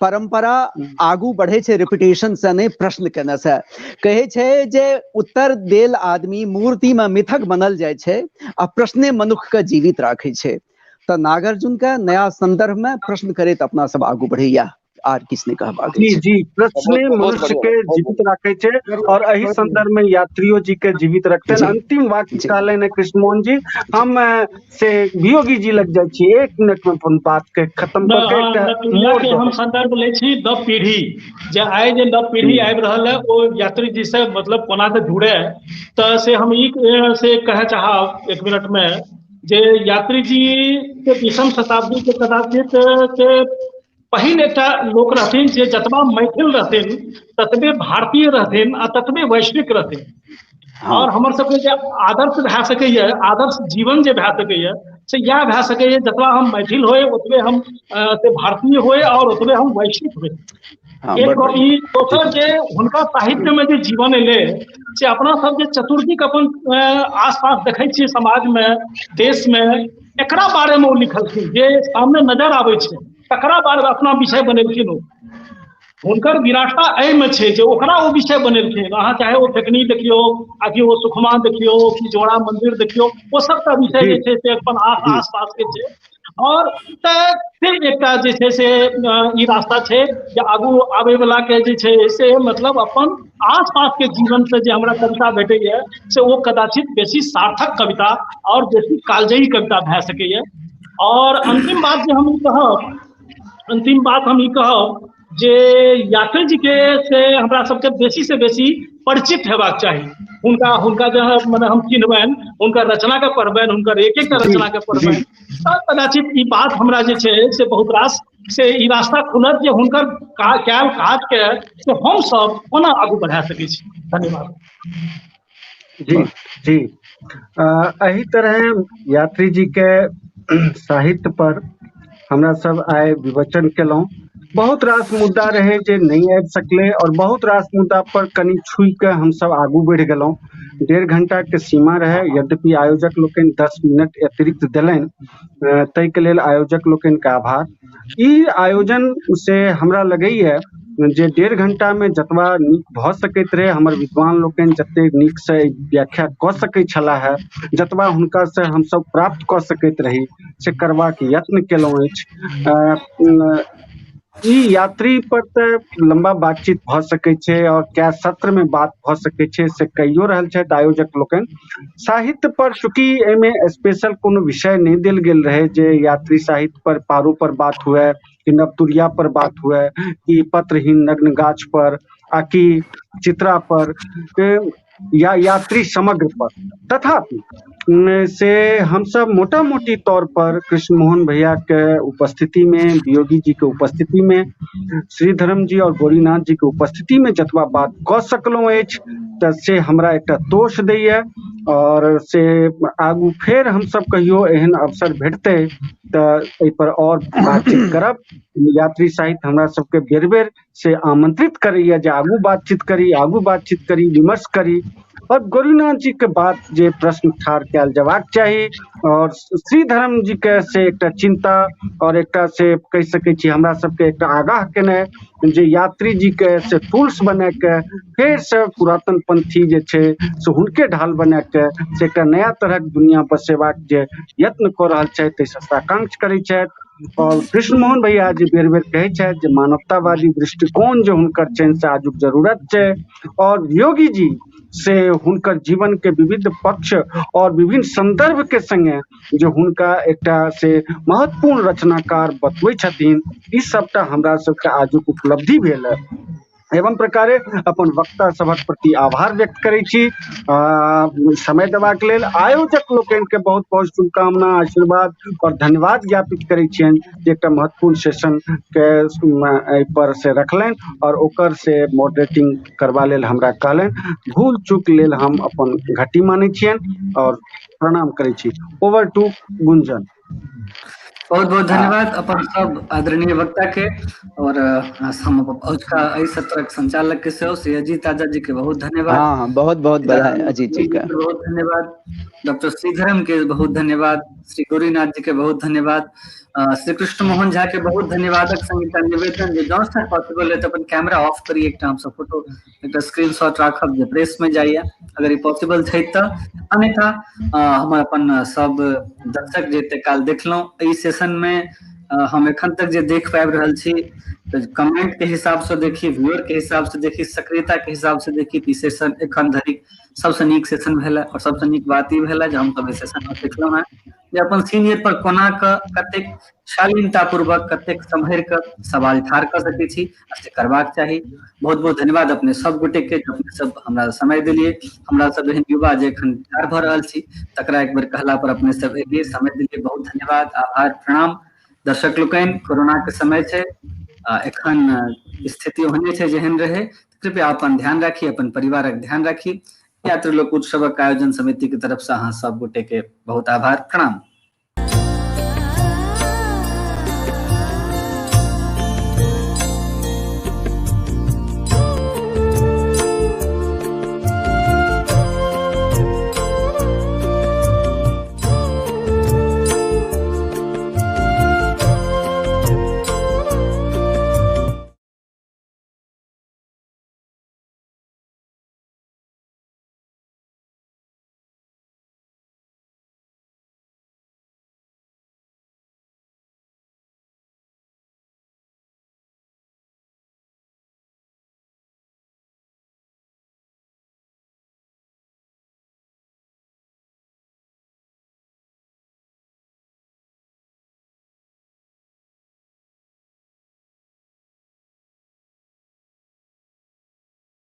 परंपरा आगू बढ़े छै रिपीटेशन से नहि प्रश्न केने से, कहै छै जे उत्तर देल आदमी मूर्ति में मिथक बनल जाइ छै आ प्रश्ने मनुख के जीवित राखै छै। तऽ नागार्जुन के नया संदर्भ में प्रश्न करैत अपना सब आगू बढ़ैया, आर किछु नहि कहबाक। जी जी, प्रश्ने मनुष्य के जीवित राखे छै और एहि संदर्भ में यात्रियो जी के जीवित रखते। अंतिम वाक्य कहलनि कृष्णमोहन जी, हम से वियोगी जी लग जाइ छी, 1 मिनट में अपन बात के खत्म करके हम संदर्भ लै छी नव पीढ़ी, जे आइ जे नव पीढ़ी आबि रहल है ओ यात्री जी से मतलब कोना के जुड़े, तऽ से हम ई से कहय चाहब 1 मिनट में जे यात्री जी के 20वीं शताब्दी के कदाचित से पहिल एकटा लोक रहथिन जे जतबा मैथिल रहथिन ततबे भारतीय रहथिन आ ततबे वैश्विक रहथिन। और हमर सबके जे आदर्श भए सकैया, आदर्श जीवन जे भए सकैया से इएह भए सकैए, जतबा हम मैथिल होय ओतबे हम से भारतीय होय और ओतबे हम वैश्विक होय। एक गप ई, दोसर जे हुनका साहित्य में जे जीवन एलै से अपना सब जे चतुर्दिक अपन आसपास देखै छियै समाज में, देश में, एकरा बारे में ओ लिखलखिन, जे सामने नजर आबै छै तकरा बारे में अपना विषय बनेलखिन। ओ हुनकर विराटता एहिमे छै जे ओकरा ओ विषय बनेलखिन। अहाँ चाहे ओ फेकनी देखियौ आ कि ओ सुखमा देखियौ कि जोड़ा मंदिर देखियौ, ओ सबटा विषय जे छै से अपन आस पास के छै। और तऽ फिर एकटा जे छै से ई रास्ता छै जे आगू आबै वला के जे छै से मतलब अपन आस पास के जीवन से जे हमरा कविता भेटैया से ओ कदाचित बेसी सार्थक कविता और बेसी कालजयी कविता भए सकैया। और अंतिम बात जे हम ई कहब, अंतिम बात हम ई कहब जे यात्री जी के से हमरा सबके बेसी से बेसी परिचित हेबाक चाही। हुनका हुनका जे मने हम चिन्हबनि, हुनकर रचना के पढ़बनि, हुनकर एक एकटा रचना के पढ़बनि, तऽ कदाचित ई बात हमरा जे छै से बहुत रास से ई रास्ता खुलत जे हुनकर कयल काज के से हम सब कोना आगू बढ़ा सकै छी। धन्यवाद। जी जी, एहि तरह यात्री जी के साहित्य पर हमरा सब आइ विवचन केलहुँ। बहुत रास मुद्दा रहे जे नहि आबि सकलै और बहुत रास मुद्दा पर कनि छुइ के हमसब आगू बढ़ि गेलहुँ। 1.5 घंटा के सीमा रहे, यद्यपि आयोजक लोकनि 10 मिनट अतिरिक्त देलनि, ताहिके लेल आयोजक लोकनि के आभार। ई आयोजन से हमरा लगैया जे 1.5 घंटा में जतबा नीक भऽ सकैत रहे, हमर विद्वान लोकनि जतेक नीक से व्याख्या कऽ सकैत छलाह है, जतबा हुनका से हमसब प्राप्त कऽ सकैत रही से करबाक यत्न केलहुँ अछि। ई यात्री पर तऽ लम्बा बातचीत भऽ सकै छै और कए सत्र में बात भऽ सकै छै से कहियो रहल छथि आयोजक लोकनि। साहित्य पर चूँकि एहिमे स्पेशल कोनो विषय नहि देल गेल रहै जे यात्री साहित्य पर पारो पर बात हुए कि नवतुरिया पर बात हुए कि पत्रहीन नग्न गाछ पर आ कि चित्रा पर या यात्री समग्र पर, तथापि से हमसब मोटा मोटी तौर पर कृष्ण मोहन भैया के उपस्थिति में, वियोगी जी के उपस्थिति में, श्रीधरम जी और गौरीनाथ जी के उपस्थिति में जतबा बात कऽ सकलहुँ अछि तऽ से हमरा एकटा तोष दैया और से आगू फेर हमसब कहियो एहन अवसर भेटतै तऽ एहि पर और बातचीत करब। यात्री साहित्य हमरा सबके बेर बेर से आमंत्रित करैया जे आगू बातचीत करी, आगू बातचीत करी, विमर्श करी। और गौरीनाथ जी के बात जे प्रश्न ठाढ़ कयल जबाक चाही और श्रीधरम जी के से एकटा चिंता और एकटा से कहि सकै छी हमरा सबके एकटा आगाह केनाइ जे यात्री जी के से टूल्स बना के फेर से पुरातन पंथी जे छै से हुनके ढाल बना के से एकटा नया तरहक दुनिया बसेबाक जे यत्न कऽ रहल छथि ताहिसँ साकांक्ष करै छथि। और कृष्ण मोहन भैया जे बेर बेर कहै छथि जे मानवतावादी दृष्टिकोण जे हुनकर छनि से आजुक जरूरत छै और योगी जी से हुनकर जीवन के विविध पक्ष और विभिन्न संदर्भ के संगे जे हुनका एकटा से महत्वपूर्ण रचनाकार बतबै छथिन, ई सबटा हमरा सबके आजुक उपलब्धि भेल है। एवं प्रकारे अपन वक्ता सभक प्रति आभार व्यक्त करै छी समय देबाक लेल। आयोजक लोकनि के बहुत बहुत शुभकामना, आशीर्वाद और धन्यवाद ज्ञापित करै छियनि जे एकटा महत्वपूर्ण सेशन के एहि पर से रखलनि और ओकर से मॉडरेटिंग करबा लेल हमरा कहलनि। भूल चूक लेल हम अपन घटी मानै छियनि और प्रणाम करै छी। ओवर टू गुंजन। बहुत बहुत धन्यवाद अपन सब आदरणीय वक्ता के और हम अजुका एहि सत्रक संचालक के सेहो श्री अजीत आजाद जी के बहुत धन्यवाद। हाँ हाँ, बहुत बहुत बधाई अजीत जी का। बहुत धन्यवाद डॉक्टर श्रीधरम के, बहुत धन्यवाद श्री गौरीनाथ जी के, बहुत धन्यवाद श्री कृष्ण मोहन झा के, बहुत धन्यवादक संग एकटा निवेदन जे जँ से पॉसिबल है तऽ अपन कैमरा ऑफ करी, एकटा हमसब फोटो एकटा स्क्रीनशॉट राखब जे प्रेस में जाइए अगर ई पॉसिबल छै तऽ, अन्यथा हमर अपन सब दर्शक जे एते काल देखलहुँ एहि सेशन में, हम एखन तक जे देख पाबि रहल छी तऽ कमेंट के हिसाब से देखी, व्यूअर के हिसाब से देखी, सक्रियता के हिसाब से देखी तऽ ई सेशन एखन धरि सबसँ नीक सेशन भेल और सबसँ नीक बात ई भेल जे हम सब एहि सेशन में देखलहुँ हेँ जे अपन सीनियर पर कोना कऽ कतेक शालीनता पूर्वक कतेक सम्हरि कऽ सवाल ठाढ़ कऽ सकै छी आ से करबाक चाही। बहुत बहुत धन्यवाद अपने सब गोटे के जे अपने सब हमरा समय देलियै। हमरा सब एहन युवा जे एखन ठाढ़ भऽ रहल छी तकरा एक बेर कहला पर अपने सब एलियै, समय देलियै, बहुत धन्यवाद, आभार, प्रणाम। दर्शक लोकनि, कोरोना के समय छै, एखन स्थिति ओहने छै जेहन रहै, कृपया अपन ध्यान राखी, अपन परिवारक ध्यान राखी। यात्री लोक उत्सवक आयोजन समिति के तरफ से अहाँ सब गोटे के बहुत आभार, प्रणाम।